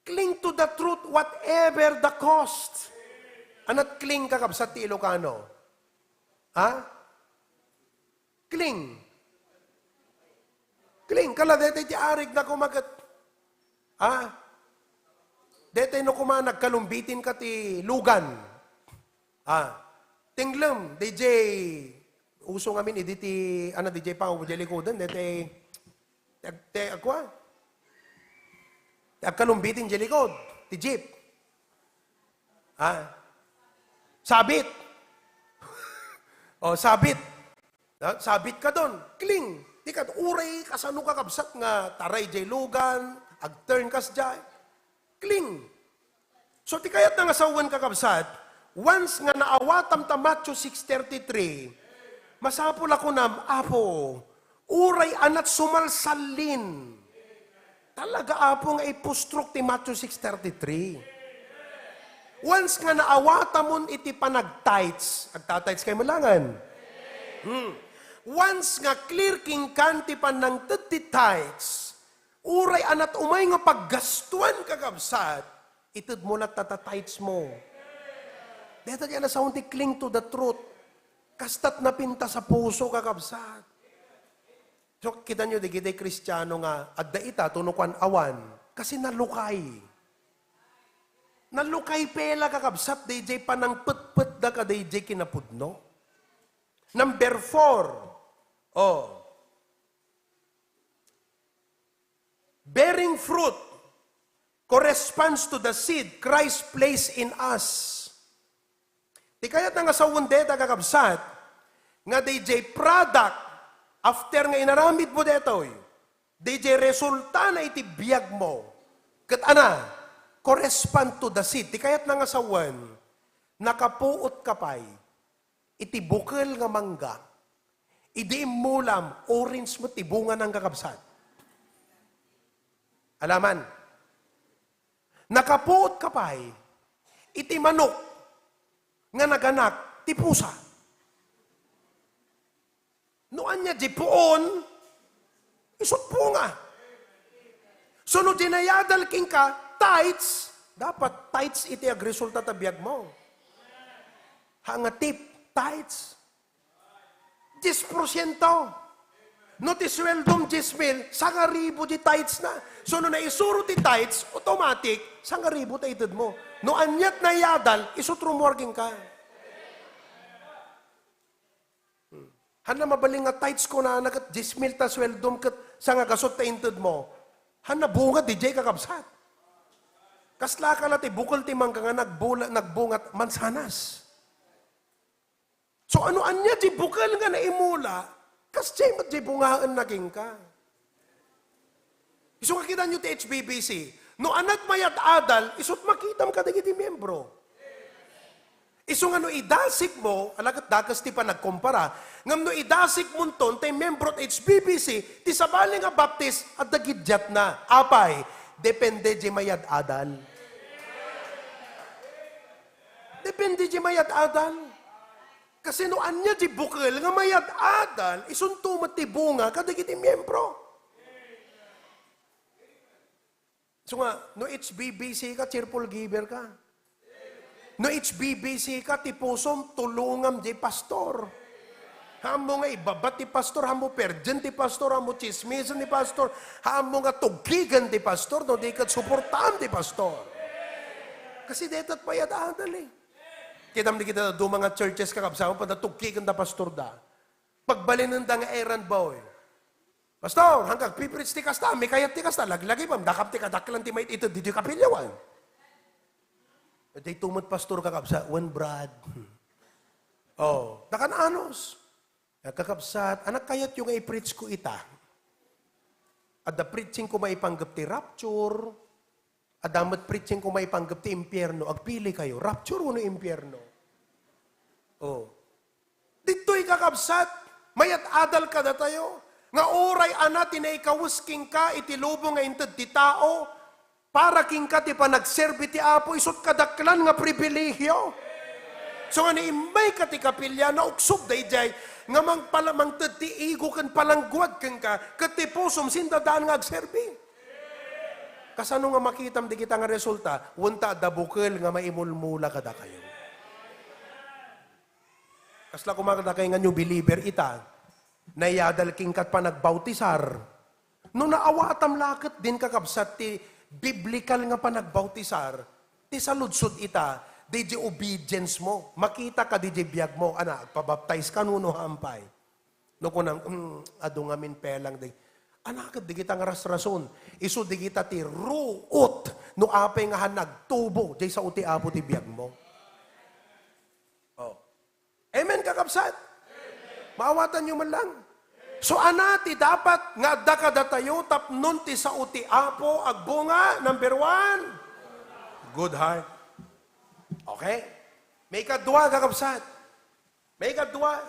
Cling to the truth whatever the cost. Anat cling, kakabsat, ti Ilocano? Ha? Cling. Cling. Kala, daytoy ti arik na kumaket. Ha? Daytoy no kuma nagkalumbitin ka ti lugan. Ha? Tinglem, D J, uso ngamin idi ti, ano, D J Pau, diay likoden, daytoy, ti ag-, ti agkua? Ti agkalumbitin diay likod, ti jeep. Ha? Sabit. O, sabit. Ha? Sabit ka don. Cling. Di ka, uray kasano, kakabsat, nga taray diay lugan, agturn kas diay. Cling. So, ti kayatna nga sawen, kakabsat, once nga naawatam ta Matthew six thirty-three, Masapul a kunam, "Apo, uray anat sumalsallin." Talaga, Apo, nga ipustrok ti Matthew six thirty-three. Once nga naawatamon iti panag-tithes, agta-tithes kayo malangan. Hmm. Once nga clear kenka ti panangted ti tithes, uray anat umay nga paggastuan, kakabsat, itedmo latta ta tithes mo. Deta ti anasawan ti cling to the truth. Kastat napintas a puso, kakabsat. So, kita nyo, di kita Kristiano nga adda ita, tuno kuan awan. Kasi nalukay. Nalukay pela, kakabsat, D J, panangpetpet da ka, D J, kinapudno. Number four, oh, bearing fruit corresponds to the seed Christ placed in us. Ti kayatna nga sawen deta, kakabsat, nga D J product after nga inaramid mo detoy, D J resulta na iti biag mo. Ket ana, correspond to the seed. Ti kayatna nga sawen, nakapuot ka pay iti bukel nga mangga, idi immulam, orange met ti bunga na, kakabsat. Alaman, nakapuot ka pay iti manok nga naganak ti pusa. No ania di puon, isut bunga. So, no di nayadal kenka, tithes, dapat tithes iti agresulta ta biag mo. Ha nga tip, tithes. Dies porsiento. No ti sueldom, dies mil, sangaribu di tithes na. So, no naisuro ti tithes, automatic, sangaribu ta ited mo. No aniat nayadal, isut rumuar kenka. Hmm. Hanna mabalin nga tithes kunana ket dies mil ta sueldom ket sangagasut ta inted mo. Hanna bunga, D J, kakabsat. Kasla ka la ti bukel ti mangga nga nagbula-, nagbungat mansanas. So, ano ania di bukel nga naimula, kas di met di bungaen na kenka. Isu nga kitanyo ti H B B C, no anat mayad-adal, isut makitam kadagiti miyembro. Isu nga no idasig mo, ala ket dakes ti panagkumpara, ngem no idasig monton ti miyembro ti H B B C, ti sabali nga baptis, adda gidiatna. Apay, depende di mayad-adal. Depende di mayad-adal. Kasi no ania di bukel nga mayad-adal, isunto met ti bunga kadagiti miyembro. So nga, no H B B C ka, cheerful giver ka. No H B B C ka, ti pusom, tulongam di pastor. Haanmo nga ibabat ti pastor, haanmo perdian ti pastor, haanmo tsismisan ti pastor, haanmo nga tugkigan ti pastor, no di ket suportaam ti pastor. Kasi dayta ti mayad-adal eh. Kitam di kita duma nga churches, kakabsat, panatugkigan da pastor da. Pagbalinenda nga errand boy. "Pastor, hangkag pipreach ti kasta, mikayat ti kasta, laglagipem, dakam ti kadaklan ti maited ditoy kapilyawan." Daytoy met, pastor, kakabsat, wen, Brad. Oh, dakan anus. Kakabsat, anak, kayatyo nga i-preach ko ita? Adda preaching ko maipanggep ti rapture, adda met preaching ko maipanggep ti impierno. Agpili kayo, rapture wenno impierno? Oh. Ditoy, kakabsat, mayad-adal kadatayo, nga uray anat ti naikawes kenka iti lubong nga inted ti tao, para kenka ti panagserbi ti Apo, isut kadaklan nga pribilegio. So nga no immayka ti kapilya, nauksog daydiay nga mangpala-, mangted ti igo ken palangguad kenka, ket ti pusom sindadaan nga agserbi. Kasano nga makitam dagita nga resulta? Wen ta adda bukel nga maimulmula kadakayo. Kasla koma kadakay nga new believer ita, nayadal kenka ti panagbautisar. No naawatam la ket din, kakabsat, ti biblical nga panagbautisar, ti saludsod ita, daydiay obedience mo. Makita ka daydiay biag mo, ana, agpabaptize ka wenno hampay. No kunam, "Hmm, adu ngamin pelang di." Ana ket dagita nga rasrason. Isu dagita ti ruot no apay nga han nagtubo, diay sao ti Apo ti biag mo. Oh. Amen, kakabsat? Maawatanyo man lang. So, ana ti dapat nga adda kadatayo tapnon ti sao ti Apo agbunga? Number one, good heart. Okay? Maikadua, kakabsat. Maikadua,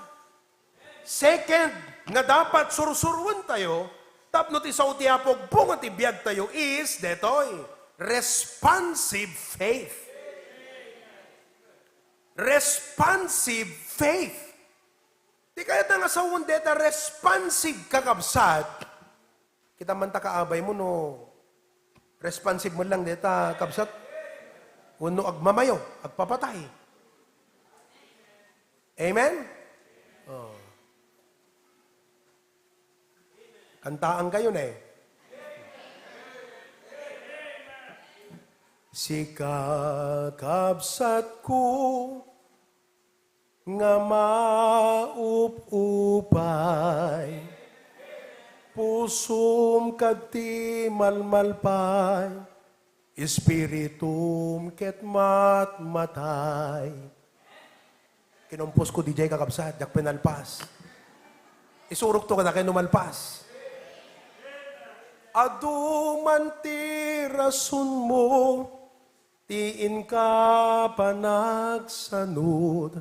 Second, nga dapat sursuroentayo tapno ti sao ti Apo agbunga ti biagtayo is detoy, responsive faith. Responsive faith. Ti kayatna nga sawen deta responsive, kakabsat. Kita man ta kaabay mo no responsive man lang deta, kabsat. Wenno agmamayo, agpapatay. Amen? Oh. Kantaan kayo na eh. Sika, kabsat ko, nga maupupay, pusom kadti malmalpay, espiritum ket matmatay. Kinumpos ko D J, kakabsat, diak pinalpas. Isurok to kada kay numalpas. Adu man ti rason mo, ti inka panagsanud,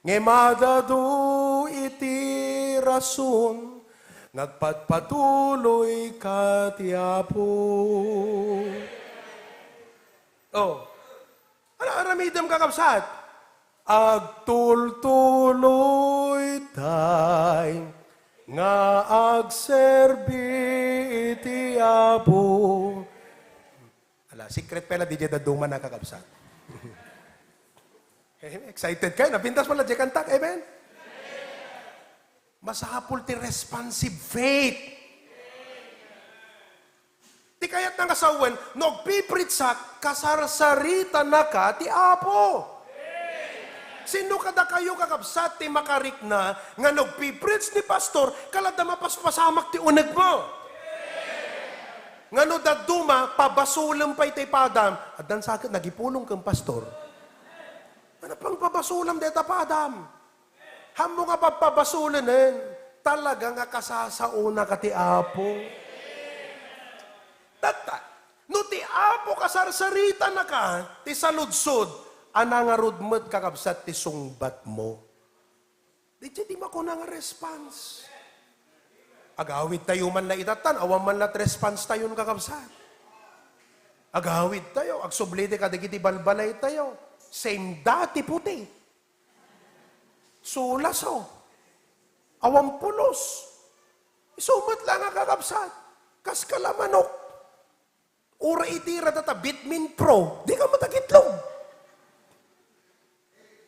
ngem adadu iti rason nga agpatpatuloy ka ti Apo. Oh. Ano aramidem, kakabsat? Agtultuloy tay nga agserbi iti Apo. Ala, secret pay la, di diay dadduma na, kakabsat. Eh, excited kayo? Napintas mo na diay kantak. Amen? Masapul ti responsive faith. Ti kayatna nga sawen, no agpipreachak, kasarsaritanaka ti Apo. Sino kadakayo, kakabsat, ti makarikna nga no agpipreach ni pastor, kala adda mapaspasamak ti unegmo? Nga no dadduma, pabasolem pay tay padam. Addan sa ket nagipulong ken pastor. Ano pang pabasolam deta padam? Hammo nga papabasolenen, talaga nga kasasaonaka ti Apo. Tatta, no ti Apo kasarsaritanaka, ti saludsod, ania ngarud met, kakabsat, ti sungbatmo? Di, di makuna nga response. Agawid tayo man la itattan, awan man la response tayon, kakabsat. Agawid tayo, agsubli ti kadagiti balbalay tayo. Same dati puti. Sulaso. Awan pulos. Isu met la nga, kakabsat. Kas kalamanok. Uray iti radata Bitmin Pro, di ka matagitlog.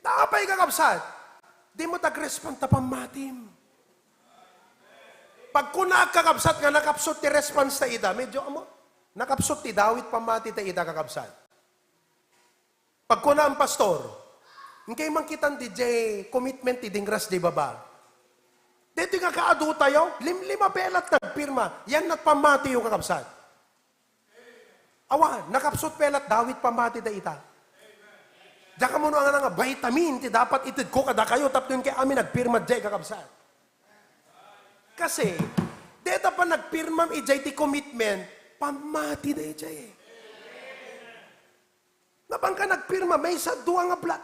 Tapay, kakabsat, di mo tagrespond ta pammatim. Pagkunak, kakabsat, nga nakapsut ti response ta ida, medyo amo, nakapsut ti dawit pammati ta ida, kakabsat. Pagkunam, pastor, inkay mangkitan di jay commitment ti dingras di baba. Dito nga kaadu tayo, limlima pelat nagpirma. Yan nagpamatiyo, kakabsat. Awa, nakapsut pelat dawit pamati da ita. Diak ammo no ania nga vitamin ti dapat itedko kadakayo tapno inkay amin nagpirma jay, kakabsat. Kasi, deta pa nagpirmam ijay ti commitment, pamati da ijay. Napan ka nagpirma, maysa dua nga block.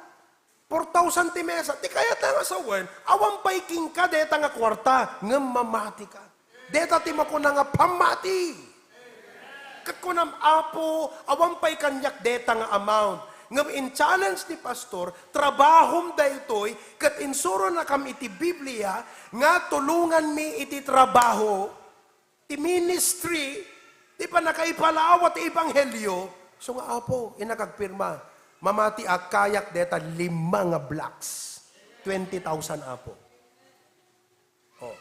Four thousand ti mesa. Ti kayatna nga sawen, awan pay kenka deta nga kuarta, ngem mamati ka. Deta ti makuna nga pammati. Ket kunam, Apo, awan pay kaniak deta nga amount. Ngem in-challenge ni Pastor, trabahom daytoy, ket insuronakam iti Biblia nga tulonganmi iti trabaho. Ti ministry, ti pannakaipalawa ti ebanghelio, isu nga, Apo, innak agpirma, mamatiak, kayak deta lima nga blocks, twenty thousand, Apo. Oh,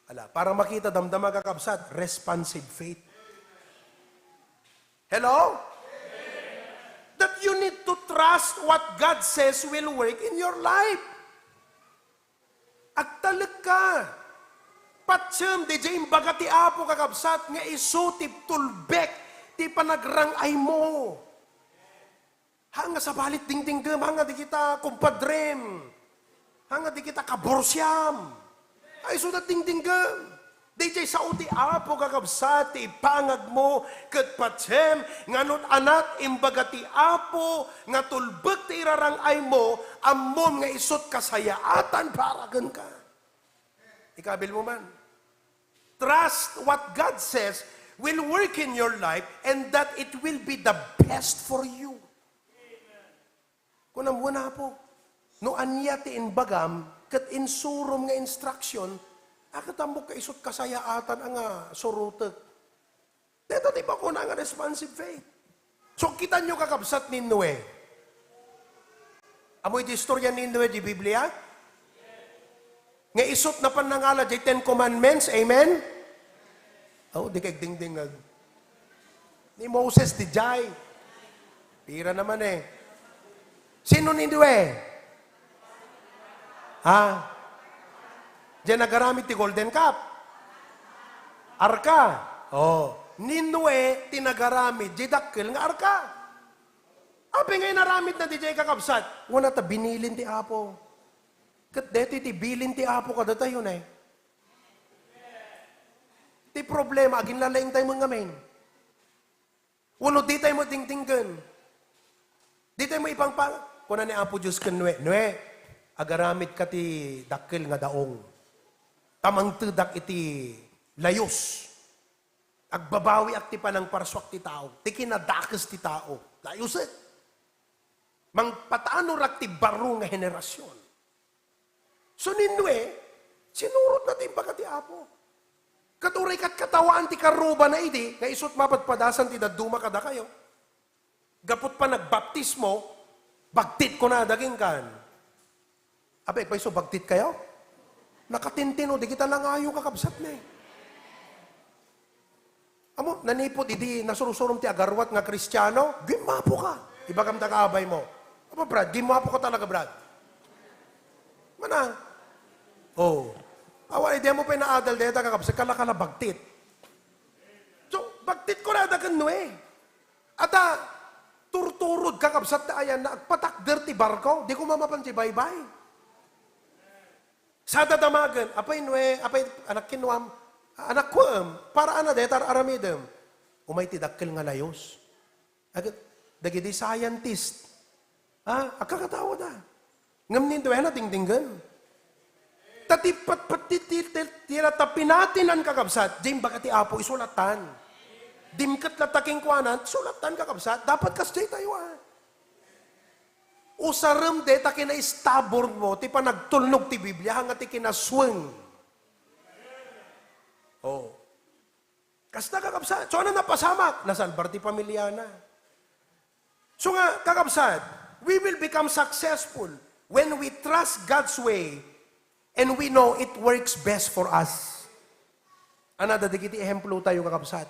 ala, para makita, damdama, kakabsat, responsive faith. Hello? That you need to trust what God says will work in your life. Agtalek ka. Patiem, dayjay imbaga ti Apo, kakabsat, nga isu ti tulbek ti panagrang-aymo. Ha, nga sabali dingdinggem, ha, nga di kita kumpadrem. Ha, nga di kita kaborsiam. Ay, isu da dingdinggem. Dayjay sao ti Apo, kakabsat, ti ipangagmo, ket patiem nga no anak, imbaga ti Apo, nga tulbek ti irarang-aymo, ammom nga isut kasayaatan para kenka. Ikabil mo man. Trust what God says will work in your life and that it will be the best for you. Kunam, "Wen, Apo, no ania ti imbagam ket insurom nga instruction, a, ket ammok nga isut' kasayaatan a nga surotek." Dayta ti bakuna nga responsive faith. So, kitanyo, kakabsat, ni Noe. Ammoy ti istorya ni Noe di Biblia? Nga isut' napan nangala di Ten Commandments. Amen? Oh, di kay dingdingag. Ni Moses, di jay. Pira naman eh. Sino ni Noe? Ha? Diyan nagaramid ti Golden Cup. Arka. Oh. Ni Noe, ti nagaramid, di dakkel nga arka. Apay nga inaramid na di jay, kakabsat? Wen, ta binilin ti Apo. Ket deti ti bilin ti Apo kadatayo, ne? Ti problema, aginlalaing tayo ngamin. Wenno di tayo mo dingdinggen. Di tayo mo ipangpa-, kuna ni Apo Dios ken Noe, "Noe, agaramid ka ti dakkel nga daong. Ta mangtedak iti layos. Agbabawiak ti panangparsuak ti tao, ti kinadakes ti tao. Layusek. Mangpatanorak ti baro nga henerasyon." So ni Noe, sinurotna ti imbaga ti Apo. Ket uray katkatawaan ti karrubana idi, nga isut' mapadpadasan ti dadduma kadakayo. Gaput panagbaptismo, bagtit kunada kenka. Apay, pay so bagtit kayo? Nakatintino, di kita nangayo, kakabsat, ne. Ammo, nanipud idi nasursurom ti agaruat nga Kristiano, "Gimmapo ka." Ibagam ta kaabay mo, "Apo, Brad, gimmapo ka talaga, Brad." Mana? Oh. Awan, idi mo pay naadal deta, kakabsat, kala-kala bagtit. So, bagtit kunada ken Noe. Ata, turturod, kakabsat, ta ayanna, agpatakder ti barko, di ko mamapan ti baybay. Sada damagen, "Apay Noe, apay anak ken Noam, anakko em, para ana deta ar-aramidem?" Umay ti dakkel nga layos. Agat, dagiti scientist, ha, agkakataoda. Ngem ni Noe, nadingdinggen. Ta ti patpat ti, ti, ti, ti, ta pinatinan, kakabsat, di imbaga ti Apo, isulatan. Dimket latta kenkuana, sulatan, kakabsat. Dapat kasdiay tayo, ah. Usarem deta kinaistabor mo ti panagtulnog ti Biblia, nga ti kinasueng. Oh. Kasta, kakabsat. So, ano napasamak? Nasalbar ti pamiliana. So nga, kakabsat, we will become successful when we trust God's way and we know it works best for us. Ana, dagiti ehemplo tayo, kakabsat.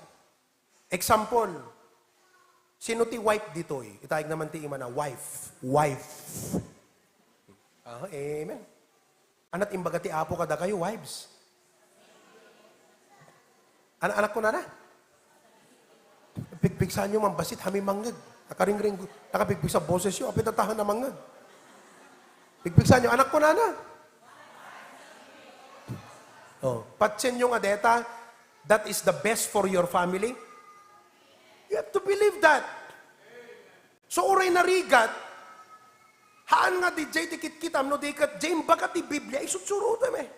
Example, sino ti wife ditoy? Itaig naman ti imana, wife. Wife. Ah, amen. Anat imbaga ti Apo kadakayo, wives? An-, anak ko nana? Pigpigsaanyo man bassit, hami mangngeg. Nakaringring, nakapigpigsa bosesyo, apay ta tahan a mangngeg. Pigpigsaanyo, anak ko nana? Oh, patienyo nga deta, that is the best for your family. You have to believe that. So, uray narigat, haan nga di jay ti kitkitam, no di ket jay imbaga ti Biblia, isutsurutem eh.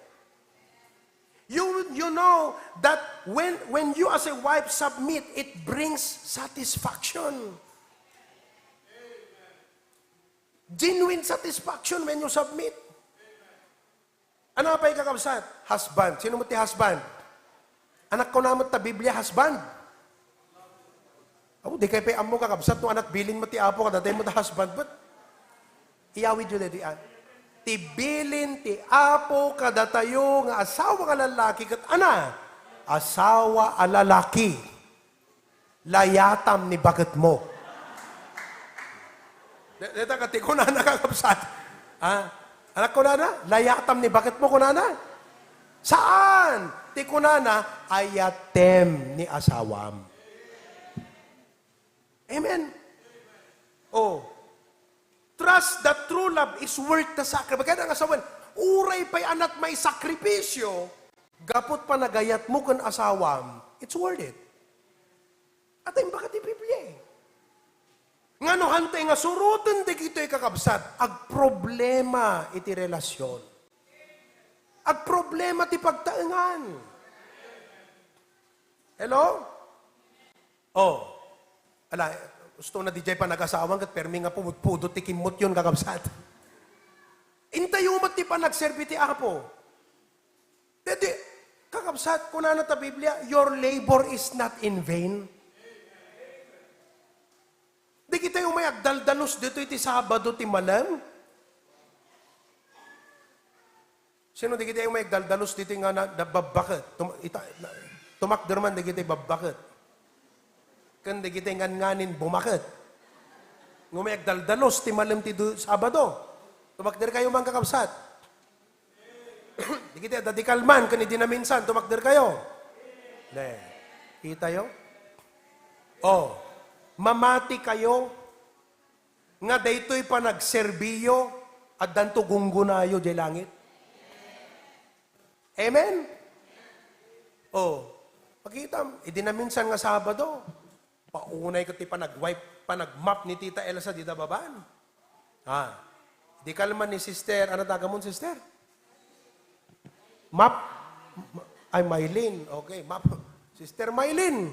You, you know that when, when you as a wife submit, it brings satisfaction. Genuine satisfaction when you submit. Ano pay, kakabsat? Husband. Sino mo ti husband? Anak ko naman ta Biblia, husband. Oh, di kay pay ammo, kakabsat, no anat bilin mo ti Apo, kadatay mo ta husband, but iyawid yo daydi, ah. Ti bilin ti Apo kadatayo nga asawa nga lalaki ket ana, asawa a lalaki. Layatam ni baketmo. De-, deta ka, ti kunana, kakabsat. Ha? Anak, kunana, layatam ni baketmo, kunana? Saan? Ti kunana, ayatem ni asawam. Amen. Oh. Trust that true love is worth the sacrifice. Kaya nga sawen, uray pay anat may sakripisyo, gaput panagayatmo ken asawam, it's worth it. Ata imbaga ti Biblia eh. Nga no hantay nga suroten dagitoy, kakabsat, agproblema iti relasyon. Agproblema ti pagtaengan. Hello? Oh. Ala, gusto na di jay panagasawan ket permi nga pumudpudot ti kimmotyon, kakabsat. Intayo met ti panagserbi ti Apo. Deti, kakabsat, kunana ta Biblia, "Your labor is not in vain." Di kita umay agdaldalus ditoy ti Sabado ti malem? Sino di kita umay agdaldalus ditoy nga na, nababbaket? Tum-, ita-, na, tumakder man di kita babbaket. Ken di kita ngan-nganin bumaket. Nga umay agdaldalus ti malem ti du-, Sabado. Tumakder kayo man, kakabsat. Di kita, dadikal man, ken idi naminsan, tumakder kayo. Ne. Kita yo? Oh, mamati kayo nga daytoy panagserbiyo, addanto gunggonayo jay langit. Amen? Oh, pakitam, idi naminsan nga Sabado, paunay ket ti panag-wipe, panag-mop ni Tita Elsa dita babaan. Ah, di kalman ni Sister, ano tagamon, Sister? Map? Ay, Mylene. Okay, Map. Sister Mylene.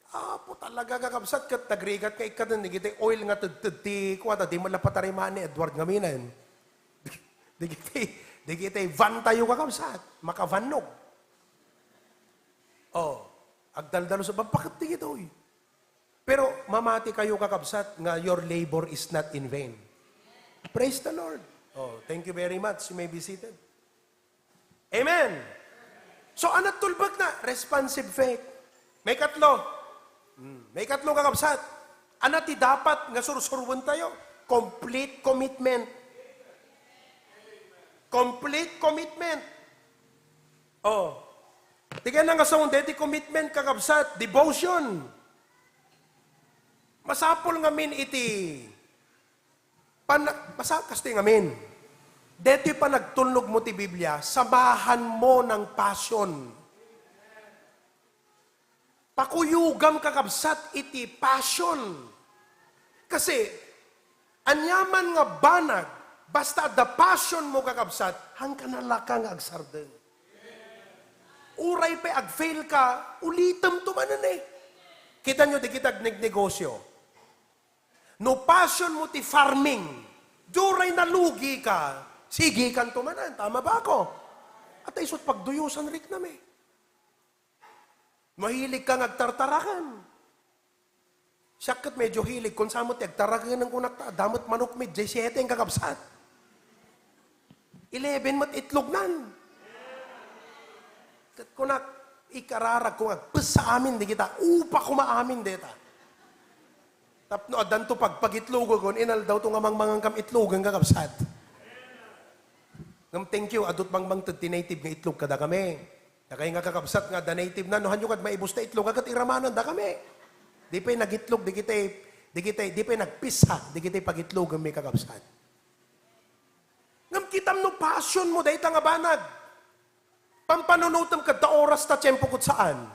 Apo, talaga, kakabsat, ket nagrigat nga ikkaten, dagiti oil nga tedted ti, kuwata, di man la patarimani, Edward, ngaminen. Dagiti, dagiti van tayo, kakabsat. Makavannog. Oh, agdaldalo sa, babaket ti gitoy. Pero mamati kayo, kakabsat, nga your labor is not in vain. Praise the Lord. Oh, thank you very much. You may be seated. Amen. So, anat tulbek na? Responsive faith. May katlo. Hmm. May katlo, kakabsat. Anat ti dapat nga sursurwen tayo? Complete commitment. Complete commitment. Oh. Ti kayatna nga song, deti commitment, kakabsat, devotion. Masapul ngamin iti pan-, masa-, kastoy ngamin. Deti panagtulnog mo ti Biblia, samahan mo ng passion. Pakuyogam, kakabsat, iti passion. Kasi, aniaman nga banag, basta adda passion mo, kakabsat, hangkan a laka nga agsardeng. Uray pay agfail ka, ulitem to manen eh. Kita nyo, di kita agnegnegosyo. No passion mo ti farming, duray nalugi ka, sige kan to manen. Tama ba ako? At ay isut pagduyosan riknam eh. Mahilig ka nga agtartaraken. Siak ket medyo hilig, kun saan met ti agtaraken, kunak ta, adda met manok mi, diecisiete ang kakabsat. Eleven met itlognan. Ket kunak, ikararag ko nga, agpessa amin di kita, upa koma amin deta. Tapno addanto pagpagitlogo, kun inaldaw to nga mangmangan kam itlogen, kakabsat. Ngem thank you, adut mangmangted ti native nga itlog kadakami. Dakay nga kakabsat nga adda native na, no, hanyo kad maibus ta itlog, ket iramanan dakami. Di pay nagitlog, di kitay, di kitay, di pay nagpissa, di kitay pagitlogen mi kakabsat. Ngem kitam no passion mo, dayta nga banag. Pampanunutem kadta oras ta tiempo ket saan.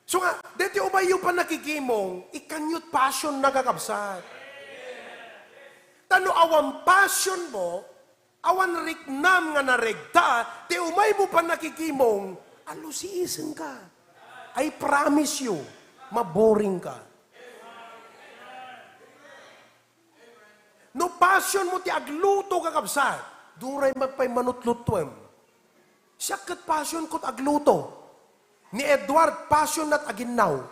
So nga, deti umayyo pannakikimong, ikkanyo't passion na kakabsat. Ta no awan passion mo, awan riknam nga naregta, ti umay mo pannakikimong, alusiisen ka. I promise you, maboring ka. No passion mo ti agluto, kakabsat, duray met pay manutlutuem. Siak ket passion kot agluto. Ni Edward, passion nat aginnaw.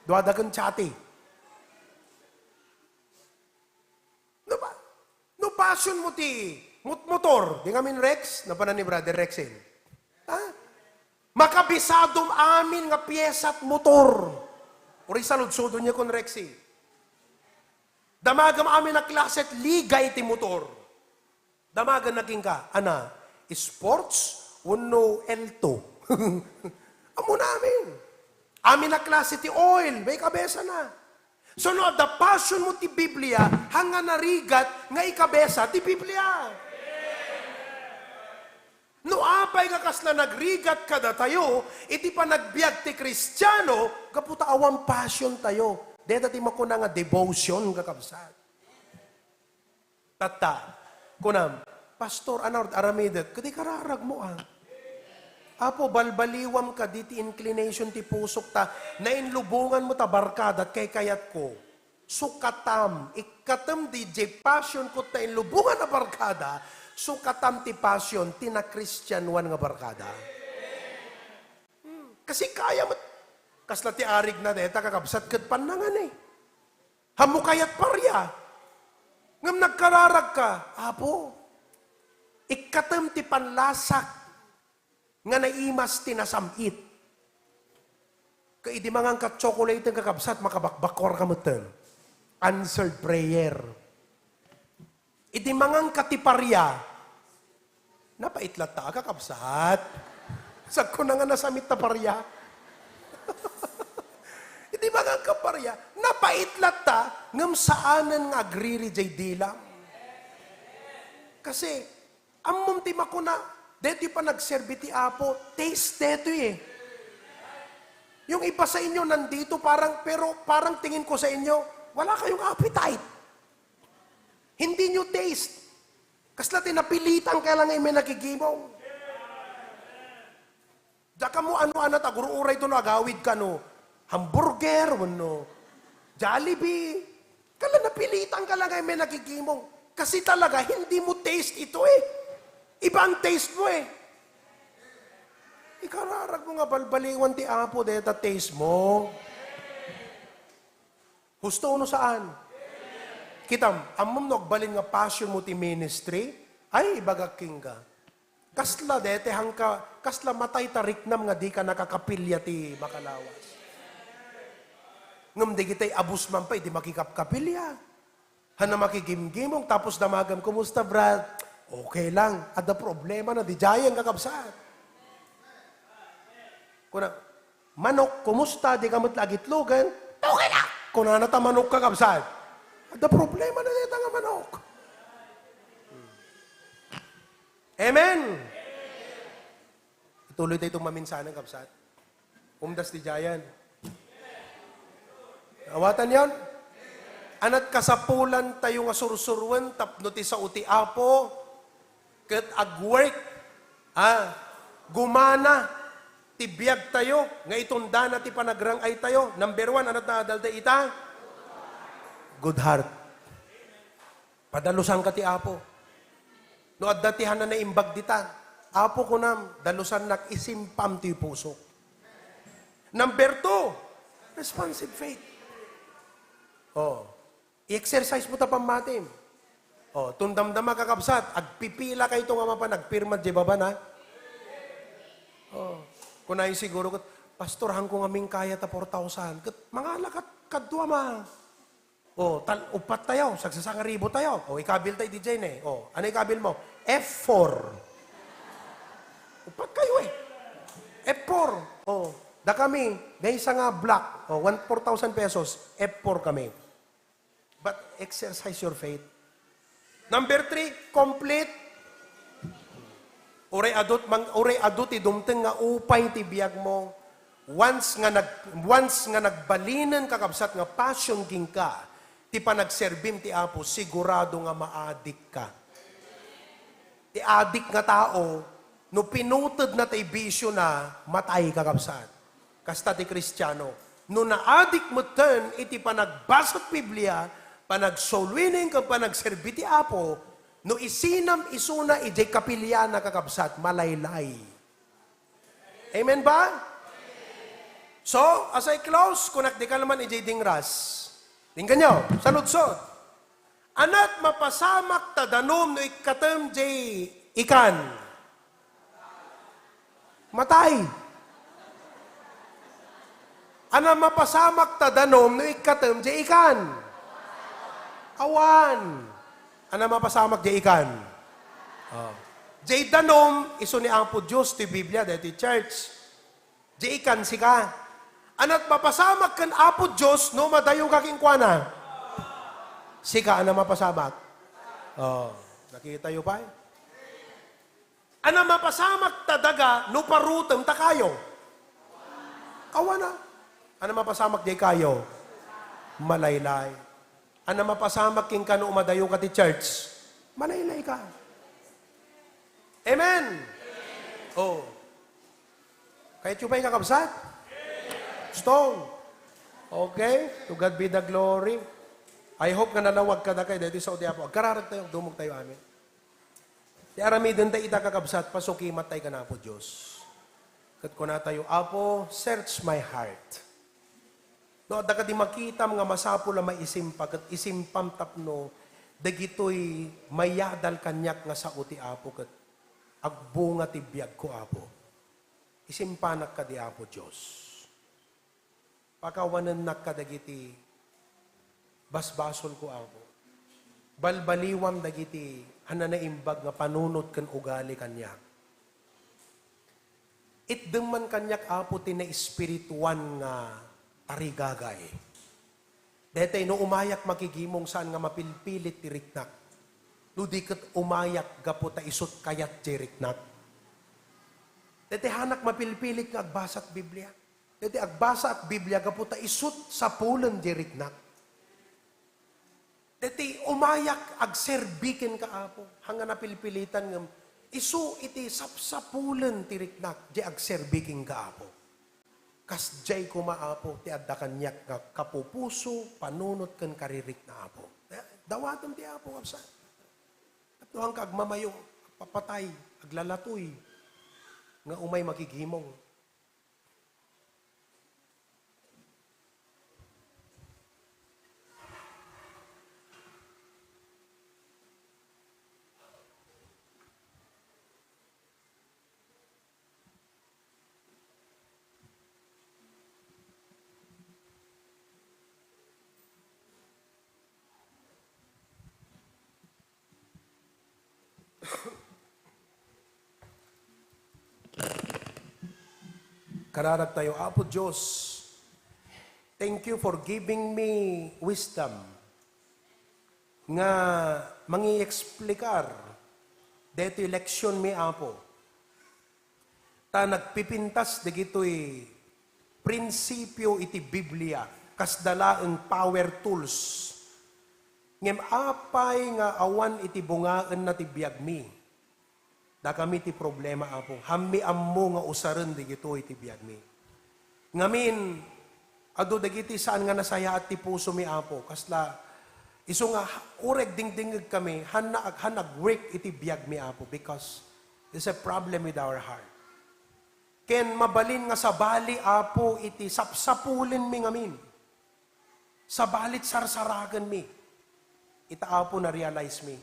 Duada ken Chati. No pa-, no passion mo ti mot-, motor, di ngamin Rex, napanan ni Brother Rexin. Ha? Makabisadom amin nga piesat motor. Uri saludsodon niya kon Rexy. Damagam amin a klase ti ligay ti motor. Damagan na kenka, ana, sports wenno L two? Ammona amin. Amin a klase ti oil, may kabesa na. So, no adda passion mo ti Biblia, hanga narigat nga ikabesa ti Biblia. No apay nga kasla nagrigat kadatayo iti panagbiag ti Kristiano, gapu ta awan passion tayo. Deta ti makuna nga devotion, kakabsat. Tatta, kunam, Pastor, ania ti aramidek? Ket ikararagmo, a. Apo, balbaliwam kadi ti inclination ti pusok ta nainlubonganmo ta barkada, kaykayatko. Sukatam, ikkatem di jay passion ko ta inlubongan a barkada, sukatam ti passion ti nakristianoan nga barkada. Hmm, kasi kaya met, kasla ti arigna deta, kakabsat, ket pannangan, eh. Ammo kayat paria. Ngem nagkararag ka, Apo, ikkatem ti panlasak nga naimas ti nasam-it. Ket idi mangan ka chocolate, kakabsat, makabakbakor ka metten. Answered prayer. Idi mangan ka ti paria, napait latta, kakabsat. Sagkuna nga nasam-it ta paria. Idi mangan ka paria, napait latta, ngem saanen nga agriri jay dilam. Kasi, ammom ti makuna, detoy panagserbi ti Apo, taste detoy, eh. Yung iba sa inyo nandito, parang, pero parang tingin ko sa inyo, wala kayong appetite. Hindi nyo taste. Kasla ti napilitan ka lang, eh, may nakigimong. Diak ammo ano-ano, ta agur-uray to no agawid ka no hamburger, wenno Jollibee. Kasla napilitan ka lang, eh, may nakigimong. Kasi talaga, hindi mo taste ito, eh. Iba ang taste mo, eh. Ikararag mo nga balbaliwan ti Apo, deta taste mo. Husto no saan? Kitam, ammom no agbalin nga passion mo ti ministry? Ay, ibagak kenka. Kasla dete hangka, kasla matay ta riknam nga dika nakakapilya ti makalawas. Ngem dagitay abus man pay, di makikapkapilya. Haan a makigimgimong, tapos damagem, "Kumusta, Brad?" "Okay lang." Adda problemana, diay kakabsat. Kuna, "Manok, kumusta? Dika met la agitlogen?" "Okay lang." Kunana ta manok, kakabsat. Adda problemana deta nga manok. Amen. Ituloy tayo itong maminsanan, kabsat. Umdas ti jayan. Awatan yon. Ania ti kasapulan tayo nga sursuroen tapno ti sao ti Apo ket agwork, ah, gumana ti biag tayo nga itundana ti panagrang-ay tayo. Number one, ania ti naadal tayo ita? Good heart. Padalusanka ti Apo. No adda ti haan a naimbag dita, "Apo," kunam, "dalusannak, isimpam ti pusok." Number two, responsive faith. Oh, i-exercise mo ta pammatim. Oh, tundamdama, kakabsat, agpipila kayto nga mapan agpirma diay baba na. Oh, kunay siguro ket, "Pastor, haanko ngamin kaya ta four thousand." Ket mangala kat-, kadua ma. Oh, tal-, upat tayo, sagsasangaribo tayo. Oh, ikabil tayo, D J, ne. Oh, ano ikabil mo? F four. Upat kayo, eh. F four. Oh, da kami, may isa nga block. Oh, one, four thousand pesos. F four kami. But exercise your faith. Number three, complete. Uray adu ti mang-, uray adu ti dumteng nga upay ti biag mo. Once nga nag-, once nga nagbalinen, kakabsat, nga passion kenka ti panagserbim ti Apo, sigurado nga maadik ka. Ti adik nga tao, no pinuted na ti bisio na, matay, kakabsat. Kasta ti Kristiano. No naadik metten iti panagbasa ti Biblia, panag-soul winning, ken panagserbi ti Apo, no isinam isuna idiay kapiliana, kakabsat, malaylay. Amen ba? So, as I close, kunak di ka naman idiay dingras. Dinggan nyo, saludsod. Ania ti mapasamak ta danum no ikkatem diay ikan? Matay. Ania mapasamak ta danum no ikkatem diay ikan? Awan. Ania mapasamak diay ikan? Oh. Diay danum, isu ni Apo Dios ti Biblia, daytoy church. Diay ikan, sika. Ania ti mapasamak ken Apo Dios no madayo ka kenkuana? Sika, ania mapasamak? Oh, nakita yo pay? Ania mapasamak ta daga no parutem ta kayo? Awan a. Ania mapasamak diay kayo? Malaylay. Ania mapasamak kenka no umadayo ka ti church? Malaylay ka. Amen! Oh. Kayatyo pay, kakabsat? Gusto? Okay. To God be the glory. I hope nga nalawag kadakayo daytoy sao ti Apo. Agkararag tayo, dumog tayo, amen. Ti aramiden tayo ita, kakabsat, pasukimat tayo kan Apo Dios. Ket kuna tayo, "Apo, search my heart." No, adda kadi makitam nga masapul a maisimpa, ket isimpam tapno dagitoy mayadal kaniak nga sao ti Apo, ket agbunga ti biagko, Apo. Isimpanak kadi, Apo Dios. Pakawanennak kadagiti basbasolko, Apo. Balbaliwam dagiti a nanaimbag nga panunot ken ugali kaniak. Itdem man kaniak, Apo, ti naespirituan nga tarigagay. Daytoy no umayak makigimong, saan nga mapilpilit ti riknak. No di ket umayak gapu ta isut kayat ti riknak. Daytoy hanak mapilpilit nga agbasak Biblia. Daytoy agbasaak Biblia gapu ta isut sapulen ti riknak. Daytoy umayak agserbi kenka, Apo. Haan nga napilpilitan ngem isu iti sapsapulen ti riknak, di agserbi kenka, Apo. Kasdiay koma, Apo, ti adda kaniak nga kapupuso, panunot ken karirikna, Apo. Eh, dawatem ti Apo, kabsat. Tapno haanka agmamayo, agpapatay, aglalatoy, nga umay makigimong. Kararag tayo, Apo Dios, thank you for giving me wisdom nga mangieksplikar daytoy leksionmi, Apo. Ta nagpipintas dagitoy prinsipio iti Biblia, kasda laeng power tools. Ngem apay nga awan iti bungaenna ti biagmi? Dakami ti problema, Apo. Haanmi ammo nga usaren dagitoy ti biagmi. Ngamin, adu dagiti saan nga nasayaat ti pusomi, Apo. Kasla, isu nga, uray agdingdingngeg kami, haan na ag-, haan nag-work iti biagmi, Apo, because there's a problem with our heart. Ken mabalin nga sabali, Apo, iti sapsapulenmi ngamin. Sabali ti sarsarakenmi. Ita, Apo, na-realize mi.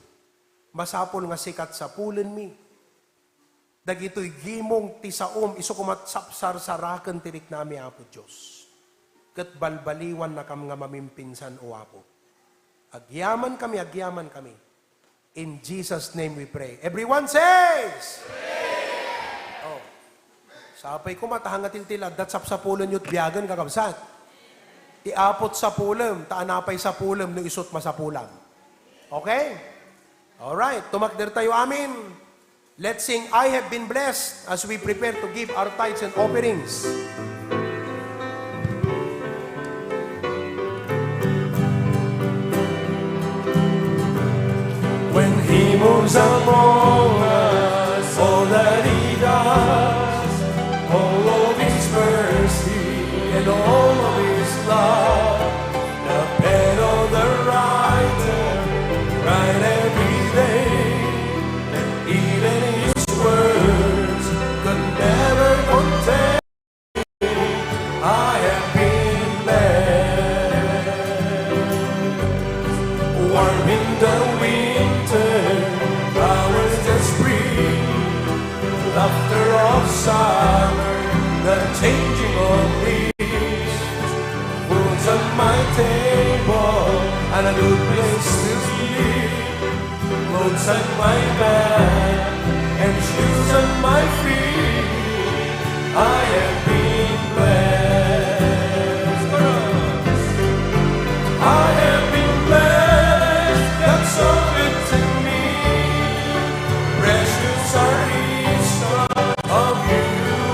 Masapul nga sika ti sapulenmi. Dagitoy gimong ti saom, isu koma ti sapsarsaraken ti riknami, Apo Dios. Ket balbaliwannakam nga mamimpinsan, O Apo. Agyamankami, agyamankami. In Jesus' name we pray. Everyone says, oh. Sapay koma, ta haan nga tiltila, adda ti sapsapulenyo ti biagen, kakabsat. Ti Apo ti sapulem, ta ania pay sapulem no isu ti masapulam. Okay? Alright, tumakder tayo amin. Let's sing, "I Have Been Blessed," as we prepare to give our tithes and offerings. When He moves among us, all that He does, all of His mercy and all of His love, the pen of the writer write every day, even His words could never contain. I have been blessed. Warm in the winter, flowers that spring, laughter of summer, the changing of leaves, foods on my table, and a good place to sleep. Clothes on my back and shoes on my feet. I have been blessed. I have been blessed. God's so good to me. Precious are His thoughts of you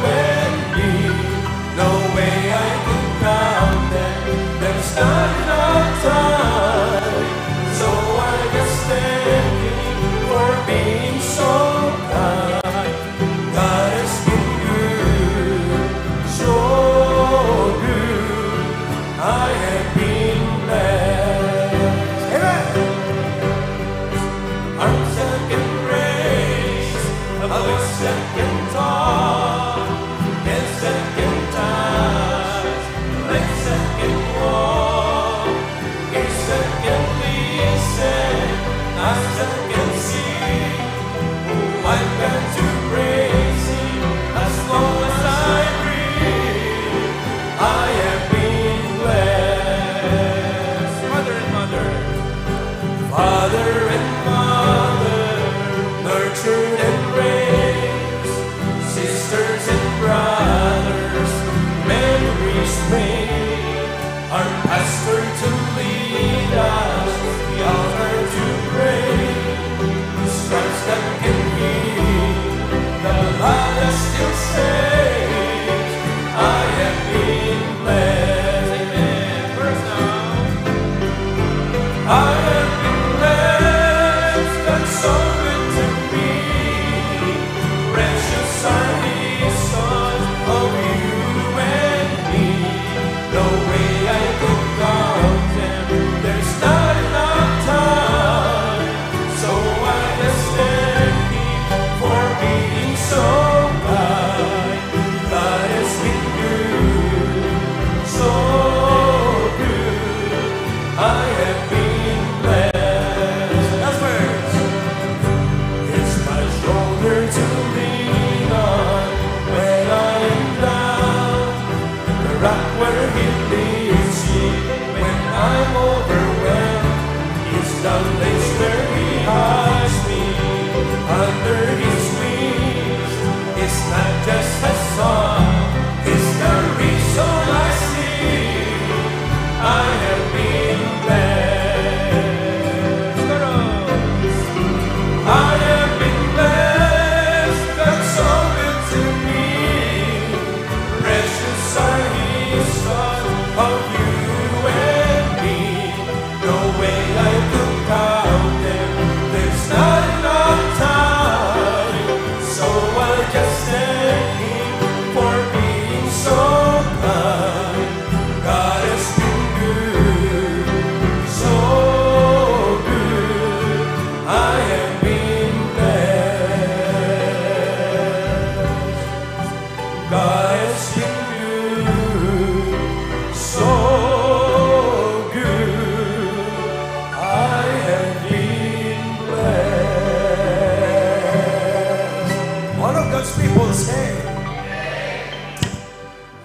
and me. No way I could count them. There's not enough time. So I just thank you for being so kind.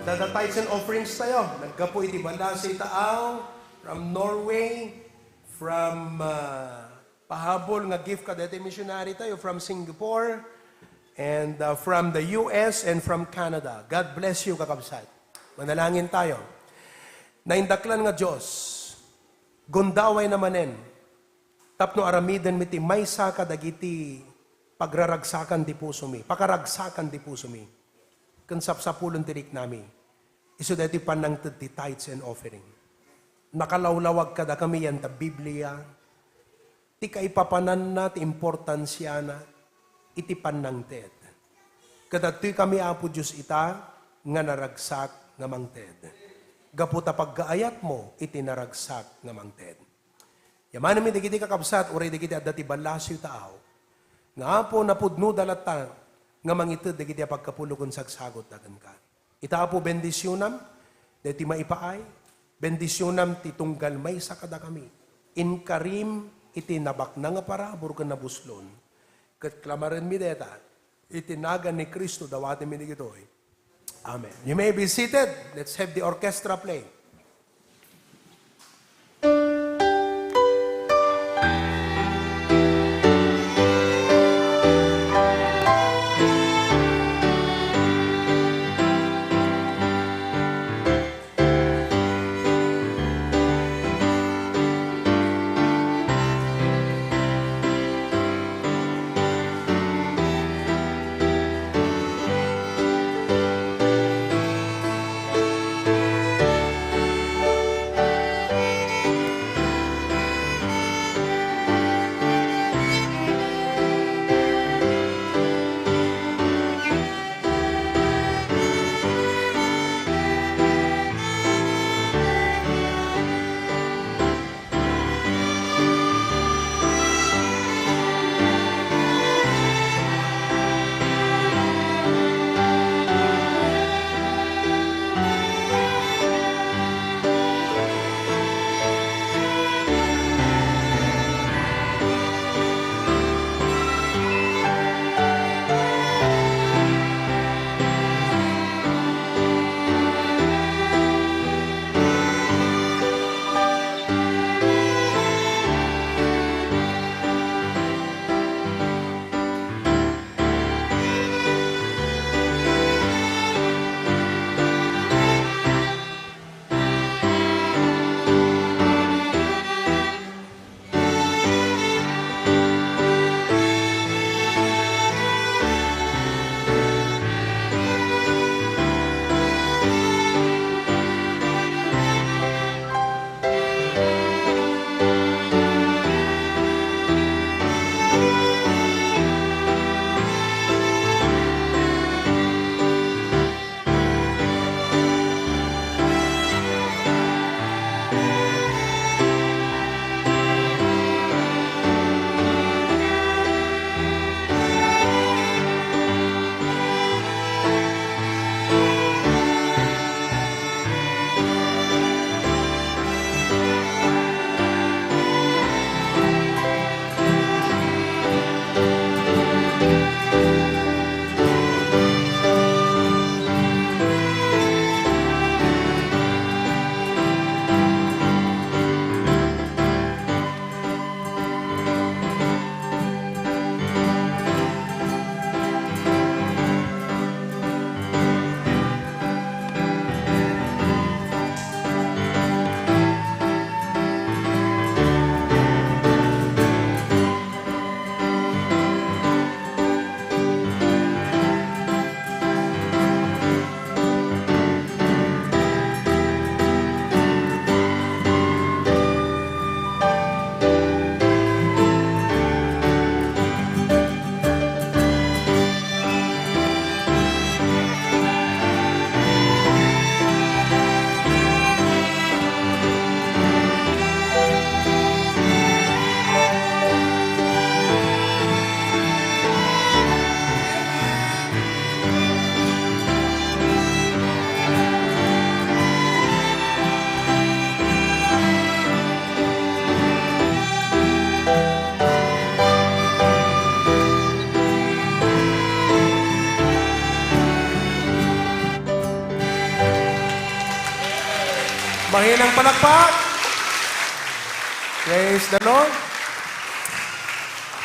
Dada tithes and offerings tayo. Naggapu iti ballasiw taaw from Norway, from, ah, pahabol nga gift kadagiti missionary tayo from Singapore, and, ah, from the U S and from Canada. God bless you, kakabsat. Manalangin tayo. Naindaklan nga Dios, gundawayna manen tapno aramidenmi ti maysa kadagiti pagraragsakan ti pusomi, pakaragsakan ti pusomi, ken sapsapulen ti riknami. Isu daytoy pannangted ti tithes and offering. Nakalawlawag kadakami yan ta Biblia, ti kaipapananna, ti importansiana iti pannangted. Ket adtoy kami, Apo Dios, ita nga naragsak nga mangted. Gapu ta paggaayatmo iti naragsak nga mangted. Yamanenmi dagiti kakabsat, uray dagiti adda ti ballasiw taaw, nga Apo, napudnoda latta nga mangited dagiti a pagkapulo ken sagsagutda kenka. Ita, Apo, bendisionam daytoy maipaay, bendisionam ti tunggal maysa kadakami. Inkarim iti nabaknang a parabur ken nabuslon, ket klamarenmi dayta iti nagan ni Cristo, dawatenmi dagitoy. Amen. You may be seated. Let's have the orchestra play. Mahinang palakpak. Praise the Lord.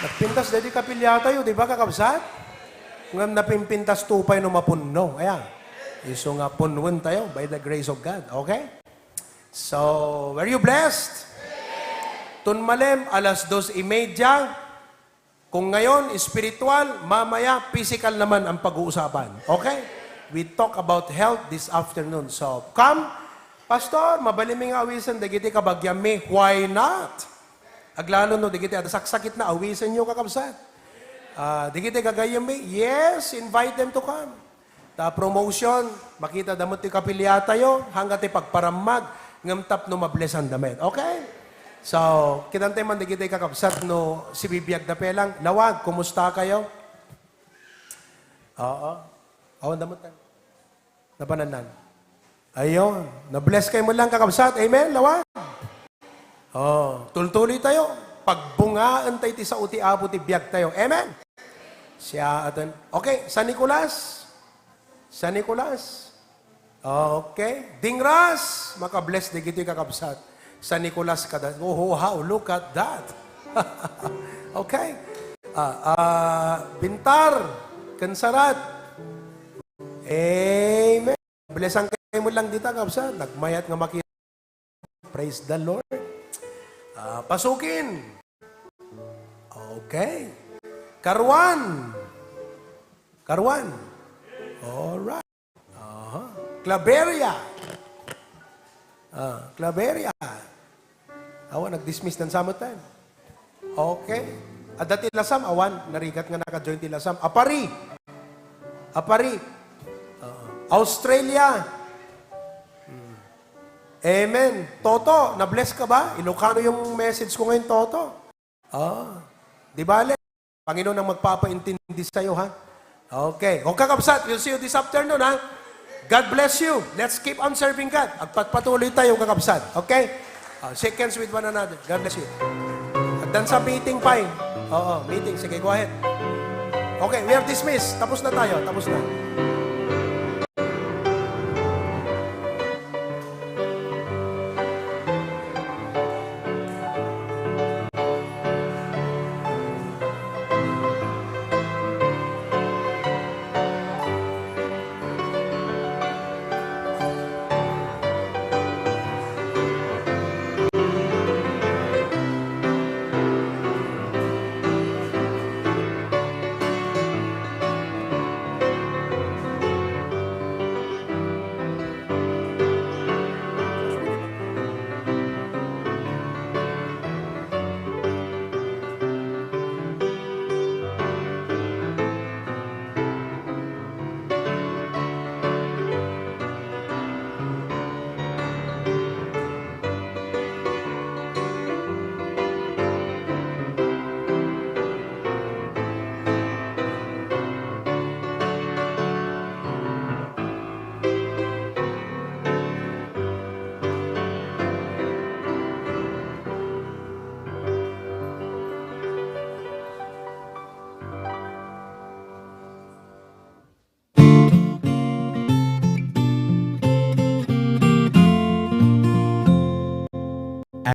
Nagpintas daydi kapiliatayo, di ba, kakabsat? Ngem napimpintas to pay no mapunno. Ayan. Isu nga punwen tayo by the grace of God. Okay? So, were you blessed? Tun malem, alas dos y media. Kung ngayon, spiritual, mamaya, physical naman ang pag-uusapan. Okay? We talk about health this afternoon. So, come, Pastor, mabalin mi nga awisen dagiti kabagianmi. Why not? Aglalo no, dagiti adda saksakit na, awisen yo, kakabsat. Ah, dagiti gagayyemmi, yes, invite them to come. Ta promotion, makita da met ti kapiliatayo, hangga ti pagparammag, ngem tapno mablesanda met. Okay? So, kitan tayo man dagiti kakabsat no sibibiag da pelang. Lawag, kumusta kayo? Oo. Awan da met tayo. Napanannan. Ayun. Na-bless kayo mo lang, kakabsat. Amen? Lawag. Oh, tultuloy tayo. Pagbungaan tayo ti sao ti Apo ti biag tayo. Amen? Siya atin. Okay, San Nicolas. San Nicolas. Okay. Dingras. Maka-bless dagiti kakabsat. San Nicolas kada. Oh, wow, look at that. Okay. Ah, ah, Bintar. Kansarat. Amen. Blessan kayo mo lang dita, kabsat. Nagmayat nga makita. Praise the Lord. Ah, Pasukin. Okay. Karuan. Karuan. Alright. Aha. Claveria. Ah, Claveria. Awan, nag-dismiss dan samot tayo. Okay. Adda ti Lasam, awan, narigat nga naka-join ti Lasam. Apari. Apari. Oo. Australia. Hmm. Amen. Toto, na-bless ka ba? Ilocano yung message ko ngayon, Toto. Ah. Di bale, Panginoon ang magpapaintindi sa'yo, ha? Okay. O kakabsat, we'll see you this afternoon, ha? God bless you. Let's keep on serving God. Agpatpatuloy tayo, kakabsat. Okay? Ah, shake hands with one another. God bless you. At dan sa meeting pa eh. Oo, meeting. Sige, go ahead. Okay, we are dismissed. Tapos na tayo. Tapos na.